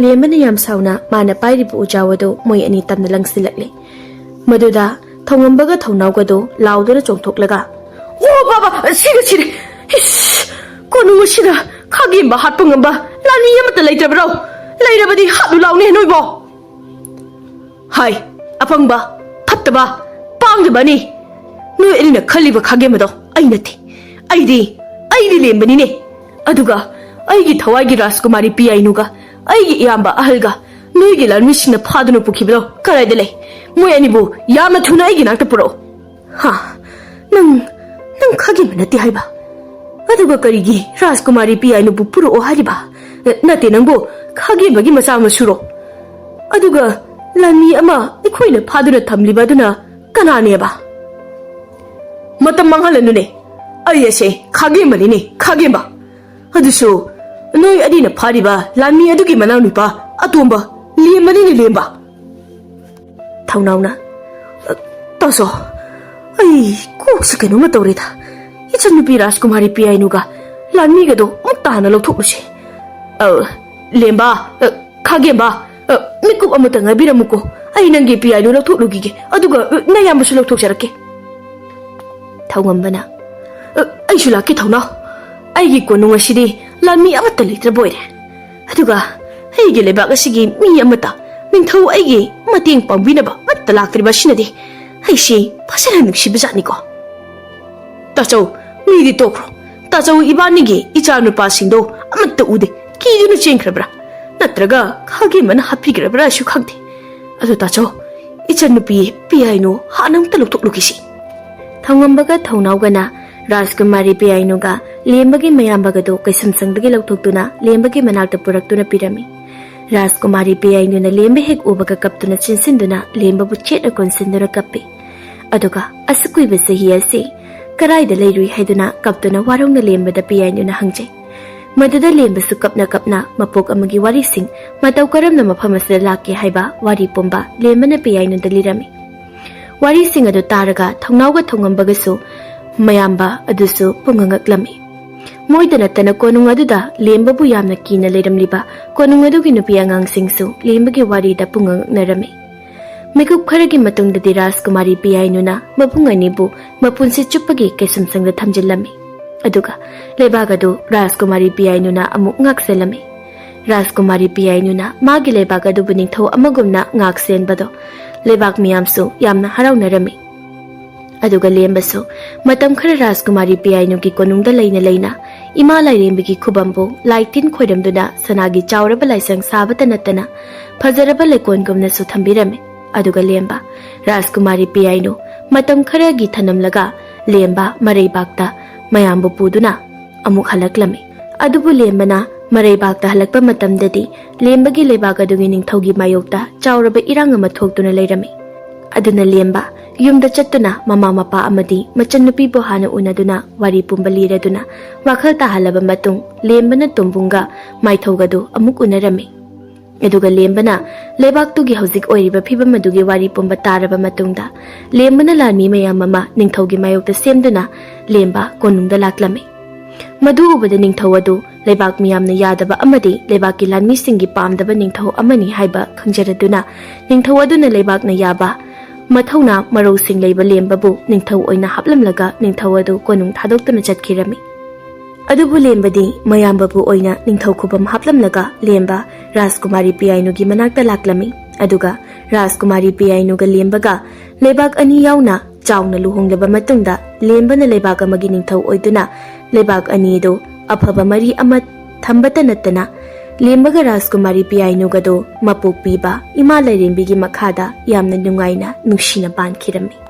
ꯂꯦꯝꯕꯅ ꯌꯥꯝ ꯁꯥꯎꯅ ꯃꯥꯅ ꯄꯥꯏꯔꯤꯕ ꯎꯖꯥꯎ ꯑꯗꯨ ꯃꯣꯏ ꯑꯅꯤ ꯇꯝꯅ ꯂꯪꯁꯤꯜꯂꯛꯂꯦ꯫ ꯃꯗꯨꯗ ꯊꯧꯉꯝꯕꯒ ꯊꯧꯅꯥꯎꯒꯗꯨ ꯂꯥꯎꯗꯨꯅ ꯆꯣꯡꯊꯣꯛꯂꯒ, "ꯑꯣ ꯕꯥꯕꯥ, ꯁꯤꯔꯦ, ꯁꯤꯔꯦ! ꯏꯁ! ꯀꯣꯅꯨꯡ ꯑꯁꯤꯗ ꯈꯥꯒꯦꯝꯕ ꯍꯥꯠꯄ ꯉꯝꯕ ꯂꯥꯟꯃꯤ ꯑꯃꯠꯇ ꯂꯩꯇ꯭ꯔꯕ꯭ꯔꯣ? ꯂꯩꯔꯕꯗꯤ ꯍꯥꯠꯂꯨ ꯂꯥꯎꯅꯦ ꯅꯣꯏꯕꯣ!" ꯍꯥꯏ, ꯑꯄꯪꯕ, ꯐꯠꯇꯕ, ꯄꯥꯡꯗꯕ ꯑꯅꯤ꯫ ꯅꯣꯏ ꯑꯅꯤꯅ ꯈꯜꯂꯤꯕ ꯈꯥꯒꯦꯝꯕꯗꯣ ꯑꯩ ꯅꯠꯇꯦ꯫ ꯑꯩꯗꯤ, ꯑꯩꯗꯤ ꯂꯦꯝꯕꯅꯤꯅꯦ꯫ ꯑꯗꯨꯒ ꯑꯩꯒꯤ ꯊꯋꯥꯏꯒꯤ ꯔꯥꯖꯀꯨꯃꯥꯔꯤ ꯄꯤꯌꯥꯏꯅꯨꯒ ꯑꯩꯒꯤ ꯏꯌꯥꯝꯕ ꯑꯍꯜꯒ ꯅꯣꯏꯒꯤ ꯂꯥꯟꯃꯤꯁꯤꯡꯅ ꯐꯥꯗꯨꯅ ꯄꯨꯈꯤꯕꯗꯣ ꯀꯗꯥꯏꯗ ꯂꯩ? ꯃꯣꯏ ꯑꯅꯤꯕꯨ ꯌꯥꯝꯅ ꯊꯨꯅ ꯑꯩꯒꯤ ꯅꯥꯛꯇ ꯄꯨꯔꯛꯑꯣ꯫ ꯍꯥ? ꯅꯪ, ꯅꯪ ꯈꯥꯒꯦꯝꯕ ꯅꯠꯇꯦ ꯍꯥꯏꯕ? ꯑꯗꯨꯒ ꯀꯔꯤꯒꯤ ꯔꯥꯖꯀꯨꯃꯥꯔꯤ ꯄꯤꯌꯥꯏꯅꯨꯕꯨ ꯄꯨꯔꯛꯑꯣ ꯍꯥꯏꯔꯤꯕ? ꯅꯠꯇꯦ ꯅꯪꯕꯨ, ꯈꯥꯒꯦꯝꯕꯒꯤ ꯃꯆꯥ ꯃꯁꯨꯔꯣ? ꯑꯗꯨꯒ ꯂꯥꯟꯃꯤ ꯑꯃ ꯑꯩꯈꯣꯏꯅ ꯐꯥꯗꯨꯅ ꯊꯝꯂꯤꯕ ꯑꯗꯨꯅ ꯀꯅꯥꯅꯦꯕ? ꯃꯇꯝ ꯃꯥꯡꯍꯜꯂꯅꯨꯅꯦ꯫ ꯑꯩ ꯑꯁꯦ ꯈꯥꯒꯦꯝꯕꯅꯤꯅꯦ, ꯈꯥꯒꯦꯝꯕ꯫ ꯑꯗꯨꯁꯨ ꯅꯣꯏ ꯑꯅꯤꯅ ꯐꯥꯔꯤꯕ ꯂꯥꯟꯃꯤ ꯑꯗꯨꯒꯤ ꯃꯅꯥꯎꯅꯨꯄꯥ ꯑꯇꯣꯝꯕ, ꯂꯦꯝꯕꯅꯤꯅꯦ, ꯂꯦꯝꯕ꯫ ꯊꯧꯅꯥꯎꯅ, "ꯑ, ꯇꯥꯆꯧ, ꯑꯩ ꯀꯣꯛꯁꯤ ꯀꯩꯅꯣꯝꯃ ꯇꯧꯔꯦꯗ꯫ ꯏꯆꯟꯅꯨꯄꯤ ꯔꯥꯖꯀꯨꯃꯥꯔꯤ ꯄꯤꯌꯥꯏꯅꯨꯒ ꯂꯥꯟꯃꯤꯒꯗꯣ ꯑꯃꯨꯛ ꯇꯥꯅ ꯂꯧꯊꯣꯛꯂꯨꯁꯦ꯫ ꯑ, ꯂꯦꯝꯕ, ꯑ, ꯈꯥꯒꯦꯝꯕ, ꯑ, ꯃꯤꯀꯨꯞ ꯑꯃꯇ ꯉꯥꯏꯕꯤꯔꯝꯃꯨꯀꯣ꯫ ꯑꯩ ꯅꯪꯒꯤ ꯄꯤꯌꯥꯏꯅꯨ ꯂꯧꯊꯣꯛꯂꯨꯈꯤꯒꯦ꯫ ꯑꯗꯨꯒ, ꯑ, ꯅꯌꯥꯝꯕꯁꯨ ꯂꯧꯊꯣꯛꯆꯔꯛꯀꯦ꯫" ꯊꯧꯉꯝꯕꯅ, "ꯑ, ꯑꯩꯁꯨ ꯂꯥꯛꯀꯦ, ꯊꯧꯅꯥꯎ꯫ ꯑꯩꯒꯤ ꯀꯣꯅꯨꯡ ꯑꯁꯤꯗꯤ ꯂꯥꯟꯃꯤ ꯑꯃꯠꯇ ꯂꯩꯇ꯭ꯔꯕ ꯑꯣꯏꯔꯦ꯫ ꯑꯗꯨꯒ ꯑꯩꯒꯤ ꯂꯩꯕꯥꯛ ꯑꯁꯤꯒꯤ ꯃꯤ ꯑꯃꯠꯇ, ꯅꯤꯡꯊꯧ ꯑꯩꯒꯤ ꯃꯇꯦꯡ ꯄꯥꯡꯕꯤꯅꯕ ꯑꯃꯠꯇ ꯂꯥꯛꯇ꯭ꯔꯤꯕ ꯑꯁꯤꯅꯗꯤ ꯑꯩꯁꯤ ꯐꯖꯅ ꯅꯨꯡꯁꯤꯕꯖꯥꯠꯅꯤꯀꯣ꯫" "ꯇꯥꯆꯧ, ꯃꯤꯗꯤ ꯇꯣꯛꯈ꯭ꯔꯣ꯫ ꯇꯥꯆꯧ, ꯏꯕꯥꯅꯤꯒꯤ ꯏꯆꯥ ꯅꯨꯄꯥꯁꯤꯡꯗꯣ ꯑꯃꯠꯇ ꯎꯗꯦ꯫ ꯀꯤꯗꯨꯅ ꯆꯦꯟꯈ꯭ꯔꯕ꯭ꯔꯥ? ꯅꯠꯇ꯭ꯔꯒ ꯈꯥꯒꯦꯝꯕꯅ ꯍꯥꯠꯄꯤꯈ꯭ꯔꯕ꯭ꯔꯥꯁꯨ ꯈꯪꯗꯦ꯫ ꯑꯗꯣ ꯇꯥꯆꯧ, ꯏꯆꯟꯅꯨꯄꯤ ꯄꯤꯌꯥꯏꯅꯨ ꯍꯥꯟꯅ ꯑꯃꯨꯛꯇ ꯂꯧꯊꯣꯛꯂꯨꯈꯤꯁꯤ꯫" ꯊꯧꯉꯝꯕꯒ ꯊꯧꯅꯥꯎꯒꯅ ꯔꯥꯖꯀꯨꯃꯥꯔꯤ ꯄꯤꯌꯥꯏꯅꯨꯒ ꯂꯦꯝꯕꯒꯤ ꯃꯌꯥꯝꯕꯒꯗꯣ ꯀꯩꯁꯨꯝꯁꯪꯗꯒꯤ ꯂꯧꯊꯣꯛꯇꯨꯅ ꯂꯦꯝꯕꯒꯤ ꯃꯅꯥꯛꯇ ꯄꯨꯔꯛꯇꯨꯅ ꯄꯤꯔꯝꯃꯤ꯫ ꯔꯥꯖꯀꯨꯃꯥꯔꯤ ꯄꯤꯌꯥꯏꯅꯨꯅ ꯂꯦꯝꯕ ꯍꯦꯛ ꯎꯕꯒ ꯀꯞꯇꯨꯅ ꯆꯦꯟꯁꯤꯟꯗꯨꯅ ꯂꯦꯝꯕꯕꯨ ꯆꯦꯠꯅ ꯀꯣꯟꯁꯤꯟꯗꯨꯅ ꯀꯞꯄꯤ꯫ ꯑꯗꯨꯒ ꯑꯁꯨꯛ ꯀꯨꯏꯕ ꯆꯍꯤ ꯑꯁꯤ ꯀꯔꯥꯏꯗ ꯂꯩꯔꯨꯏ ꯍꯥꯏꯗꯨꯅ ꯀꯞꯇꯨꯅ ꯋꯥꯔꯧꯅ ꯂꯦꯝꯕꯗ ꯄꯤꯌꯥꯏꯅꯨꯅ ꯍꯪꯖꯩ꯫ ꯃꯗꯨꯗ ꯂꯦꯝꯕꯁꯨ ꯀꯞꯅ ꯀꯞꯅ ꯃꯄꯣꯛ ꯑꯃꯒꯤ ꯋꯥꯔꯤꯁꯤꯡ, ꯃꯇꯧ ꯀꯔꯝꯅ ꯃꯐꯝ ꯑꯁꯤꯗ ꯂꯥꯛꯀꯦ ꯍꯥꯏꯕ ꯋꯥꯔꯤ ꯄꯨꯝꯕ ꯂꯦꯝꯕꯅ ꯄꯤꯌꯥꯏꯅꯨꯗ ꯂꯤꯔꯝꯃꯤ꯫ ꯋꯥꯔꯤꯁꯤꯡ ꯑꯗꯨ ꯇꯥꯔꯒ ꯊꯧꯅꯥꯎꯒ ꯊꯧꯉꯝꯕꯒꯁꯨ ꯃꯌꯥꯝꯕ ꯑꯗꯨꯁꯨ ꯄꯨꯡꯉꯛ ꯉꯛꯂꯝꯃꯤ꯫ ꯃꯣꯏꯗ ꯅꯠꯇꯅ ꯀꯣꯅꯨꯡ ꯑꯗꯨꯗ ꯂꯦꯝꯕꯕꯨ ꯌꯥꯝꯅ ꯀꯤꯅ ꯂꯩꯔꯝꯂꯤꯕ ꯀꯣꯅꯨꯡ ꯑꯗꯨꯒꯤ ꯅꯨꯄꯤ ꯑꯉꯥꯡꯁꯤꯡꯁꯨ ꯂꯦꯝꯕꯒꯤ ꯋꯥꯔꯤꯗ ꯄꯨꯡꯉꯛ ꯉꯛꯅꯔꯝꯃꯤ꯫ ꯃꯤꯀꯨꯞ ꯈꯔꯒꯤ ꯃꯇꯨꯡꯗꯗꯤ ꯔꯥꯖꯀꯨꯃꯥꯔꯤ ꯄꯤꯌꯥꯏꯅꯨꯅ ꯃꯕꯨꯡ ꯑꯅꯤꯕꯨ ꯃꯄꯨꯟꯁꯤ ꯆꯨꯞꯄꯒꯤ ꯀꯩꯁꯨꯝꯁꯪꯗ ꯊꯝꯖꯤꯜꯂꯝꯃꯤ꯫ ꯑꯗꯨꯒ ꯂꯩꯕꯥꯛ ꯑꯗꯨ ꯔꯥꯖꯀꯨꯃꯥꯔꯤ ꯄꯤꯌꯥꯏꯅꯨꯅ ꯑꯃꯨꯛ ꯉꯥꯛꯁꯦꯜꯂꯝꯃꯤ꯫ ꯔꯥꯖꯀꯨꯃꯥꯔꯤ ꯄꯤꯌꯥꯏꯅꯨꯅ ꯃꯥꯒꯤ ꯂꯩꯕꯥꯛ ꯑꯗꯨꯕꯨ ꯅꯤꯡꯊꯧ ꯑꯃꯒꯨꯝꯅ ꯉꯥꯛꯁꯦꯟꯕꯗꯣ ꯂꯩꯕꯥꯛ ꯃꯤꯌꯥꯝꯁꯨ ꯌꯥꯝꯅ ꯍꯔꯥꯎꯅꯔꯝꯃꯤ꯫ ꯑꯗꯨꯒ ꯂꯦꯝꯕꯁꯨ ꯃꯇꯝ ꯈꯔ ꯔꯥꯖꯀꯨꯃꯥꯔꯤ ꯄꯤꯌꯥꯏꯅꯨꯒꯤ ꯀꯣꯅꯨꯡꯗ ꯂꯩꯅ ꯂꯩꯅ ꯏꯃꯥ ꯂꯥꯏꯔꯦꯝꯕꯤꯒꯤ ꯈꯨꯕꯝꯕꯨ ꯂꯥꯏ ꯇꯤꯟ ꯈꯣꯏꯔꯝꯗꯨꯅ ꯁꯅꯥꯒꯤ ꯆꯥꯎꯔꯕ ꯂꯥꯏꯁꯪ ꯁꯥꯕꯇ ꯅꯠꯇꯅ ꯐꯖꯔꯕ ꯂꯩꯀꯣꯟꯒꯨꯝꯅꯁꯨ ꯊꯝꯕꯤꯔꯝꯃꯤ꯫ ꯑꯗꯨꯒ ꯂꯦꯝꯕ ꯔꯥꯖꯀꯨꯃꯥꯔꯤ ꯄꯤꯌꯥꯏꯅꯨ ꯃꯇꯝ ꯈꯔꯒꯤ ꯊꯅꯝꯂꯒ ꯂꯦꯝꯕ ꯃꯔꯩꯕꯥꯛꯇ ꯃꯌꯥꯝꯕꯨ ꯄꯨꯗꯨꯅ ꯑꯃꯨꯛ ꯍꯜꯂꯛꯂꯝꯃꯤ꯫ ꯑꯗꯨꯕꯨ ꯂꯦꯝꯕꯅ ꯃꯔꯩꯕꯥꯛꯇ ꯍꯜꯂꯛꯄ ꯃꯇꯝꯗꯗꯤ ꯂꯦꯝꯕꯒꯤ ꯂꯩꯕꯥꯛ ꯑꯗꯨꯒꯤ ꯅꯤꯡꯊꯧꯒꯤ ꯃꯥꯌꯣꯛꯇ ꯆꯥꯎꯔꯕ ꯏꯔꯥꯡ ꯑꯃ ꯊꯣꯛꯇꯨꯅ ꯂꯩꯔꯝꯃꯤ꯫ ꯑꯗꯨꯅ ꯂꯦꯝꯕ ꯌꯨꯝꯗ ꯆꯠꯇꯨꯅ ꯃꯃꯥ ꯃꯄꯥ ꯑꯃꯗꯤ ꯃꯆꯟꯅꯨꯄꯤꯕꯨ ꯍꯥꯟꯅ ꯎꯅꯗꯨꯅ ꯋꯥꯔꯤ ꯄꯨꯝꯕ ꯂꯤꯔꯗꯨꯅ ꯋꯥꯈꯜ ꯇꯥꯍꯜꯂꯕ ꯃꯇꯨꯡ ꯂꯦꯝꯕꯅ ꯇꯣꯝꯕꯨꯡꯒ ꯃꯥꯏꯊꯧꯒꯗꯨ ꯑꯃꯨꯛ ꯎꯅꯔꯝꯃꯤ꯫ ꯑꯗꯨꯒ ꯂꯦꯝꯕꯅ ꯂꯩꯕꯥꯛꯇꯨꯒꯤ ꯍꯧꯖꯤꯛ ꯑꯣꯏꯔꯤꯕ ꯐꯤꯕꯝ ꯑꯗꯨꯒꯤ ꯋꯥꯔꯤ ꯄꯨꯝꯕ ꯇꯥꯔꯕ ꯃꯇꯨꯡꯗ, ꯂꯦꯝꯕꯅ ꯂꯥꯟꯃꯤ ꯃꯌꯥꯝ ꯑꯃ ꯅꯤꯡꯊꯧꯒꯤ ꯃꯥꯌꯣꯛꯇ ꯁꯦꯝꯗꯨꯅ ꯂꯦꯝꯕ ꯀꯣꯅꯨꯡꯗ ꯂꯥꯛꯂꯝꯃꯤ꯫ ꯃꯗꯨ ꯎꯕꯗ ꯅꯤꯡꯊꯧ ꯑꯗꯨ ꯂꯩꯕꯥꯛ ꯃꯤꯌꯥꯝꯅ ꯌꯥꯗꯕ ꯑꯃꯗꯤ ꯂꯩꯕꯥꯛꯀꯤ ꯂꯥꯟꯃꯤꯁꯤꯡꯒꯤ ꯄꯥꯝꯗꯕ ꯅꯤꯡꯊꯧ ꯑꯃꯅꯤ ꯍꯥꯏꯕ ꯈꯪꯖꯔꯗꯨꯅ, ꯅꯤꯡꯊꯧ ꯑꯗꯨꯅ ꯂꯩꯕꯥꯛꯅ ꯌꯥꯕ ꯃꯊꯧꯅꯥ ꯃꯔꯧꯁꯤꯡ ꯂꯩꯕ ꯂꯦꯝꯕꯕꯨ ꯅꯤꯡꯊꯧ ꯑꯣꯏꯅ ꯍꯥꯞꯂꯝꯂꯒ ꯅꯤꯡꯊꯧ ꯑꯗꯨ ꯀꯣꯅꯨꯡ ꯊꯥꯗꯣꯛꯇꯨꯅ ꯆꯠꯈꯤꯔꯝꯃꯤ꯫ ꯑꯗꯨꯕꯨ ꯂꯦꯝꯕꯗꯤ ꯃꯌꯥꯝꯕꯕꯨ ꯑꯣꯏꯅ ꯅꯤꯡꯊꯧ ꯈꯨꯕꯝ ꯍꯥꯞꯂꯝꯂꯒ ꯂꯦꯝꯕ ꯔꯥꯖꯀꯨꯃꯥꯔꯤ ꯄꯤꯌꯥꯏꯅꯨꯒꯤ ꯃꯅꯥꯛꯇ ꯂꯥꯛꯂꯝꯃꯤ꯫ ꯑꯗꯨꯒ ꯔꯥꯖꯀꯨꯃꯥꯔꯤ ꯄꯤꯌꯥꯏꯅꯨꯒ ꯂꯦꯝꯕꯒ ꯂꯩꯕꯥꯛ ꯑꯅꯤ ꯌꯥꯎꯅ ꯆꯥꯎꯅ ꯂꯨꯍꯣꯡꯂꯕ ꯃꯇꯨꯡꯗ, ꯂꯦꯝꯕꯅ ꯂꯩꯕꯥꯛ ꯑꯃꯒꯤ ꯅꯤꯡꯊꯧ ꯑꯣꯏꯗꯨꯅ ꯂꯩꯕꯥꯛ ꯑꯅꯤꯗꯨ ꯑꯐꯕ ꯃꯔꯤ ꯑꯃ ꯊꯝꯕꯇ ꯅꯠꯇꯅ, ꯂꯦꯝꯕꯒ ꯔꯥꯖꯀꯨꯃꯥꯔꯤ ꯄꯤꯌꯥꯏꯅꯨꯒꯗꯨ ꯃꯄꯣꯛ ꯄꯤꯕ ꯏꯃꯥ ꯂꯥꯏꯔꯦꯝꯕꯤꯒꯤ ꯃꯈꯥꯗ ꯌꯥꯝꯅ ꯅꯨꯡꯉꯥꯏꯅ ꯅꯨꯡꯁꯤꯅ ꯄꯥꯟꯈꯤꯔꯝꯃꯤ꯫